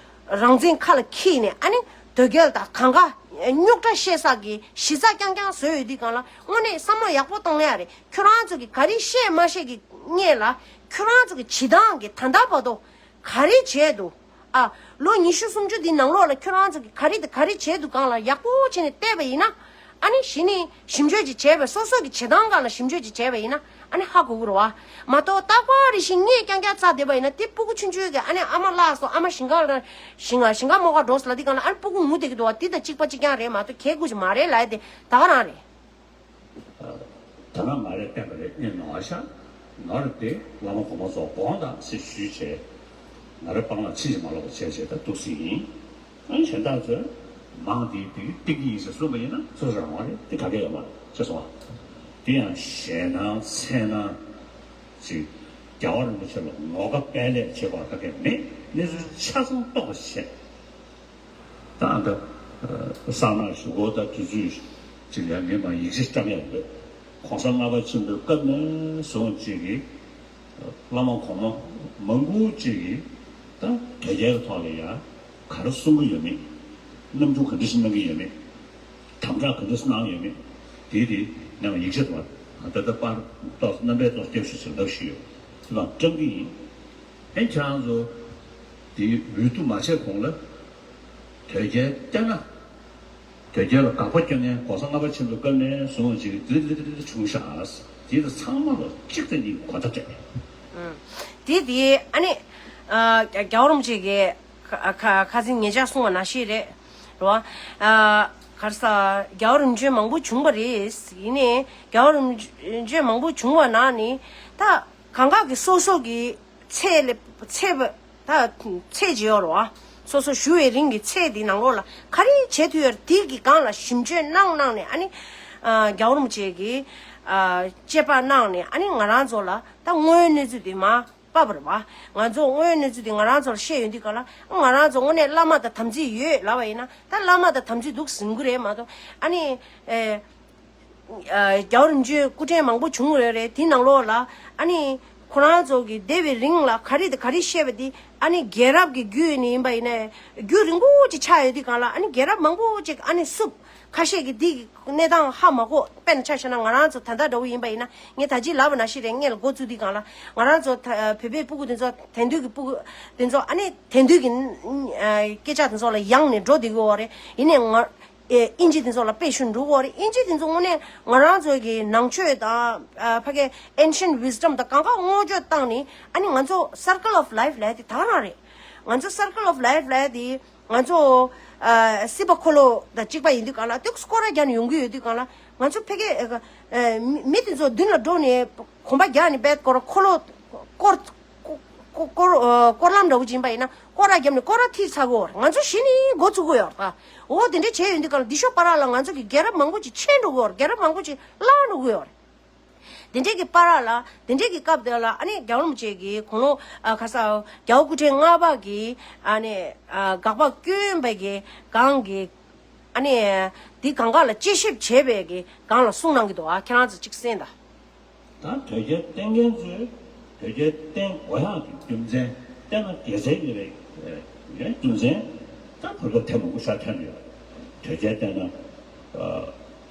རང་བཙན་ཁ་ལ་འཁྱེར་ནས། ཨ་ནི་དོལ་རྒྱལ་དང་གང་ག་རྙོག་དྲ་བཤད་ས་གི་གཞི་རྩ་རྐྱང་རྐྱང་བཟོས་ཡོད་དུས་སྒང་ལ། དངོས་གནས་བསམ་བློ་ཡག་པོ་བཏང་ཡ་རེད། ཁྱོད་རང་ཚོ་གིས་ག་རེ་བཤད་མ་བཤད་ཀྱི་སྔོན་ལ། ཁྱོད་རང་ཚོ་གི་བྱེད་སྟངས་ཀྱི་ད་ལྟ་བར་དུ་ག་རེ་བྱས་འདུག་ཨ། ལོ་ཉི་ཤུ་སུམ་ཅུ་འདི་ནང་ལོགས་ལ་ཁྱོད་རང་ཚོ་གིས་ག་རེ་དང་ག་རེ་བྱས་འདུག་གང་ལ་ཡག་པོ་བྱས་ནས་བལྟས་པ་ཡིན་ན། ཨ་ནི་གཞི་ནས་ཞིབ་འཇུག་ཅིག་བྱས་པས། སོ་སོ་གི་བྱེད་སྟངས་སྒང་ལ་ཞིབ་འཇུག་ཅིག་བྱས་པ་ཡིན་ན། ཨ་ནི་ཧ་གོ་གི་རེད་བ། མ་གཏོགས་རྟག་པར་རེ་བཞིན་སྔས་རྐྱང་རྐྱང་བཙལ་བསྡད་པ་ཡིན་ན། དེ་སྤུ་གུ་ཆུང་ཆུང་གི། ཨ་ནི་ཨ་མ་བརླགས་སོང་། ཨ་མ་ཞིང་ཁ་ལ། ཞིང་ཁ། ཞིང་ཁ་རྨོ་ག་འགྲོ་སོང་ལབ་དུས་སྒང་ལ། ཨ་ནི་སྤུ་གུ་ངུ་བསྡད་ཀྱི་འདུག་བ། དེ་དང་གཅིག་པ་གཅིག་རྐྱང་རེད་མ་གཏོགས། གལ་དགོས་ཅིག་མ་རེད་ལབ་ཡ་དེ་ད་ག་རང་རེད། ད་ན་ང་རས་བསྟན་པ་རེད། ཨེ་ནོར་ཤག་ནོར་དེ་བླ་མ་གོང་མ་ཚོ་དགོངས་དག་ཟེར་ཞུས་བྱས། ང་རའི་པང་ལ་ཕྱིན་ཅི་མ་ལོག་པ་བྱས་བྱས་ད་འདུག་སེ་ཡིན། ཨ་ནི་གཞན་དག་ཚོས་མང་དེ་དེ་བསྟེན་གྱི་ཡིན་ཟེར་གསུངས་པ་ཡིན་ན། སོ་སོ་རང་དབང་རེད། དེ་ག་གེ་ཡོད་མ་རེད། ཤེས་སོང་ཨ། དེ་ཡང་ཞེད་སྣང་འཚེར་སྣང་ཅིག་རྒྱལ་བ་རིན་པོ་ཆེ་ལ་ངོ་དགའ་དཔལ་ལས་བྱེད་པ་ག་གེ་མེད། གནས་ཚུལ་ཆ་ཚང་རྟོགས་པ་བྱས། ད་ཨ་ད་གསང་ནག་ཞུ་སྒོ་ད་དུས་ཚོད་ཅིག་ཡང་ངས་མ་ཡིག་ཆ་བཀྲམ་ཡག་ཡོད། གོང་ས་ལྔ་པ་ཆེན་པོའི་སྐབས་ནས་བཟུང་ཅིག་གིས་བླ་མ་གོང་མ་མང་པོ་ཅིག་གིས་ད་དོལ་རྒྱལ་གྱི་ཐོག་ལ་ཡ་ག་རེ་གསུང་གི་ཡོད་མེད། རྣམ་འགྱུར་ག་འདྲ་ཞིག་གནང་གི་ཡོད་མེད། དམ་དྲག་ག་འདྲ་ཞིག་གནང་ཡོད་མེད། དེ་དེ་ནས་ཡིག་ཆ་དུ་མ་ད་ལྟ་པར་ཏོག་རྣམ་པའི་ཏོག་སྐྱབས་ཞུ་བྱེད་ཐབས་ཞུས་ཡོད། དེ་དང་བཀྲམ་གི་ཡིན། ཨེ་ཁྱེད་རང་ཚོ་དེའི་འོས་བསྡུ་མ་བྱས་གོང་ལ་དོལ་རྒྱལ་བསྐྱངས་ན། དོལ་རྒྱལ་ལ་དགག་པ་སྐྱོན་མཁན་གོང་ས་ལྔ་པ་ཆེན་པོའི་སྐབས་ནས་བཟུང་ཅིག་དེ་དེ་དེ་དེ་བྱུང་ཤག་དེ་དེ་ཚང་མ་ལ་གཅིག་དང་གཉིས་གོ་བརྡ་སྤྲད། དེ་དེ་ཨ་ནི། ཨ། རྒྱལ་བ་རིན་པོ་ཆེ་གིས་ཁ་ཁ་ཁ་སང་ཉེ་ཆར་གསུངས་པ་ནང་བཞིན་རེད། རེད་བ། ཨ། ག་རེ་ཟ། རྒྱལ་བ་རིམ་བྱོན་མང་པོ་བྱུང་བ་རེད། ཡིན་ནའི་རྒྱལ་བ་རིམ་བྱོན་མང་པོ་བྱུང་བ་ནང་ནས་ད་གང་ག་གི་སོ་སོ་གི་ཚད་ལས་ཚད་པ་ད་ཚད་ཅིག་ཡོད་རེད་བ། སོ་སོ་བཞུགས་པའི་རིང་གི་ཚད་དེ་ནང་ལོགས་ལ་ག་རེ་བྱེད་ཐུབ་ཡོད་རེད། དེ་གི་སྒང་ལ་ཞིབ་འཇུག་གནང་གནང་ནས། ཨ་ནི། ཨ། རྒྱལ་བ་རིན་པོ་ཆེ་གིས། ཨ། དཔྱད་པ་གནང་ནས། ཨ་ནི་ང་རང་ཚོ་ལ་ད་དངོས་ཡོད་གནས་ཚུལ་དེ་མར་ཕབ་པ་རེད་བ། ང་ཚོ་དངོས་ཡོད་གནས་ཚུལ་དེ་ང་རང་ཚོ་ལ་བཤད་ཡོང་དུས་སྒང་ལ། ང་རང་ཚོ་དངོས་གནས་བླ་མ་དང་དམ་ཚིག་ཡོད་ལབ་པ་ཡིན་ན། ད་བླ་མ་དང་དམ་ཚིག་འདུག་ཟིན་གི་རེད་མ་གཏོགས། ཨ་ནི། ཨེ། ཨ། རྒྱལ་བ་རིན་པོ་ཆེ་སྐུ་ཕྲེང་མང་པོ་བྱུང་ཡོད་རེད། དེའི་ནང་ལོགས་ལ་ཨ་ནི་ཁོ་རང་ཚོ་གི་འདས་པའི་རིང་ལ་ག་རེ་དང་ག་རེ་བཤད་པ་དེ། ཨ་ནི་རྒྱལ་རབས་ཀྱི་རྒྱུད་ནས་ཡིན་པ་ཡིན་ན་རྒྱུད་རིང་པོ་ཅིག་ཆགས་ཡོད་དུས་སྒང་ལ། ཨ་ནི་རྒྱལ་རབས་མང་པོ་ཅིག་ཨ་ནི་བསུབ། ཁ་ཤས་ཀྱིས་འདི་གི་གནས་སྟངས་ཧ་མ་གོ། དཔེར་ན་ཆ་བཞག་ན་ང་རང་ཚོ་ད་ལྟ་འདྲ་བོ་ཡིན་པ་ཡིན་ན། ངས་ད་ཅི་ལབ་པ་ནང་བཞིན་རེད། སྔོན་ལ་འགོ་བཙུགས་དུས་སྒང་ལ་ང་རང་ཚོ་ད་བོད་པའི་སྤུ་གུ་དེ་ཚོ། དེང་དུས་ཀྱི་སྤུ་གུ་དེ་ཚོ། ཨ་ནི་དེང་དུས་ཀྱི་ཨ་སྐད་ཆ་དེ་ཚོ་ལ་ཡང་ནས་འགྲོ་བསྡད་ཀྱི་ཡོད་རེད། ཡིན་ནའི་ང་ཨེ་དབྱིན་ཇི་དེ་ཚོ་ལ་དཔེ་ཞུ་འགྲོ་གི་ཡོད་རེད། དབྱིན་ཇི་དེ་ཚོ་དངོས་གནས་ང་རང་ཚོའི་གི་ནང་ཆོས་དང་། ཨ། ཕ་གི་ancient wisdom དང་གང་ག་བསྔོག་བརྗོད་བཏང་ནས། ཨ་ནི་ང་ཚོ་circle of life ལབ་ཡ་དེ་ད་ག་རང་རེད། ང་ཚོ་circle of life ལབ་ཡ་དེ། ང་ཚོ། ཨ། སྲིད་པ་འཁོར་ལོ་དང་གཅིག་པ་ཡིན་དུས་སྒང་ལ། དེ་སྐོར་ར་རྒྱག་ནས་ཡོང་གི་ཡོད་དུས་སྒང་ལ། ང་ཚོ་ཕ་གི་ཨ་ཨ་མི་མི་དེ་ཚོ་མདུན་ལ་འགྲོ་ནས་གོམ་པ་རྒྱག་ནས་པད་སྐོར་འཁོར་ལོ་སྐོར་སྐོར་སྐོར་ཨ་སྐོར་ལམ་འདྲ་བོ་ཅིག་ཡིན་པ་ཡིན་ན་སྐོར་ར་བརྒྱབ་ནས་སྐོར་ར་ཐིག་ཚར་གོ། ང་ཚོ་གཞི་ནས་འགོ་ཚུགས་གོ་ཡོད་རེད། ད་འོ་དེ་འདྲ་བྱས་ཡོད་དུས་ག་ལ་འདི་ཤོག་པ་ར་ལ་ང་ཚོ་གི་རྒྱལ་རབས་མང་པོ་ཅིག་ཆད་འགྲོ་གོ་ཡོད་རེད། རྒྱལ་རབས་མང་པོ་ཅིག་བརླག་འགྲོ་གོ་ཡོད་རེད། དེ་འདྲས་ཀྱི་པ་ར་ལ་དེ་འདྲས་ཀྱི་སྐབས་དེ་ལ་ཨ་ནི་རྒྱལ་བ་རིན་པོ་ཆེ་གིས་དགུང་ལོ་ཨ་ཁ་ས་རྒྱལ་བ་སྐུ་ཕྲེང་ལྔ་པ་གི་ཨ་ནི་ཨ་དགག་པ་བསྐྱོན་པའི་གི་སྒང་གི་ཨ་ནི་དེ་གང་ག་ལ་དཔྱད་ཞིབ་བྱས་པའི་གི་སྒང་ལ་གསུངས་གནང་གི་འདུག་ཨ་ཁྱེད་རང་ཚོ་གཅིག་གསན་དང་། ད་དོལ་རྒྱལ་བསྟེན་མཁན་ཚོས་དོལ་རྒྱལ་བསྟེན་དགོས་ཡག་གི་རྒྱུ་མཚན་བསྟེན་ན་དགེ་མཚན་ཡོད་པའི་རྒྱུ་མཚན་ད་བར་སྐབས་ཐེངས་མང་པོ་ཤར་ཐོན་ཡོད། དོལ་རྒྱལ་བསྟེན་ན་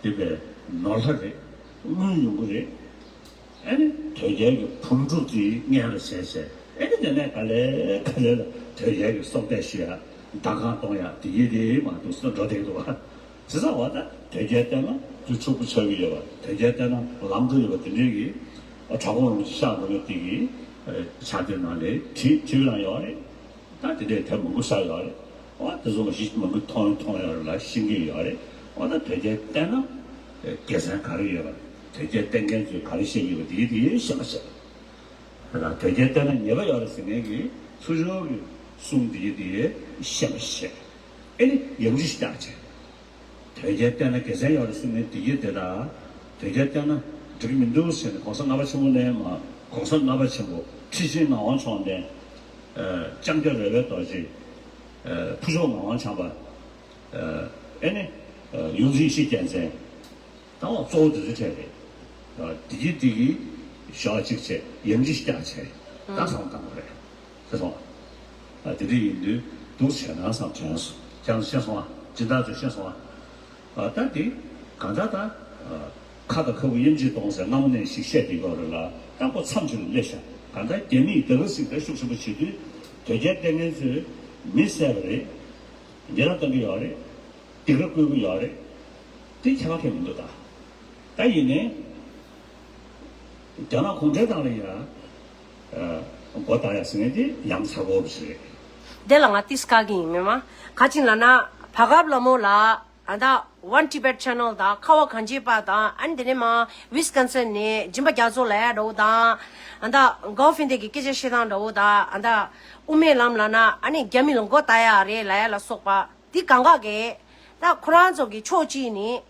དེ་བས་ནོར་ལྷ་རེད། དངུལ་ཡོང་གི་རེད། ཨ་ནི་དོལ་རྒྱལ་གྱི་བུ་ཕྲུག་དེའི་སྔོན་ལ་བྱས་བྱས་ཨ་ནི་དེ་ནས་ག་ལེ་ག་ལེ་ལ་དོལ་རྒྱལ་གྱི་སྲོག་གཏད་ཞུ་ཡ་མདའ་གང་གཏོང་ཡ་དེ་ཡི་དེ་མ་གཏོགས་སུ་འགྲོ་བསྡད་འདུག་བ། བྱས་ཙང་བ་ད་དོལ་རྒྱལ་བསྟེན་ན་དུས་ཕྱུག་པོ་ཆགས་ཀྱི་ཡོད་པ། དོལ་རྒྱལ་བསྟེན་ན་ལམ་འགྲོ་ཡོད་པ་དེ་འདྲའི་གི་གྲྭ་ཁོང་རིན་པོ་ཆེ་ཤག་འགྲོ་མཁན་དེ་གི་ཕྱག་དེབ་ནང་ལས་བྲིས་བྲིས་གནང་ཡོད་རེད། ད་དེ་འདྲའི་དེབ་མང་པོ་ཤར་ཡོད་རེད། འོ་དེ་ཚོ་གཞི་མང་པོ་མཐོང་མཐོང་ཡོད་རེད་ལ་ཤེས་ཀྱི་ཡོད་རེད། འོ་ད་དོལ་རྒྱལ་བསྟེན་ན་དགེ་མཚན་ག་རེ་ཡོད་པ། དོལ་རྒྱལ་བསྟེན་མཁན་ཚོས་ག་རེ་བཤད་ཀྱི་ཡོད་པ་དེ་དེ་ཤེས་པ་བྱས། ད་དོལ་རྒྱལ་བསྟེན་ན་ཉེས་པ་ཡོད་རེད་ཟེར་མཁན་གྱི་ཚུར་ཕྱོགས་ཀྱི་གསུང་དེ་དེ་ཤེས་པ་བྱས། ཨེ་ནི་ཡང་ཅི་ཞིག་བརྟག་བྱས། དོལ་རྒྱལ་བསྟེན་ན་དགེ་མཚན་ཡོད་རེད་གསུངས་ནས་དེ་ཡིན་དེ་དག་དོལ་རྒྱལ་བསྟེན་ན་འགྲིག་གི་མི་འདུག་ཟེར་ནས་གོང་ས་ལྔ་པ་ཆེན་པོ་ནས་མ་གོང་ས་ལྔ་པ་ཆེན་པོ་ཁྲི་ཆེན་ངག་དབང་མཆོག་ལྡན། ལྕང་སྐྱ་རོལ་པའི་རྡོ་རྗེ། ཕུར་ལྕོག་ངག་དབང་བྱམས་པ། ཨེ་ནི་ཡོངས་འཛིན་ཡེ་ཤེས་རྒྱལ་མཚན། ད་འོ་གཙོ་བོ་དེ་ཚོ་གྲས་རེད། དེ་གི་དེ་གི་ཞག་གཅིག་བྱས་ཡང་ཅི་ཞིག་བརྟག་བྱས་ད་བསམ་བཏང་བ་རེད། ཤེས་སོང་ཨ། དེ་འདྲ་ཡིན་དུས་འདུག་བྱས་ན་བསམ་དྲན་སོང་། ཁྱེད་རང་ཤེས་སོང་ཨ། སྦྱིན་བདག་ཚོས་ཤེས་སོང་ཨ། ད་འདི་གང་ལྟར་ད་ཁ་དང་ཁ་སྤུ་དབྱེ་འབྱེད་གཏོང་ཟེར་སྔ་མོ་ནས་ཞིག་བཤད་བསྡད་ཡོད་རེད་ལ་ད་ཁོ་མཚམས་ཅིག་ལ་སླེབས་ཤག་གང་ལྟར་རྒྱ་མིས་སྡེ་པ་གཟིགས་པ་ཤུགས་ཆེན་པོ་བྱེད་དུས་དོལ་རྒྱལ་བསྟེན་མཁན་ཚོས་མི་བསད་པ་རེད། ཉེས་རང་གཏོང་གི་ཡོད་རེད། སྡིགས་ར་བསྐུལ་གི་ཡོད་རེད། དེ་ཁྱད་པར་གང་ཡང་མི་འདུག་ད། ད་ཡིན་ནའི། རྒྱ་ནག་གུང་ཁྲན་ཏང་ལ་ཡ། སྒོ་བཏགས་ཡ་ཟེར་མཁན་དེ་ཡ་མཚན་པོ་ཞིག་རེད། དེ་ལ་ང་ཏིས་དཀའ་གི་ཡིན་མིན་མ། ག་ཅིན་ལ་ན་བར་སྐབས་ལ་མོ་ལ་ཨ་ད་One Tibet Channel དང་ཁ་བ་གངས་ཅན་པ་དང་ཨ་ནི་དེ་ནས་མ་ཝིས་ཀོན་སིན་ནས་སྦྱིན་པ་རྒྱ་མཚོ་ལ་ཡ་འདྲ་བོ་དང་ཨ་ད་གོ་ཧྥིན་ཏེ་གི་སྐད་ཆ་བཤད་སྟངས་འདྲ་བོ་དང་ཨ་ད་དབུ་མའི་ལམ་ལ་ན་ཨ་ནི་རྒྱ་མི་ལ་མགོ་བཏགས་ཡ་རེད་ལ་ཡ་ལ་སོགས་པ་དེ་གང་ག་གི་ད་ཁོ་རང་ཚོ་གི་ཕྱོགས་གཅིག་ནས།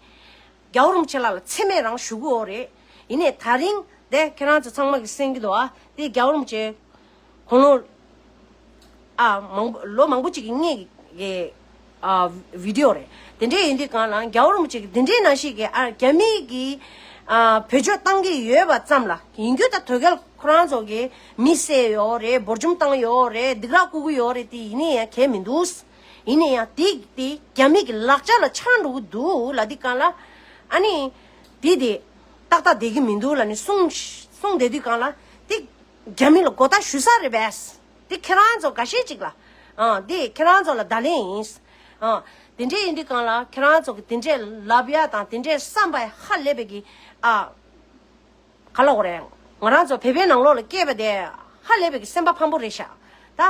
རྒྱལ་བ་རིན་པོ་ཆེ་ལགས་ལ་མཚན་སྨད་རང་ཞུ་གི་ཡོད་རེད། ཡིན་ནའི་ད་རིང་དེ་ཁྱེད་རང་ཚོ་ཚང་མ་གིས་གསན་གྱི་འདུག་ཨ། དེ་རྒྱལ་བ་རིན་པོ་ཆེ་དགུང་ལོ་ཨ་མང་པོ་ལོ་མང་པོ་ཅིག་གི་སྔས་ཀྱི་ཨ་བི་ཌི་ཡོ་རེད། དེ་འདྲའི་ཡིན་དུས་གང་ལ་རྒྱལ་བ་རིན་པོ་ཆེ་གིས་དེ་འདྲའི་ནང་བཞིན་གྱི་ཨ་རྒྱ་མི་གིས་ཨ་བེད་སྤྱོད་བཏང་གི་ཡོད་པ་ཙམ་ལ་ཡིན་རྒྱུ་ད་དོལ་རྒྱལ་ཁོ་རང་ཚོ་གིས་མི་བསད་ཡོད་རེད། འབོར་འཇོམས་བཏང་ཡོད་རེད། སྡིགས་ར་བསྐུལ་གྱི་ཡོད་རེད། དེ་ཡིན་ནའི་ཡང་གལ་མི་འདུག་ཡིན་ནའི་ཡང་དེ་དེ་རྒྱ་མི་གི་ལག་ཆ་ལ་ཆགས་འགྲོ་གི་འདུག་ལབ་དུས་གང་ལ། ཨ་ནི་དེ་དེ་ཏག་ཏག་བསྡད་ཀྱི་མི་འདུག་ལབ་ནས་གསུངས་གསུངས་བསྡད་དུས་གང་ལ་དེ་རྒྱ་མི་ལ་མགོ་བཏགས་ཞུ་ས་རེད་པས། དེ་ཁྱེད་རང་ཚོ་འགའ་ཤས་ཅིག་ལ་ཨ་དེ་ཁྱེད་རང་ཚོ་ལ་བརྡ་ལན་ཡིན། ཨ་དེ་འདྲས་ཡིན་དུས་གང་ལ་ཁྱེད་རང་ཚོ་གི་དེ་འདྲས་ལབ་ཡ་དང་དེ་འདྲས་བསམ་པ་ཧ་ལས་པའི་གི་ཨ། ག་ལ་འོ་རེད། ང་རང་ཚོ་བོད་པའི་ནང་ལོགས་ལ་སྐྱེས་པ་དེ་ཧ་ལས་པའི་གི་སེམས་པ་ཕམ་པོ་རེད་ཤག་ད་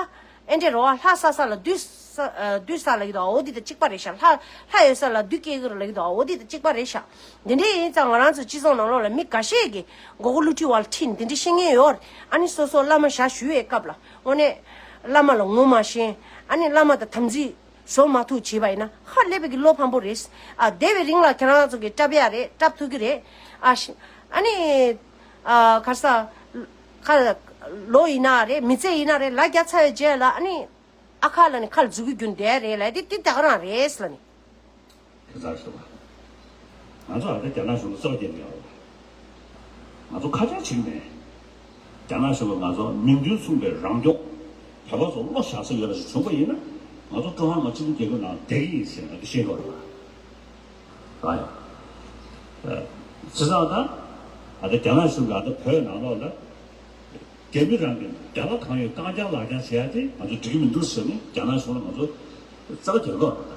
ཨེ་འདྲས་རོ་ཨ་ལྷ་ས་ས་ལ་བདུད་ས་ཨ་བདུད་ས་ལ་ཡོད་དོ་འོ་འདི་དང་གཅིག་པ་རེད་ཤག་ལྷ་ལྷ་ཡོད་ས་ལ་བདུད་སྐྱེ་གི་རེད་ལ་ཡོད་དོ་འོ་འདི་དང་གཅིག་པ་རེད་ཤག་འདི་འདྲས་ཡིན་ཙང་ང་རང་ཚོ་སྤྱི་ཚོགས་ནང་ལོགས་ལ་མི་འགའ་ཤས་ཀྱིས་མགོ་སྐོར་བསླུ་བྲིད་བ་ལ་ཁྲིད་ནས་འདི་འདྲས་བཤད་མཁན་ཡོད་རེད། ཨ་ནི་སོ་སོ་བླ་མ་ཞག་ཞུ་བའི་སྐབས་ལ་དངོས་གནས་བླ་མ་ལ་ངོ་མ་ཤེས། ཨ་ནི་བླ་མ་དང་དམ་ཚིག་བཟོ་མ་ཐུབ་བྱས་པ་ཡིན་ན་ཧ་ལས་པའི་གི་བློ་ཕམ་པོ་རེད། ཨ་དེ་བའི་རིང་ལ་ཁྱེད་རང་ཚོ་གི་སྐྲབ་ཡ་རེད། སྐྲབ་ཐུབ་ཀྱི་རེད། ཨ་ཤི་ཨ་ནི་ཨ་ག་ས་ཁ་ལོ་ཡིན་ན་རེད། མི་ཚེ་ཡིན་ན་རེད། ལ་རྒྱ་ཚ་བའི་རྗེས་ལ་ཨ་ནི་ཨ་ཁ་ལ་ནི་ཁ་ལ་འཛུགས་རྒྱུ་འདས་རེད་ལ་དེ་དེ་ད་ག་རང་རེད་ལ་ནི། དེ་ཚར་ཞུ་བ། ང་ཚོ་ཨ་ད་རྒྱ་ནག་གཞུང་ལ་རྩ་བ་རྒྱག་མེད་པ། ང་ཚོ་ཁ་ཆག་བྱེད་མེད། རྒྱ་ནག་གཞུང་ལ་ང་ཚོ་མིང་དོན་མཚུངས་པའི་རང་སྐྱོང་། བོད་པ་ཚོ་བློ་བཞག་ས་ཡོད་པ་ཞིག་བྱུང་པ་ཡིན་ན་ང་ཚོ་ཀྲུང་ཧྭ་མི་དམངས་སྤྱི་མཐུན་རྒྱལ་ཁབ་ནང་བསྡད་ཀྱི་ཡིན་ཟེར་ང་ཚོ་ཤེས་དགོས་རེད་པ། རེད་ཡ། བྱས་ཙང་ད་ཨ་ད་རྒྱ་ནག་གཞུང་གིས་ཨ་ད་བོད་ནང་ལོགས་ལ་རྒྱ་མི་རང་གི་རྒྱ་ལ་གང་ཡོད་རྐང་རྐྱང་ལག་རྐྱང་བྱེད་ཡ་དེ་ང་ཚོ་འགྲིག་གི་མི་འདུག་ཟེར་ནས་རྒྱ་ནག་གཞུང་ལ་ང་ཚོ་རྩ་བ་རྒྱག་དགོས་རེད་ད།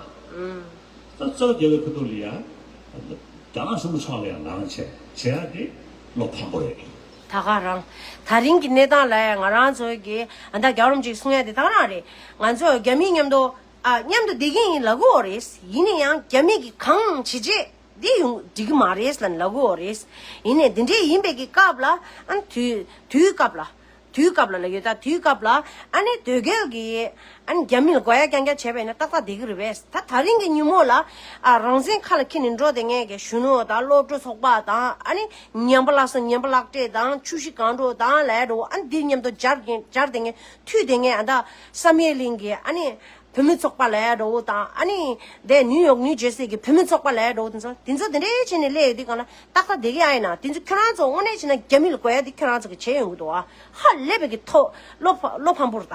ད་རྩ་བ་རྒྱག་པའི་ཁ་ཐུག་ལ་ཡ། རྒྱ་ནག་གཞུང་གི་ཕྱོགས་ལ་ཡང་ལངས་བྱས་བྱེད་ཡ་དེ་བློ་ཕམ་པོ་རེད། ད་ག་རང་། ད་རིང་གི་གནས་སྟངས་ལ་ཡ་ང་རང་ཚོ་གི་ཨ་ད་རྒྱལ་བ་རིན་པོ་ཆེས་གསུང་ཡ་དེ་ད་ག་རང་རེད། ང་ཚོ་རྒྱ་མི་མཉམ་དུ་ཨ་མཉམ་དུ་བསྡད་ཀྱི་ཡིན་ལབ་ཀྱི་ཡོད་རེད། ཡིན་ན་ཡང་རྒྱ་མི་གིས་གང་བྱེད་བྱེད་ འདི་ཡོང་འགྲིག་གི་མ་རེད་ལབ་ལབ་གི་ཡོད་རེད། ཡིན་ནའི་འདི་འདྲས་ཡིན་པའི་གི་སྐབས་ལ་ཨ་ནི་དུས་དུས་སྐབས་ལ་དུས་སྐབས་ལ་ལབ་ཡོད། ད་དུས་སྐབས་ལ་ཨ་ནི་དོལ་རྒྱལ་གྱི་ཨ་ནི་རྒྱ་མི་ལ་དགོས་ཡ་རྐྱང་རྐྱང་བྱས་པ་ཡིན་ན་ཏག་ཏག་བསྡད་ཀྱི་རེད་པས། ད་ད་རིང་གི་ཉིན་མོ་ལ་ཨ་རང་བཙན་ཁ་ལ་འཁྱེར་ནས་འགྲོ་བསྡད་མཁན་གྱི་གཞོན་ནུ་དང་སློབ་ཕྲུག་ཚོགས་པ་དང་ཨ་ནི་ཉམས་པ་བརླག་སོང་ཉམས་པ་བརླག་སྤྲད་དང་ཆུ་བཞི་གང་འགྲོ་དང་ལས་འགྲོ་ཨ་ནི་འདིར་མཉམ་དུ་སྦྱར་གྱིན་སྦྱར་བསྡད་མཁན་མཐུད་བསྡད་མཁན་ཨ་ད་བསམ་ཡས་གླིང་གི་ཨ་ནི། བུད་མེད་ཚོགས་པ་ལབ་ཡ་འདྲ་བོ་དང་ཨ་ནི་དེ་ནིའུ་ཡོག་ནིའུ་ཇར་སི་གི་བུད་མེད་ཚོགས་པ་ལབ་ཡ་འདྲ་བོ་དེ་ཚོ་དེ་ཚོ་དེ་འདྲའི་བྱས་ནས་སླེབས་ཡོད་དུས་གང་ལ་ཏག་ཏག་བསྡད་ཀྱི་ཨ་ཡིན་ན་དེ་ཚོ་ཁྱོད་རང་ཚོ་དངོས་གནས་བྱས་ན་རྒྱ་མི་ལ་དགོས་ཡ་དེ་ཁྱོད་རང་ཚོ་གི་བྱས་ཡོང་གི་འདུག་ཨ། ཧ་ལས་པའི་གི་ཐོ་བློ་ཕམ་བློ་ཕམ་པོ་རེད་ད།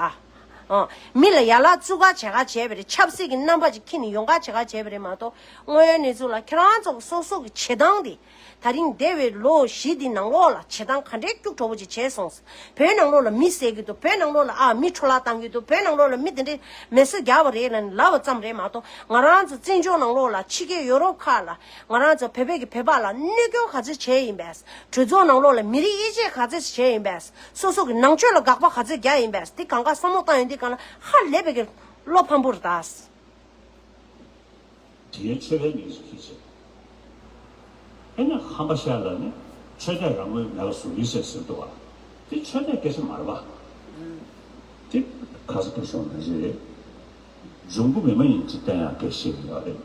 ཨ། མི་ལ་ཡ་ལ་བཙུགས་ག་བྱེད་ག་བྱས་པ་རེད། ཆབ་སྲིད་ཀྱི་རྣམ་པ་ཅིག་འཁྱེར་ནས་ཡོང་ག་བྱེད་ག་བྱས་པ་རེད་མ་གཏོགས་དངོས་ཡོད་གནས་ཚུལ་ལ་ཁྱོད་རང་ཚོ་གི་སོ་སོ་གི་བྱེད་སྟངས་དེ། ད་རིང་འདས་པའི་ལོ་བཞི་འདི་ནང་ལོགས་ལ་བྱེད་སྟངས་ག་འདྲའི་སྐྱུག་བྲོ་བོ་ཅིག་བྱས་སོང་། བོད་ནང་ལོགས་ལ་མི་བསད་ཀྱི་འདུག་བོད་ནང་ལོགས་ལ་ཨ་མི་འཕྲོ་བརླག་བཏང་གི་འདུག་བོད་ནང་ལོགས་ལ་མི་དེ་འདྲའི་མེ་གསོད་རྒྱག་པ་རེད་ལབ་ལབ་པ་ཙམ་རེད་མ་གཏོགས་ང་རང་ཚོ་བཙན་བྱོལ་ནང་ལོགས་ལ་ཕྱི་རྒྱལ་ཡོ་རོབ་ཁག་ལ་ང་རང་ཚོ་བོད་པའི་གི་བོད་པ་ལ་གནོད་སྐྱོན་ག་ཚོད་བྱས་ཡིན་པས། གྲོས་ཚོགས་ནང་ལོགས་ལ་མི་རིགས་དབྱེ་འབྱེད་ག་ཚོད་བྱས་ཡིན་པས། སོ་སོ་གི་ནང་ཆོས་ལ་དགག་པ་ག་ཚོད་རྒྱག་ཡིན་པས། དེ་གང་ག་བསམ་བློ་བཏང་ཡོང་དུས་གང་ལ་ཧ་ལས་པའི་གི་བློ་ཕམ་པོ་རེད་ད། དེའི་ཆོས་པའི་མིང་ཞིག་གིས་བྱེད། ཨེ་ན་ཧམ་པ་བཤད་ལ་ནི་ཆོས་དད་རང་མོས་མེད་པ་བཟོ་གི་ཟེར་ཟེར་འདུག་བ། དེ་ཆོས་དད་སྐད་ཆ་མ་རེད་པ། དེ་ག་ས་ག་བྱུང་ན་ཞིག་རེད། འབྱུང་པོ་མི་མ་ཡིན་གྱི་བསྟན་ཡག་སྐད་ཆ་ཞིག་ཡོད་རེད།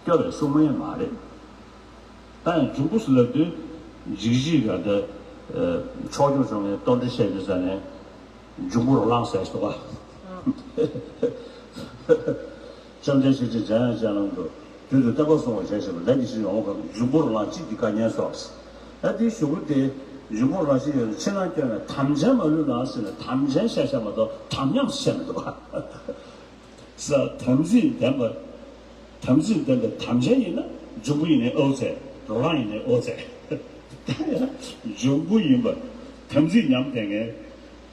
སྐྱོ་བའི་སྲུང་མ་ཡང་མ་རེད། ད་ཡང་འབྱུང་པོ་ཟེར་ལབ་དུས་འཇིགས་བྱེད་ག་འདི་ཕྱོགས་སྐྱོང་བྱུང་ནས་གཏོར་འདྲེ་བཤད་དུས་ས་ནས་འབྱུང་པོ་རོ་ལངས་ཟེར་ཞིག་འདུག་བ། བཅོམ་ལྡན་ཤེས་བྱའི་འཇམ་དབྱངས་ཅན་ལམ་དུ། རྒྱུན་དུ་བསྟན་པ་སྲུང་བར་བྱ་ཞེས་པ་ལས་ཀྱི་ཞིང་འོང་གང་འབྱུང་པོར་ལངས་གཅིག་གི་བཀའ་ཉན་སོགས། ད་དེའི་གཞུག་གུ་དེ་འབྱུང་པོར་ལངས་ཤིང་ཡོད་ན་ཕྱི་ནང་སྐྱོན་ནས་དམ་ཅན་མ་ལུས་ལ་ཟེར་ནས་དམ་ཅན་བཤད་བཤད་མ་གཏོགས་དམ་ཉམས་བཤད་མི་འདུག་བ། ས་དམ་ཚིག་ལྡན་པ། དམ་ཚིག་ལྡན་པའི་དམ་ཅན་ཡིན་ན་འབྱུང་པོ་ཡིན་ནའི་ཨོ་ཙེ། རོ་ལངས་ཡིན་ནའི་ཨོ་ཙེ། ད་ཡང་འབྱུང་པོ་ཡིན་པ་དམ་ཚིག་ཉམས་བསྡད་མཁན།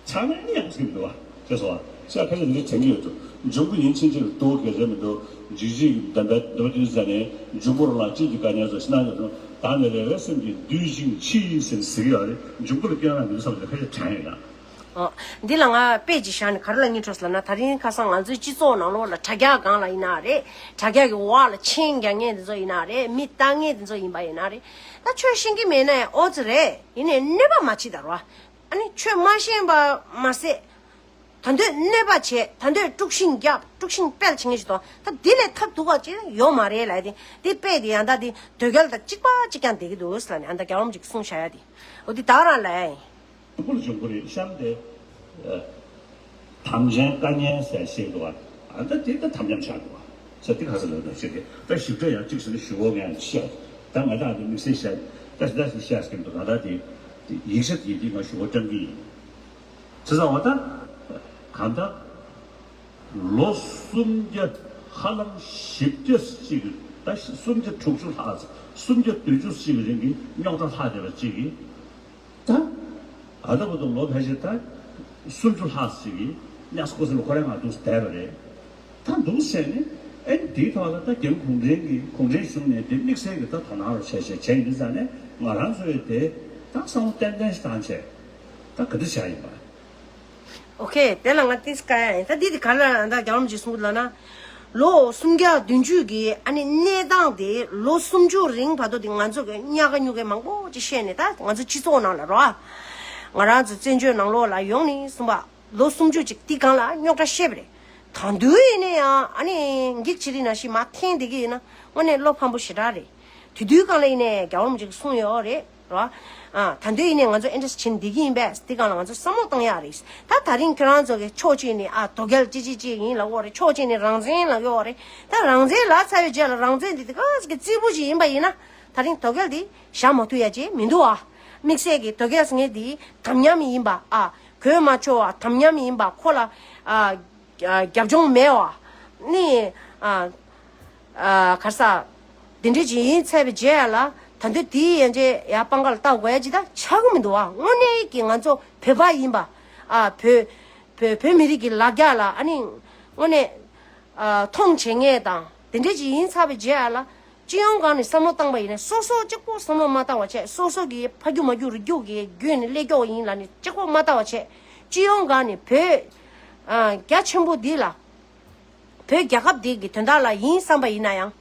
ཚང་མས་ནི་ཡང་ཟེར་གྱི་འདུག་བ། ཅེས་སོ། ཤ་ཁ་ཤ་འདི་འདྲ་དྲན་གྱི་ཡོད་དོ། འབྱུང་པོ་ཡིན་ཕྱིན་ཆད་ལ་དོ་གལ་ཆེ་མི་འདུག་འཇིགས་བྱེད་ཀྱི་འདོན་པའི་འདོན་པ་དེ་ཚོ་ནི་འབྱུང་པོར་ལ་གཅིག་གི་དཀའ་ངལ་སོགས་ཕྱི་ནང་ཡོད་དོ། ད་ནི་རེ་བའི་སེམས་ཀྱིས་འདུལ་ཞིང་འཆི་ཟེར་ཟེར་གྱི་ཡོད་རེད། འབྱུང་པོ་ལ་སྐྱོན་རང་མི་འདུག་བསམ་ནས་ཁ་ཤས་དྲན་ཡོད་ན། ཨོ། འདི་ལ་ང་དཔེ་ཅིག་བཞག་ནས་ག་རེ་ལ་ངས་འཕྲོས་ལབ་ན། ད་རིང་ཁ་སང་ང་ཚོའི་སྤྱི་ཚོགས་ནང་ལོགས་ལ་དྲ་རྒྱ་སྒང་ལ་ཡིན་ན་རེད། དྲ་རྒྱ་གི་འོག་ལ་མཆན་རྒྱག་མཁན་དེ་ཚོ་ཡིན་ན་རེད། མི་ལྟ་མཁན་དེ་ཚོ་ཡིན་པ་ཡིན་ན་རེད། ད་ཆོས་ཤེས་ཀྱི་མེད་ན་ཡང་ཨོ་ཙི་རེད། ཡིན་ནའི་གནོད་པ་མ་བྱེད་ད་རོ། ཨ་ནི་ཆོས་མ་ཤེས་པ་མ་ཟད། ད་འདོད་གནོད་པ་བྱས། ད་འདོད་དཀྲུག་ཤིང་རྒྱབ་དཀྲུག་ཤིང་སྤེལ་བྱེད་མཁན་ཞིག་དང་ད་འདི་ལས་ཐབས་སྡུག་པ་ཅིག་ཡོད་མ་རེད་ལབ་དེ། འདི་དཔེ་དེ་ཡང་ད་དེ་དོལ་རྒྱལ་དང་གཅིག་པ་གཅིག་རྐྱང་བསྡད་ཀྱི་འདུག་ཟེར་ལབ་ནས་ཨ་ད་རྒྱལ་བ་རིན་པོ་ཆེས་གསུངས་བཞག་ཡ་དེ། འོ་འདི་ད་རང་ལབ་ཡ་ཡིན། ཀུན་འབྱུང་པོ་རེད་བཤམས་ཏེ། དམ་ཅན་བཀའ་ཉན་ཟེར་བཤད་འདུག་བ། ཨ་ད་དེ་ད་དམ་ཉམས་ཆགས་འདུག་བ། ས་དེ་ག་ས་ལ་ད་ཞིག་གི་ད་ཞིབ་ཕྲ་ཡང་གཅིག་ཟེར་ན་ཞུ་བོ་ངས་བཤད། ད་ང་ད་དེ་དམིགས་བསལ་བཤད། ད་ཞིག་ད་ཞིག་བཤད་ཟེར་གི་འདུག་ང་ད་དེ་ཡིག་ཆ་དེ་དེ་ང་ཞུ་བོ་བཀྲམ་གི་ཡིན། བྱས་ཙང་བ་ད། གང་ལྟར། ལོ་སུམ་བརྒྱ་ཧ་ལམ་བཞི་བརྒྱ་ཅིག་གི་ད་སུམ་བརྒྱ་དྲུག་ཅུ་ལྷག་སུམ་བརྒྱ་བདུན་ཅུ་ཅིག་གི་རིང་གི་རྙོག་དྲ་ལྷག་བསྡད་པ་ཅིག་གིས། ད། ཨ་ད་བར་དུ་ལོ་ཕལ་ཆེར་ད་སུམ་ཅུ་ལྷག་ཅིག་གིས་གཉའ་སྐོར་ཟེར་ལ་ཁོ་རང་ང་འདུག་བསྡད་པ་རེད། ད་འདུག་བྱས་ནས་ཨེ་འདིའི་ཐོག་ལ་ད་རྒྱ་མི་གུང་ཁྲན་གྱིས་གུང་ཁྲན་གཞུང་ནས་དེ་དམིགས་བསལ་གྱི་ད་དོ་སྣང་རུ་བྱས་བྱས་བྱས་ཡིན་དུས་ཙང་ནས་ང་རང་ཚོས་དེ་ད་བསམ་བློ་ཏན་ཏན་ཞིག་བཏང་བྱས་ད་ག་འདྲ་བྱས་ཡིན་པ། ཨོ་ཁེ། དེ་ལ་ང་ཏིས་ཀ་ཡ་ཡིན། ད་འདི་དེ་ག་ལ་ད་རྒྱལ་བ་རིན་པོ་ཆེས་གསུངས་ལབ་ན། ལོ་སུམ་བརྒྱ་བདུན་ཅུ་གི་ཨ་ནི་གནས་སྟངས་དེ་ལོ་སུམ་ཅུ་རིང་བར་དུ་དེ་ང་ཚོ་གི་གཉའ་ཁ་སྨྱུག་ཁ་མང་པོ་ཅིག་བཤད་ནས་ད་ང་ཚོ་སྤྱི་ཚོགས་ནང་ལ་རོ། ང་རང་ཚོ་བཙན་བྱོལ་ནང་ལོགས་ལ་ཡོང་ནས་གསུངས་པ་ལོ་སུམ་ཅུ་ཅིག་དེ་གང་ལ་རྙོག་དྲ་བཤད་པ་རེད། ད་དུང་ཡིན་ན་ཡང་ཨ་ནི་འགྱིག་ཆེ་རིགས་ནང་བཞིན་མར་འཐེན་བསྡད་ཀྱི་ཡིན་ན་དངོས་གནས་བློ་ཕམ་པོ་ཞེ་དྲག་རེད། དེ་དུས་གང་ལ་ཡིན་ནའི་རྒྱལ་བ་རིན་པོ་ཆེས་གསུངས་ཡོད་རེད། རོ། ཨ། ད་དུང་ཡིན་ནའི་ང་ཚོ་ཨེ་འདྲ་བྱེད་བསྡད་ཀྱི་ཡིན་པས་དེ་སྒང་ལ་ང་ཚོ་བསམ་བློ་བཏང་ཡག་རེད། ད་ད་རིང་ཁྱོད་རང་ཚོ་གི་ཕྱོགས་གཅིག་ནས་ཨ་དོལ་རྒྱལ་ཅི་ཅི་ཅི་ཡིན་ལབ་ཡོད་རེད། ཕྱོགས་གཅིག་ནས་རང་བཙན་ལབ་ཡོད་རེད། ད་རང་བཙན་ལབ་ཚར་བའི་རྗེས་ལ་རང་བཙན་འདི་དེ་ག་ཟིག་གི་རྩེ་ཕུད་ཅིག་ཡིན་པ་ཡིན་ན་ད་རིང་དོལ་རྒྱལ་འདི་བཞག་མ་ཐུབ་ཡ་ཅིག་མི་འདུག་ཨ། དམིགས་བསལ་གྱི་དོལ་རྒྱལ་ཟེར་མཁན་འདི་དམ་ཉམས་ཡིན་པ་ཨ། གོད་མ་ཆོད་པ་དམ་ཉམས་ཡིན་པ་ཁོ་ལ་ཨ། རྒྱབ་ལྗོངས་མེད་པ། ནི། ཨ། ཨ། ག་རེ་ཟེར། དེ་འདྲ་ཅིག་ཡིན་ཚར་བའི་རྗེས་ལ་ད་དུང་དེའི་ཡན་ཆད་ཡར་པང་ཁ་ལ་བཏགས་དགོས་ཡ་ཅིག་ད་ཆགས་ཀྱི་མི་འདུག་ཨ། དངོས་གནས་ཀྱི་ང་ཚོ་བོད་པ་ཡིན་པ། ཨ། བོད་བོད་བོད་མི་རིགས་ཀྱི་ལ་རྒྱ་ལ་ཨ་ནི་དངོས་གནས། ཨ། མཐོང་བྱེད་མཁན་དང་དེ་འདྲ་ཅིག་ཡིན་ཚར་བའི་རྗེས་ལ་སྤྱི་ཡོངས་སྒང་ནས་བསམ་བློ་བཏང་པ་ཡིན་ན་སོ་སོ་གཅིག་པོ་བསམ་བློ་མ་བཏང་བ་བྱས་སོ་སོ་གི་ཕ་རྒྱུད་མ་རྒྱུད་རིགས་རྒྱུད་ཀྱི་བརྒྱུད་ནས་སླེབས་ཀྱོག་ཡིན་ལབ་ནས་གཅིག་པོ་མ་བལྟ་བ་བྱས་སྤྱི་ཡོངས་སྒང་ནས་བོད། ཨ། རྒྱ་ཆེན་པོ་འདི་ལ། བོད་རྒྱལ་ཁབ་འདི་གི་དོན་དག་ལ་ཡིན་བསམ་པ་ཡིན་ན་ཡང་།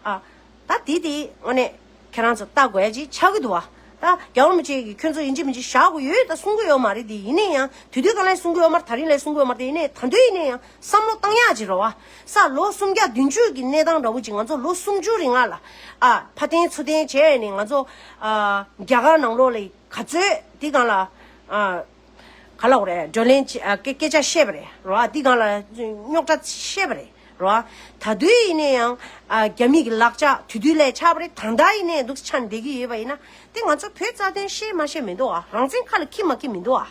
ཨ། ད་དེ་དེ་དངོས་གནས་ཁྱེད་རང་ཚོ་ལྟ་དགོས་ཡ་ཅིག་ཆགས་ཀྱི་འདུག་བ། ད་རྒྱལ་བ་རིན་པོ་ཆེ་གིས་ཁྱོད་ཚོ་ཡིན་གཅིག་མིན་གཅིག་བཞག་དགོས་ཡོད་ད་གསུང་གི་ཡོད་མ་རེད། དེ་ཡིན་ན་ཡང་དུས་དུས་གང་ལ་གསུང་གི་ཡོད་མ་རེད། ད་རིང་ལ་གསུང་གི་ཡོད་མ་རེད། དེ་ཡིན་ནའི་ད་དུང་ཡིན་ན་ཡང་བསམ་བློ་བཏང་ཡག་ཅིག་རེད་བ། ས་ལོ་སུམ་བརྒྱ་བདུན་ཅུ་གི་གནས་སྟངས་འདྲ་བོ་ཅིག་ང་ཚོ་ལོ་སུམ་ཅུ་རིང་ལ་ཨ་ཕར་འཐེན་ཚུར་འཐེན་བྱས་ནས་ང་ཚོ་ཨ་རྒྱ་གར་ནང་ལོགས་ལ་ག་ཚོད་དེ་གང་ལ་ཨ། ག་ལབ་དགོས་རེད། བགྲོ་གླེང་བྱེད་ཨ་སྐད་སྐད་ཆ་བཤད་པ་རེད་རོ། ཨ་འདི་སྒང་ལ་རྙོག་དྲ་བཤད་པ་རེད་རོ། ཨ་ད་དུས་ཡིན་ན་ཡང་ཨ་རྒྱ་མི་གི་ལག་ཆ་དུས་དུས་ལས་ཆགས་པ་རེད། ད་ལྟ་ཡིན་ནའི་འདུག་ཆ་བསྡད་ཀྱི་ཡོད་པ་ཡིན་ན་དེ་ང་ཚོ་བོད་རྩ་དོན་བཤད་མ་བཤད་མི་འདུག་ཨ་རང་བཙན་ཁ་ལ་འཁྱེར་མ་འཁྱེར་མི་འདུག་ཨ་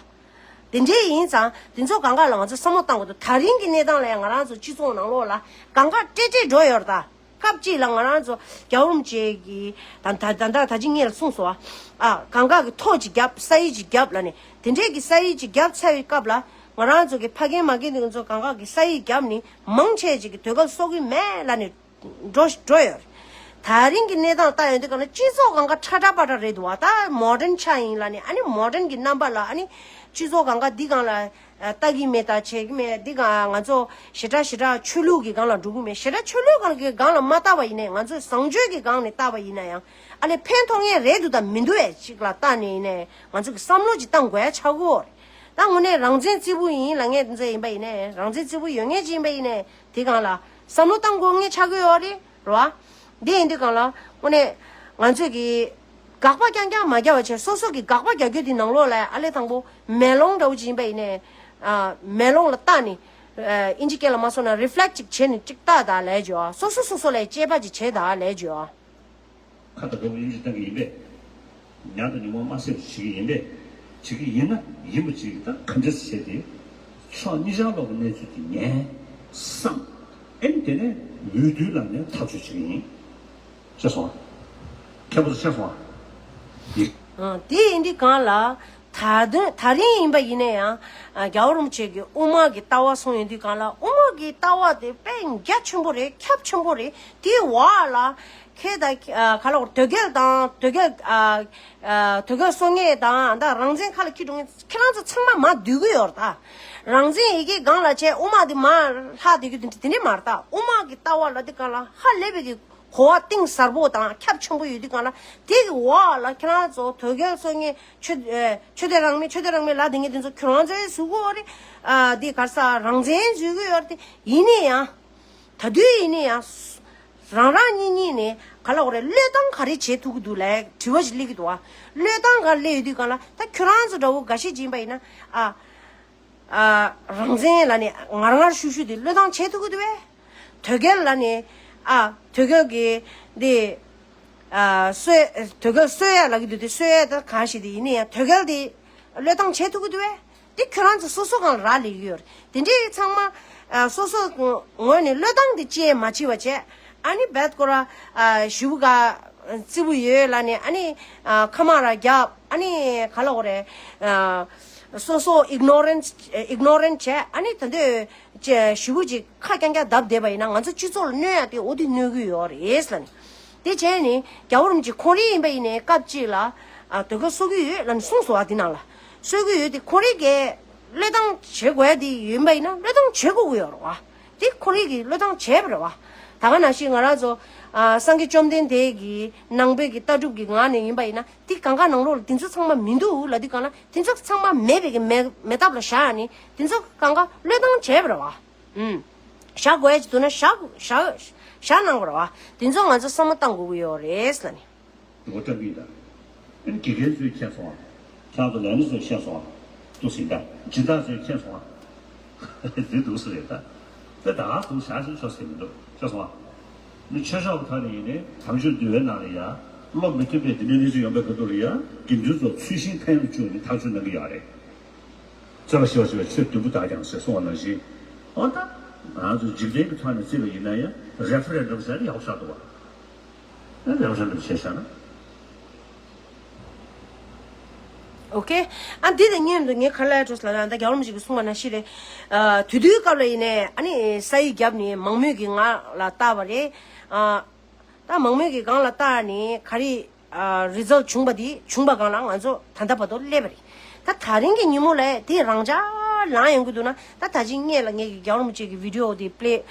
དེ་འདྲས་ཡིན་ཙང་དེ་ཚོ་སྒང་ག་ལ་ང་ཚོ་བསམ་བློ་བཏང་དགོས་འདུག་ད་རིང་གི་གནས་སྟངས་ལ་ཡང་ང་རང་ཚོ་སྤྱི་ཚོགས་ནང་ལོགས་ལ་སྒང་ག་བཀྲེས་བཀྲེས་འགྲོ་ཡོད་རེད་ད། སྐབས་གཅིག་ལ་ང་རང་ཚོ་རྒྱལ་བ་རིན་པོ་ཆེ་གིས་ད་ད་ད་ད་ད་ཅི་ངས་ལ་གསུངས་སོང་ཨ། ཨ་གང་ག་གི་ཐོག་ཅིག་བརྒྱབ་ས་ཡིག་ཅིག་བརྒྱབ་ལ་ནི་དེ་འདྲས་ཀྱི་ས་ཡིག་ཅིག་བརྒྱབ་ཚར་བའི་སྐབས་ལ་ང་རང་ཚོ་གི་ཕ་རྒན་མ་རྒན་དེ་ཚོ་གང་ག་གི་ས་ཡིག་བརྒྱབ་ནི་མང་ཆེ་ཅིག་གི་དོལ་རྒྱལ་གསོ་གི་མེད་ལ་ནི་འགྲོ་འགྲོ་ཡོད་རེད། ད་རིང་གི་གནས་སྟངས་ལྟ་ཡོང་དུས་གང་ལ་སྤྱི་ཚོགས་གང་ག་ཁྲ་ཁྲ་པ་ཁྲ་རེད་འདུག་བ། ད་མོ་ཌན་ཆགས་ཡིན་ལ་ནི་ཨ་ནི་མོ་ཌན་གི་རྣམ་པ་ལ་ཨ་ནི་སྤྱི་ཚོགས་གང་ག་འདི་གང་ལ། ལྟ་གི་མེད་ད་བྱེད་གི་མེད། འདི་ག་ང་ཚོ་ཞེ་དྲག་ཞེ་དྲག་ཆོས་ལུགས་ཀྱི་སྒང་ལ་འགྲོ་གི་མེད། ཞེ་དྲག་ཆོས་ལུགས་སྒང་གི་སྒང་ལ་མ་ལྟ་བ་ཡིན་ནའི་ང་ཚོས་བཟང་སྤྱོད་ཀྱི་སྒང་ནས་ལྟ་བ་ཡིན་ན་ཡང་ཨ་ལས་ཕན་ཐོགས་ངེས་རེད་འདུག་ད་མི་འདུག་ཨེ་ཅིག་ལ་ལྟ་ནས་ཡིན་ནའི་ང་ཚོ་གི་བསམ་བློ་ཅིག་བཏང་དགོས་ཡ་ཆགས་ཀྱི་ཡོད་རེད། ད་དངོས་གནས་རང་བཙན་རྩེ་ཕུད་ཡིན་ལབ་མཁན་དེ་ཚོ་ཡིན་པ་ཡིན་ནའི་རང་བཙན་རྩེ་ཕུད་ཡོད་མཁན་ཅིག་ཡིན་པ་ཡིན་ནའི་དེ་སྒང་ལ་བསམ་བློ་བཏང་དགོས་མཁན་ཆགས་ཀྱི་ཡོད་རེད་རོ། འདི་ཡིན་དུས་སྒང་ལ་དངོས་གནས་ང་ཚོས་ཀྱི་དགག་པ་རྐྱང་རྐྱང་མ་རྒྱག་པ་བྱས་སོ་སོ་གི་དགག་པ་རྒྱག་རྒྱུ་དེ་ནང་ལོགས་ལ་ཨ་ལས་དང་པོ་མེ་ལོང་འདྲ་བོ་ཅིག་ཡིན་པ་ཡིན་ནའི། ཨ་མེ་ལོང་ལ་བལྟས་ནས་ཨ་ཨིན་ཇི་སྐད་ལ་མ་སོང་ན་རི་ཕི་ལེག་ཊི་ཅིག་བྱས་ནས་ཅིག་བལྟ་ད་ལས་བྱོས། སོ་སོ་སོ་སོ་ལ་དཔྱད་པ་ཅིག་བྱེད་ད་ལས་བྱོས། ཁ་ད་དགོས་ཨིན་ཇི་བཏང་གི་ཡིན་པས། ཉག་དང་ཉོན་མོངས་མ་སེལ་བ་བྱེད་ཀྱི་ཡིན་པས། བྱེད་ཀྱི་ཡིན་ན་ཡིན་པ་ཅིག་ད་ག་འདྲ་བྱས་ཏེ། ཕྱོགས་གཉིས་ཆར་ལོག་གི་གནས་ཚུལ་དེ་ཉན། བསམ། ཨེ་ནི་དེ་ནས་འོས་བསྡུ་ལམ་ནས་ཐག་གཅོད་བྱེད་ཀྱི་ཡིན། ཤེས་སོང་། མཁན་པོ་ཚོ་ཤེས་སོང་། ཡིན། ཨ་དེ་ཡིན་དུས་སྒང་ལ་ད་དུང་ད་རིང་ཡིན་པ་ཡིན་ན་ཡང་ཨ་རྒྱལ་བ་རིན་པོ་ཆེ་གི་དབུ་མ་གི་ལྟ་བ་གསུངས་ཡོང་དུས་སྒང་ལ་དབུ་མ་གི་ལྟ་བ་དེ་དཔེ་རྒྱ་ཆེན་པོ་རེད། ཁྱབ་ཆེན་པོ་རེད། དེའི་འོག་ལ་ཁྱེད་ད་ཨ་ག་ལ་དོལ་རྒྱལ་དང་དོལ་རྒྱལ་ཨ་ཨ་དོལ་རྒྱལ་གསོ་མཁན་དང་ད་རང་བཙན་ཁ་ལ་འཁྱེར་འགྲོ་མཁན་ཁྱེད་རང་ཚོ་ཚང་མ་མར་བསྡུ་གི་ཡོད་རེད་ད། རང་བཙན་ཡི་གེ་སྒང་ལ་བྱས་དབུ་མ་དེ་མར་ལྷག་བསྡད་རྒྱུ་དེ་འདྲ་དེ་འདྲ་མ་རེད་ད། དབུ་མ་གི་ལྟ་བ་ལ་དེ་སྒང་ལ་ཧ་ལས་པའི་གི་གོ་བ་གཏིང་ཟབ་པོ་དང་ཁྱབ་ཆེན་པོ་ཡོད་དུས་སྒང་ལ་དེ་གི་འོག་ལ་ཁྱེད་རང་ཚོ་དོལ་རྒྱལ་གསོ་མཁན་ཆོས་ཨེ་ཆོས་དད་རང་མོས་ཆོས་དད་རང་མོས་ལབ་བསྡད་མཁན་དེ་ཚོ་ཁྱོད་རང་ཚོའི་གཟུགས་པོ་རེད། ཨ་དེ་ག་རེ་ཟ་རང་བཙན་འཛུལ་གི་ཡོད་རེད་དེ། ཡིན་ན་ཡང་ད་དུས་ཡིན་ན་ཡང་རང་རང་གཉིས་གཉིས་ནས་ག་ལ་འོ་རེད། བློས་བཏང་ག་རེ་བྱེད་ཐུབ་ཀྱི་འདུག་ལབ་དྲི་བ་ཞིག་སླེབས་ཀྱི་འདུག་བ། བློས་བཏང་ག་རེ་སླེབས་ཡོད་དུས་སྒང་ལ་ད་ཁྱོད་རང་ཚོ་འདྲ་བོ་འགའ་ཤས་ཅིག་ཡིན་པ་ཡིན་ན་ཨ། ཨ་རང་བཙན་ལབ་ནས་ངར་ངར་ཤུགས་ཤུགས་དེ་བློས་བཏང་བྱེད་ཐུབ་ཀྱི་འདུག་བས། དོལ་རྒྱལ་ལབ་ནས་ཨ་དོལ་རྒྱལ་གྱི་འདི་ཨ་གསོད་དོལ་རྒྱལ་གསོད་ཡ་ལབ་ཀྱི་འདུག་དེ་གསོད་ཡ་ད་གང་ཞིག་དེ་ཡིན་ན་ཡང་དོལ་རྒྱལ་དེ་བློས་བཏང་བྱེད་ཐུབ་ཀྱི་འདུག་བས། དེ་ཁྱོད་རང་ཚོ་སོ་སོ་སྒང་ལ་རག་ལས་ཀྱི་ཡོད་རེད། དེ་འདྲའི་ཚང་མ་ཨ་སོ་སོ་ངོས་ནས་བློས་བཏང་དེ་ཅི་ཡང་མ་བྱེད་པ་བྱས། ཨ་ནི་རྦད་ཀོ་ར་ཨ་ཞུ་ག་རྩེ་ཕུད་ཡོད་ལབ་ནས་ཨ་ནི་ཨ་ཁ་མ་ར་རྒྱབ། ཨ་ནི་ག་ལ་འོ་རེད། ཨ་སོ་སོ་ཨིག་ནོ་རེན་ཊི་ཨིག་ནོ་རེན་ཊི་བྱས། ཨ་ནི་ད་འདོད་ཅེས་ཞུ་བུ་ཅིག་ཁ་རྐྱང་རྐྱང་བརྡབ་བསྡད་པ་ཡིན་ན་ང་ཚོ་སྤྱི་ཚོགས་ལ་གནོད་ཡ་དེ་འོ་དེ་གནོད་ཀྱི་ཡོད་རེད་ལབ་ནས། དེ་བྱས་ནས་རྒྱལ་བ་རིན་པོ་ཆེ་ཁོང་རང་ཡིན་པ་ཡིན་ནའི་སྐབས་གཅིག་ལ་ཨ་དོལ་རྒྱལ་གསོ་གི་ཡོད་ལབ་ནས་གསུངས་སོང་བ། དེ་ནང་ལ་གསོ་གི་ཡོད་དེ་ཁོང་རང་གིས་བློས་བཏང་བྱེད་དགོས་ཡ་དེ་ཡིན་པ་ཡིན་ན་བློས་བཏང་བྱེད་དགོས་ཀྱི་ཡོད་རེད་བ། དེ་ཁོང་རང་གིས་བློས་བཏང་བྱས་པ་རེད་བ། ད་ག་ནང་བཞིན་ང་རང་ཚོ་ཨ་སངས་རྒྱས་བཅོམ་ལྡན་འདས་ཀྱི་ནང་པའི་གི་ལྟ་གྲུབ་ཀྱི་ངང་ནས་ཡིན་པ་ཡིན་ན་དེ་གང་ག་ནང་ལོགས་ལ་དེ་ཚོ་ཚང་མ་མི་འདུག་ལབ་དུས་གང་ལ་དེ་ཚོ་ཚང་མ་མེད་པའི་གི་མེ་མེ་ཐབ་ལ་བཞག་ནས་དེ་ཚོ་གང་ག་བློས་བཏང་བྱས་པ་རེད་བ། ཨུམ། བཞག་དགོས་ཡ་ཅིག་འདུག་ན་བཞག་བཞག་བཞག་གནང་དགོས་རེད་བ། དེ་ཚོ་ང་ཚོ་བསམ་བློ་བཏང་དགོས་ཀྱི་ཡོད་རེད་ལབ་ནས། ངོ་སྤྲད་ཀྱི་ཡིན་ད། ཨ་ནི་དགེ་རྒན་ཚོས་མཁྱེན་སོང་ང་། ཁྱེད་རང་ཚོ་ལས་སྣེ་ཚོས་མཁྱེན་སོང་ང་། འདུག་སེ་ཡིན་ད། སྦྱིན་བདག་ཚོས་མཁྱེན་སོང་ང་། འདི་འདུག་སེ་རེད་ད། དེ་ད་ག་འདུག་བཞག་ཤིང་ཆོག་ཟེར་མི་འདུག་ཤེས་སོང་ང་། ནི་ཆོས་ཕྱོགས་ཀྱི་ཐོག་ནས་ཡིན་ནའི་དམ་ཆོས་འདུལ་བའི་ནང་ལ་ཡ། སློབ་མི་མཐུན་པའི་དེ་འདྲའི་གནས་ཚུལ་ཡོང་པའི་ཁ་ཐུག་ལ་ཡ། དགེ་འདུན་ཚོ་ཚུལ་ཤིང་ཐལ་དུ་བཅུག་ནས་ཐག་གཅོད་གནང་གི་ཡོད་རེད། བརྩེ་བ་ཞི་བ་ཞི་བའི་ཆོས་བདུན་པོ་དག་ཀྱང་ཟེར་གསུངས་པ་ནང་བཞིན། འོ་ད། ང་ཚོ་འཇིག་རྟེན་གྱི་ཐོག་ནས་བརྩིས་པ་ཡིན་ན་ཡང་རེ་ཕ་རེན་ཌམ་ཟེར་ཡག་པོ་ཆགས་འདུག་བ། རེ་ཕ་རེན་ཌམ་བྱས་བཞག་ན། ཨོ་ཁེ། ཨ་འདི་དང་མཉམ་དུ་ངས་ག་རེ་ལབ་འགྲོ་ཟེར་ལབ་ན་ད་རྒྱལ་བ་རིན་པོ་ཆེ་གིས་གསུངས་པ་ནང་བཞིན་རེད། ཨ་དུས་དུས་སྐབས་ལ་ཡིན་ནའི་ཨ་ནི་ས་ཡིག་བརྒྱབ་ནས་མང་མོས་ཀྱི་ངང་ལ་བཏང་བ་རེད། ཨ་ད་མང་མོས་ཀྱི་སྒང་ལ་བཏང་ནས་ག་རེ། ཨ་རི་ཛལ་བྱུང་པ་དེ་བྱུང་པ་སྒང་ལ་ང་ཚོ་ད་ལྟ་བར་དུ་སླེབས་པ་རེད། ད་ད་རིང་གི་ཉིན་མོ་ལ་དེ་རང་འཇགས་ ལངས་ཡོང་གི་འདུག་ན། ད་ད་ཅིག་སྔོན་ལ་ངེད་ཀྱི་རྒྱལ་བ་རིན་པོ་ཆེ་གི་བི་ཌི་ཡོ་དེ་པི་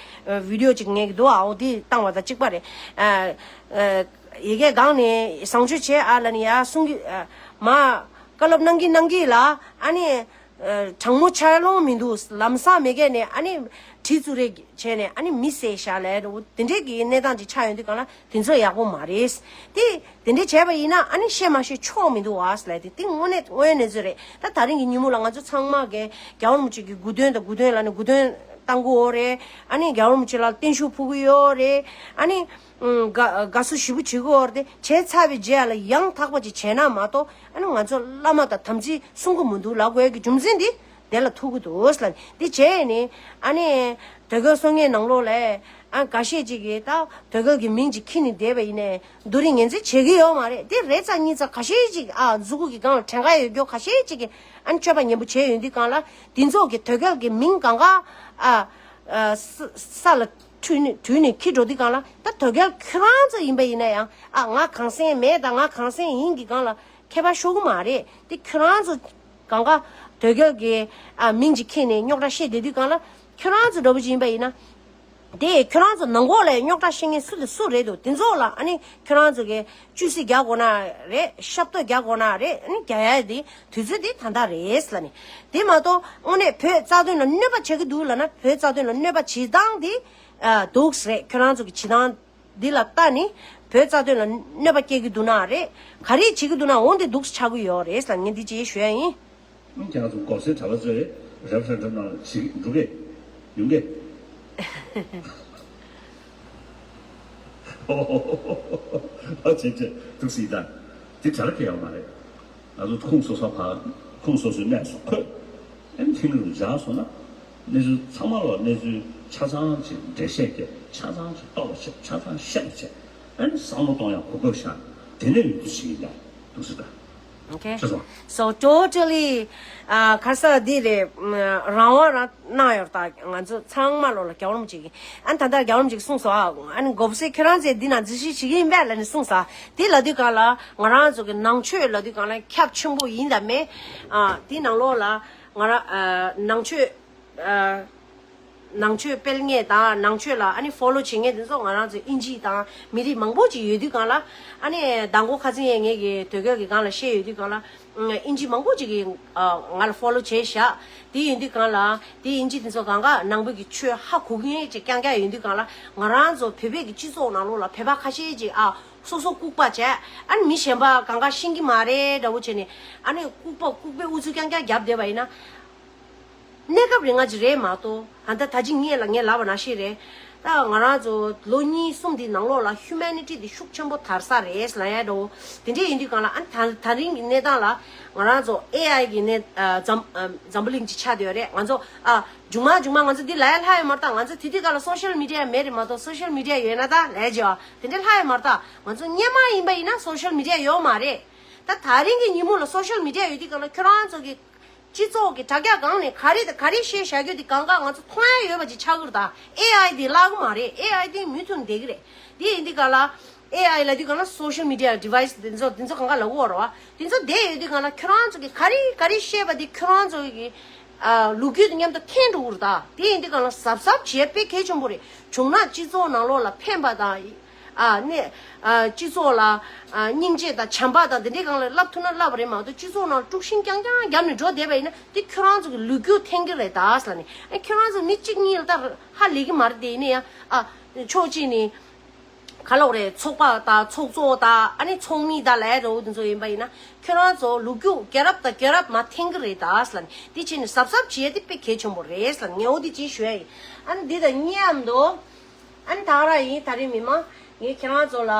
ལེ་བི་ཌི་ཡོ་ཅིག་ངེད་ཀྱི་འདུག་ཨའོ་དེ་བཏང་བ་དང་གཅིག་པ་རེད། ཡ་གི་སྒང་ནས་བཟང་སྤྱོད་བྱས་ཨ་ལ་ནི་ཡ་གསུང་གི་མ་བཀའ་སློབ་གནང་གི་གནང་གི་ལ་ཨ་ནི། དྲང་མོ་ཆ་ལོང་མི་འདུག་ལམ་སང་མེད་མཁན་ནས་ཨ་ནི་བྲིས་ཚུར་རེ་བྱས་ནས་ཨ་ནི་མི་བསད་བཞག་ལས་འགྲོ་དེ་འདྲས་ཀྱི་གནས་སྟངས་ཅིག་ཆགས་ཡོང་དུས་གང་ལ་དེ་ཚོ་ཡག་པོ་མ་རེད། དེ་དེ་འདྲས་བྱས་པ་ཡིན་ན་ཨ་ནི་བཤད་མ་བཤད་ཆོག་མི་འདུག་བ་ལས་དེ་དེ་དངོས་གནས་དངོས་གནས་ཚོད་རེད། ད་ད་རིང་གི་ཉིན་མོ་ལ་ང་ཚོ་ཚང་མ་གི་རྒྱལ་བ་རིན་པོ་ཆེ་གི་དགུ་སྟོན་དང་དགུ་སྟོན་ལ་ནི་དགུ་སྟོན་བཏང་གི་ཡོད་རེད། ཨ་ནི་རྒྱལ་བ་རིན་པོ་ཆེ་ལ་བརྟན་བཞུགས་ཕུལ་གི་ཡོད་རེད། ཨ་ནི། དགའ་དགའ་བསུ་ཞེ་པོ་བྱེད་དགོས་རེད་དེ་བྱས་ཚར་བའི་རྗེས་ལ་ཡང་དག་པ་ཅིག་བྱས་ན་མ་གཏོགས་ཨ་ནི་ང་ཚོ་བླ་མ་དང་དམ་ཚིག་སྲུང་གི་མི་འདུག་ལབ་དགོས་ཀྱི་རྒྱུ་མཚན་འདི་དེ་ལ་ཐུག་གི་འདུག་ཟེར་ལ་འདི་བྱས་ནས་ཨ་ནི་དོལ་རྒྱལ་སྲོལ་ངན་ནང་ལོགས་ལ་ཨ་འགའ་ཤས་ཅིག་གིས་ད་དོལ་རྒྱལ་གྱི་མིང་ཅིག་ཁྱེར་ནས་བསྡད་པ་ཡིན་ནའི་སྡུག་རུས་ངན་འཛུགས་བྱེད་ཀྱི་ཡོད་མ་རེད། དེ་རེ་ཙམ་གཉིས་ཙམ་ཁ་ཤས་ཅིག་ཨ་མཛུ་གུ་གི་སྒང་ལ་བྲན་ཁ་ཡོད་རྒྱུ་ཁ་ཤས་ཅིག་གིས་ཨ་ནི་སྤྱོད་པ་ངན་པོ་བྱས་ཡོང་དུས་སྒང་ལ་འདི་ཚོ་གི་དོལ་རྒྱལ་གྱི་མིང་གང་ག་ཨ་ཨ་ས་ས་ལ། བྲུས་ནས་བྲུས་ནས་ཁྱི་འགྲོ་དུས་སྒང་ལ་ད་དོལ་རྒྱལ་ཁྱོད་རང་ཚོ་ཡིན་པ་ཡིན་ན་ཡང་ཨ་ང་གངས་སེང་མེད་དང་ང་གངས་སེང་ཡིན་གྱི་སྒང་ལ་ཁྱད་པར་ཤོར་གི་མ་རེད། དེ་ཁྱོད་རང་ཚོ་གང་ག་དོལ་རྒྱལ་གྱི་ཨ་མིང་ཅིག་ཁྱེར་ནས་རྙོག་དྲ་བཤད་བསྡད་དུས་སྒང་ལ་ཁྱོད་རང་ཚོ་འདྲ་པོ་ཅིག་ཡིན་པ་ཡིན་ན་དེ་ཁྱོད་རང་ཚོ་ནང་ཁོག་ལ་རྙོག་དྲ་བཤད་མཁན་སུ་དང་སུ་རེད་འདུག་དེ་ཚོ་ལ་ཨ་ནི་ཁྱོད་རང་ཚོ་གི་བཅུ་སྲི་རྒྱག་དགོས་ན་རེད། ཤབ་ཏོ་རྒྱག་དགོས་ན་རེད། ཨ་ནི་རྒྱག་ཡ་དེ་དུས་ཚོད་དེ་ད་ལྟ་རེད་ལ་ནི་དེ་མ་གཏོགས་དངོས་གནས་བོད་རྩ་དོན་ལ་གནོད་པ་བྱེད་ཀྱི་འདུག་ལབ་ན་བོད་རྩ་དོན་ལ་གནོད་པ་བྱེད་སྟངས་དེ་ཨ་འདུག་རེད། ཁྱོད་རང་ཚོ་གི་བྱེད་སྟངས་འདི་ལ་ལྟ་ནི་བོད་རྩ་དོན་ལ་གནོད་པ་སྐྱེལ་གྱི་འདུག་ན་རེད། ག་རེ་བྱེད་ཀྱི་འདུག་ན་འོ་འདི་འདུག་ཆགས་ཀྱི་ཡོད་རེད་ལ་ངས་འདི་ཅེས་ཞུ་ཡ་ཡིན། ཁྱེད་རང་ཚོ་མགོ་སེར་གྲྭ་པ་ཚོས་རབ་རབ་རབ་ནང་ཞིག་འགྲོ་གི་ཡོང་གི། ཨོ་ཅེ་ཅེ་ཐུགས་སྲིད་ད། དེ་གྲ་ར་གི་ཡོད་མ་རེད། ང་ཚོ་ཁུངས་སོ་སོ་ཕ་ཁུངས་སོ་སོའི་གནས་སུ་འཁོད། ཨེམ་ཐིང་རུ་འཇགས་སོང་ན་གནས་ཚུལ་ཚང་མ་ལ་གནས་ཚུལ་ཆ་ཚང་ཅིག་འགྲེལ་བཤད་བརྒྱབ། ཆ་ཚང་ཅིག་རྟོགས་པ་བྱེད། ཆ་ཚང་བཤད་པ་བྱེད། ཨ་ནི་བསམ་བློ་གཏོང་ཡག་གོ་སྐབས་བཞག་དེ་ནས་འོས་བསྡུ་བྱེད་ཀྱི་འདུག་ཐུགས་སྲིད་ད། Okay. So totally ཨ་ཁ་ས་འདི་རེད། རང་དབང་རང་གནང་ཡོད་ད། ང་ཚོ་ཚང་མ་ལོ་ལ་རྒྱལ་བ་རིན་པོ་ཆེ་གིས་ཨ་ད་ལྟ་རྒྱལ་བ་རིན་པོ་ཆེ་གིས་གསུངས་སོ། ཨ་ནི་མགོ་སེར་ཁྱེད་རང་ཚོས་འདི་ན་འཛུལ་ཞུགས་བྱེད་ཀྱི་ཡིན་པས་ལབ་ནས་གསུངས་སོ། དེ་ལབ་དུས་སྒང་ལ་ང་རང་ཚོ་གི་ནང་ཆོས་ལབ་དུས་སྒང་ལ་ཁྱབ་ཆེན་པོ་ཡིན་དང་མེད། ཨ་དེ་ནང་ལོགས་ལ་ང་རང་ཨ་ནང་ཆོས་ཨ། ནང་ཆོས་སྤེལ་མཁན་དང་ནང་ཆོས་ལ་ཨ་ནི་ཕོ་ལོ་བྱེད་མཁན་དེ་ཚོ་ང་རང་ཚོ་དབྱིན་ཇི་དང་མི་རིགས་མང་པོ་ཅིག་ཡོད་དུས་སྒང་ལ་ཨ་ནི་མདང་དགོང་ཁ་སང་ཡས་ངེད་ཀྱི་དོལ་རྒྱལ་གྱི་སྒང་ལ་བཤད་ཡོད་དུས་སྒང་ལ་དབྱིན་ཇི་མང་པོ་ཅིག་གིས་ང་ལ་ཕོ་ལོ་བྱས་བཞག་དེ་ཡིན་དུས་སྒང་ལ་དེ་དབྱིན་ཇི་དེ་ཚོ་གང་ག་ནང་པའི་གི་ཆོས་ཧ་གོ་གི་མཁན་ཅིག་རྐྱང་རྐྱང་ཡོད་དུས་སྒང་ལ་ང་རང་ཚོ་བོད་པའི་གི་སྤྱི་ཚོགས་ནང་ལོགས་ལ་བོད་པ་ཁ་ཤས་ཅིག་ཨ་སོ་སོ་ལྐུགས་པ་བྱས་ཨ་ནི་མི་གཞན་པ་གང་ག་ཤེས་ཀྱི་མ་རེད་འདྲ་བོ་བྱས་ནས་ཨ་ནི་ལྐུགས་པ་ལྐུགས་པའི་ཨུ་ཚུགས་རྐྱང་རྐྱང་བརྒྱབ་བསྡད་པ་ཡིན་ན། གནས་སྐབས་རིང་ང་ཅི་རེད་མ་གཏོགས་ཨ་ད་ད་ཅི་ངས་ལ་ངས་ལབ་པ་ནང་བཞིན་རེད། ད་ང་རང་ཚོ་ལོ་གཉིས་གསུམ་འདི་ནང་ལོགས་ལ་ཧིའུ་མེ་ནི་ཊི་འདི་ཤུགས་ཆེན་པོ་དར་ས་རེད་ལབ་ཡ་འདྲ་བོ་དེ་འདྲས་ཡིན་དུས་སྒང་ལ་ཨ་ད་ད་རིང་གི་གནས་སྟངས་ལ་ང་རང་ཚོ་ཨེ་ཨའི་གི་གནས་ཨ་འཛམ་ཨ་འཛམ་བུ་གླིང་ཅིག་ཆགས་བསྡད་ཡོད་རེད། ང་ཚོ་ཨ་མཇུག་མ་མཇུག་མ་ང་ཚོ་འདི་ལབ་ཡ་ལྷག་ཡོད་མ་རེད། ད་ང་ཚོ་དེ་དུས་སྒང་ལ་སོ་ཤལ་མི་ཌི་ཡ་མེད་རེད་མ་གཏོགས་སོ་ཤལ་མི་ཌི་ཡ་ཡོད་ན་ད་ལབ་ཡ་ཅིག་ཨ་དེ་འདྲས་ལྷག་ཡོད་མ་རེད། ད་ང་ཚོ་སྔོན་མ་ཡིན་པ་ཡིན་ན་སོ་ཤལ་མི་ཌི་ཡ་ཡོད་མ་རེད། ད་ད་རིང་གི་ཉིན་མོ་ལ་སོ་ཤལ་མི་ཌི་ཡ་ཡོད་དུས་སྒང་ལ་ཁྱོད་རང་ཚོ་གི་སྤྱི་ཚོགས་ཀྱི་དྲ་རྒྱ་སྒང་ནས་ག་རེ་དང་ག་རེ་བཤད་བཞག་རྒྱུ་དེ་གང་ག་ང་ཚོ་མཐོང་ཡ་ཡོད་པ་ཅིག་ཆགས་ཀྱི་རེད་ད། ཨེ་ཨའི་དེ་བརླག་གི་མ་རེད། ཨེ་ཨའི་དེ་མུ་མཐུད་བསྡད་ཀྱི་རེད། དེ་ཡིན་དུས་སྒང་ལ་ཨེ་ཨའི་ལབ་དུས་སྒང་ལ་སོ་ཤལ་མི་ཌི་ཡ་ཌི་ཝའི་སི་དེ་ཚོ་དེ་ཚོ་གང་ག་ལབ་ཀྱི་ཡོད་རེད་བ། དེ་ཚོ་བསྡད་ཡོད་དུས་སྒང་ལ་ཁྱོད་རང་ཚོ་གི་ག་རེ་ག་རེ་བཤད་པ་དེ་ཁྱོད་རང་ཚོ་གི་ཨ་ལོ་རྒྱུས་དང་མཉམ་དུ་འཐེན་འགྲོ་གི་རེད་ད། དེ་ཡིན་དུས་སྒང་ལ་གཟབ་གཟབ་བྱེད་དཔེ་གལ་ཆེན་པོ་རེད། བྱུང་ན་སྤྱི་ཚོགས་ནང་ལོགས་ལ་ཕན་པ་དང་། ཨ་ནས་ཨ་སྤྱི་ཚོགས་ལ་ཨ་སྙིང་རྗེ་དང་བྱམས་པ་དང་དེ་འདྲའི་སྒང་ལ་བསླབ་ཐུབ་ན་བསླབ་པ་རེད་མ་གཏོགས་སྤྱི་ཚོགས་ནང་དཀྲུག་ཤིང་རྐྱང་རྐྱང་བརྒྱབ་ནས་འགྲོ་བསྡད་པ་ཡིན་ན་དེ་ཁྱོད་རང་ཚོ་གི་ལོ་རྒྱུས་འཐེན་གྱི་རེད་ད་ཟེར་ལ་ནི། ཨ་ཁྱོད་རང་ཚོ་མི་གཅིག་གཉིས་ལ་ད་ཧ་ལས་ཀྱི་མ་རེད། དེ་ཡིན་ན་ཡང་ཨ་ཕྱོགས་གཅིག་ནས་ག་ལབ་རེད། ཚོགས་པ་དང་ཚོགས་གཙོ་དང་ཨ་ནི་ཚོགས་མི་དང་ལས་རོགས་དེ་ཚོ་ཡིན་པ་ཡིན་ན་ཁྱོད་རང་ཚོ་ལོ་རྒྱུས་རྒྱལ་རབས་དང་རྒྱལ་རབས་མ་འཐེན་གྱི་རེད་ད་ཟེར་ལ་ནི། དེ་བྱས་ནས་གཟབ་གཟབ་བྱེད་ཡ་དེ་དཔེ་གལ་ཆེན་པོ་རེད་ཟེར་ལ་ངས་འོ་དེ་ཅིག་ཞུ་ཡ་ཡིན། ཨ་ནི་འདི་དང་མཉམ་དུ། ཨ་ནི་ད་ག་རང་ཡིན། ད་རིང་མི་མང་ངས་ཁྱེད་རང་ཚོ་ལ་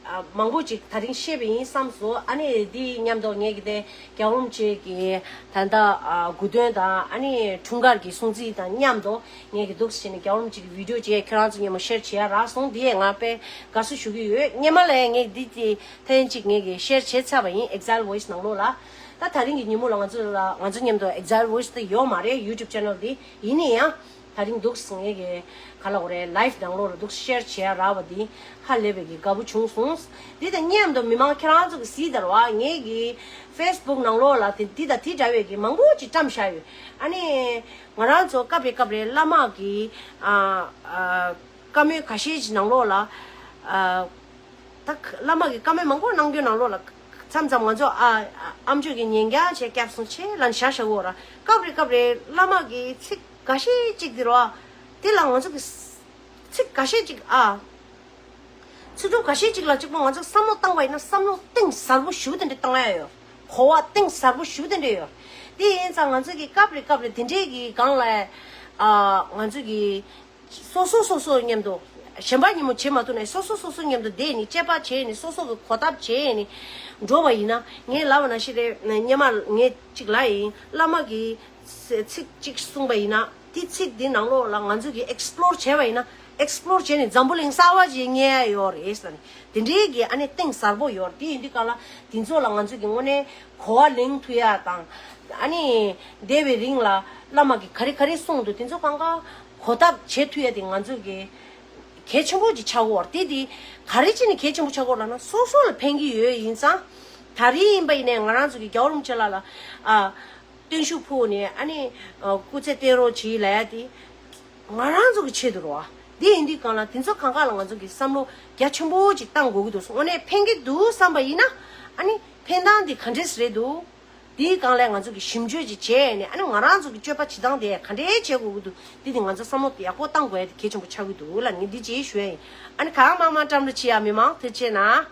ཨ་མང་པོ་ཅིག་ད་རིང་བཤད་པ་ཡིན་བསམ་སོང་། ཨ་ནི་འདི་མཉམ་དུ་ངས་ཀྱི་དེ་རྒྱལ་བ་རིན་པོ་ཆེ་གི་ད་ལྟ་ཨ་དགུང་སྟོན་དང་ཨ་ནི་འཁྲུངས་སྐར་གྱི་སྲུང་བརྩི་དང་མཉམ་དུ་ངས་ཀྱི་འདུག་སེ་བྱས་ནས་རྒྱལ་བ་རིན་པོ་ཆེ་གི་བི་ཌིའོ་ཅིག་ཁྱེད་རང་ཚོ་མཉམ་པོ་ཤེར་བྱེད་ཡ་རག་སོང་། འདི་ཡས་ང་དཔེ་དགའ་བསུ་ཞུ་གི་ཡོད། སྔོན་མ་ལ་ངས་འདི་དེ་ཐེངས་གཅིག་ངས་ཀྱི་ཤེར་བྱེད་ཚར་བ་ཡིན། ཨེག་ཛའིལ་ཝོ་ཡིས་ནང་ལོགས་ལ། ད་ད་རིང་གི་ཉིན་མོ་ལ་ང་ཚོ་ལ་ང་ཚོ་མཉམ་དུ་ཨེག་ཛའིལ་ཝོ་ཡིས་དེ་ཡོད་མ་རེད། ཡུ་ཊུབ་ཆེ་ནལ་དེ་ཡིན་ན་ཡང་། ད་རིང་འདུག་སེ་ངེད་ཀྱི་ག་ལ་འོ་རེད། ལའིབ་ནང་ལོགས་ལ་འདུག་སེ་ཤེར་བྱེད་ཡ་རག་པ་འདི་ཧ་ལས་པའི་གི་དགའ་པོ་བྱུང་སོང་། འདི་དང་མཉམ་དུ་མི་མང་ཁྱེད་རང་ཚོ་གི་གཟིགས་དར་བ་ངེད་ཀྱི་ཕེ་སི་བུག་ནང་ལོགས་ལ་དེ་འདི་དང་དེ་འདྲ་བའི་གི་མང་པོ་ཅིག་བཀྲམ་བཞག་ཡོད། ཨ་ནི་ང་རང་ཚོ་སྐབས་རེ་སྐབས་རེ་བླ་མ་གི་ཨ་ཨ་བཀའ་མོལ་ཁ་ཤས་ཅིག་ནང་ལོགས་ལ་ཨ་ད་བླ་མ་གི་བཀའ་མོལ་མང་པོ་གནང་རྒྱུ་ནང་ལོགས་ལ་མཚམས་མཚམས་ང་ཚོ་ཨ་ཨ་ཨམ་ཆོས་ཀྱི་ཉན་རྒྱ་བྱས་སྐྱབས་སོང་ཆེ་ལ་བཞག་བཞག་གོ་ར། སྐབས་རེ་སྐབས་རེ་བླ་མ་གི་ཚིག་འགའ་ཤས་ཅིག་འདི་རོ། དེ་ལ་ང་ཚོ་གི་ཚིག་འགའ་ཤས་ཅིག་ཨ། ཚིག་གྲུབ་འགའ་ཤས་ཅིག་ལ་གཅིག་པོ་ང་ཚོ་བསམ་བློ་བཏང་བ་ཡིན་ན་བསམ་བློ་གཏིང་ཟབ་པོ་ཞེ་པོ་དེ་འདྲ་བཏང་ཡ་ཡོད། གོ་བ་གཏིང་ཟབ་པོ་ཞེ་པོ་དེ་འདྲ་ཡོད། དེ་ཡིན་ཙང་ང་ཚོ་གི་སྐབས་རེ་སྐབས་རེ་དེ་འདྲའི་གི་སྒང་ལ་ཨ་ང་ཚོ་གི་སོ་སོ་སོ་སོ་མཉམ་དུ་གཞན་པ་ཉིན་མོ་བྱེད་མ་ཐུབ་ནས་སོ་སོ་སོ་སོ་མཉམ་དུ་བསྡད་ནས་དཔྱད་པ་བྱས་ནས་སོ་སོ་གི་གོ་ཐབས་བྱས་ནས་འགྲོ་བ་ཡིན་ན། ངས་ལབ་པ་ནང་བཞིན་རེད། སྔོན་མ་ངས་གཅིག་ལབ་ཡིན། བླ་མ་གིས་ཚིག་གཅིག་གསུངས་པ་ཡིན་ན་དེ་ཚིག་དེ་ནང་ལོགས་ལ་ང་ཚོ་གིས་ཨེགས་པི་ལོར་བྱས་པ་ཡིན་ན། ཨེགས་པི་ལོར་བྱས་ནས་འཛམ་བུ་གླིང་གསར་པ་ཅིག་རྙེད་ཡ་ཡོད་རེད་ཟེར་ནས་དེ་འདྲའི་གི་ཨ་ནི་གཏིང་ཟབ་པོ་ཡོད་རེད། དེ་ཡིན་དུས་གང་ལ་དེ་ཚོ་ལ་ང་ཚོ་གི་དངོས་གནས་གོ་བ་ལེན་ཐུབ་ཡ་དང་། ཨ་ནི་འདས་པའི་རིང་ལ་བླ་མ་གིས་ག་རེ་ག་རེ་གསུངས་འདུག་དེ་ཚོ་གང་ག་གོ་ཐབས་བྱེད་ཐུབ་ཡ་དེ་ང་ཚོ་གི་གལ་ཆེན་པོ་ཅིག་ཆགས་ཀྱི་ཡོད་རེད། དེ་དེ་ག་རེ་བྱས་ནས་གལ་ཆེན་པོ་ཆགས་ཀྱི་ཡོད་ལབ་ན་སོ་སོ་ལ་ཕན་གྱི་ཡོད། ཡིན་ཙང་ད་རེས་ཡིན་པ་ཡིན་ནའི་ང་རང་ཚོ་གི་རྒྱལ་བ་རིན་པོ་ཆེ་ལགས་ལ་ཨ་བརྟན་བཞུགས་ཕུལ་ནས་ཨ་ནི་ཨ་སྐུ་ཚེ་བརྟན་རོགས་གྱིས་ལབ་ཡ་དེ་ང་རང་ཚོ་གི་ཆེད་དུ་རེད་བ། དེ་ཡིན་དུས་གང་ལ་དེ་ཚོ་གང་ག་ལ་ང་ཚོ་གི་བསམ་བློ་རྒྱ་ཆེན་པོ་ཅིག་བཏང་དགོས་ཀྱི་འདུག་དངོས་གནས་ཕན་གྱི་འདུག་བསམ་པ་ཡིན་ན་ཨ་ནི་ཕན་སྟངས་དེ་ག་འདྲས་རེད་འདུག་དེའི་སྒང་ལ་ང་ཚོ་གི་ཞིབ་འཇུག་ཅིག་བྱས་ནས་ཨ་ནི་ང་རང་ཚོ་གི་སྤྱོད་པ་བྱེད་སྟངས་དེ་ག་འདྲས་བྱེད་དགོས་ཀྱི་འདུག་དེ་དེ་ང་ཚོ་བསམ་བློ་ཡག་པོ་བཏང་དགོས་ཡ་དེ་གལ་ཆེན་པོ་ཆགས་ཀྱི་འདུག་ལབ་ངས་འདི་ཅིག་ཞུ་ཡ་ཡིན། ཨ་ནི་གང་མང་མང་བཀྲམ་རོགས་བྱེད་ཡ། མི་མང་ཐུགས་རྗེ་གནང་།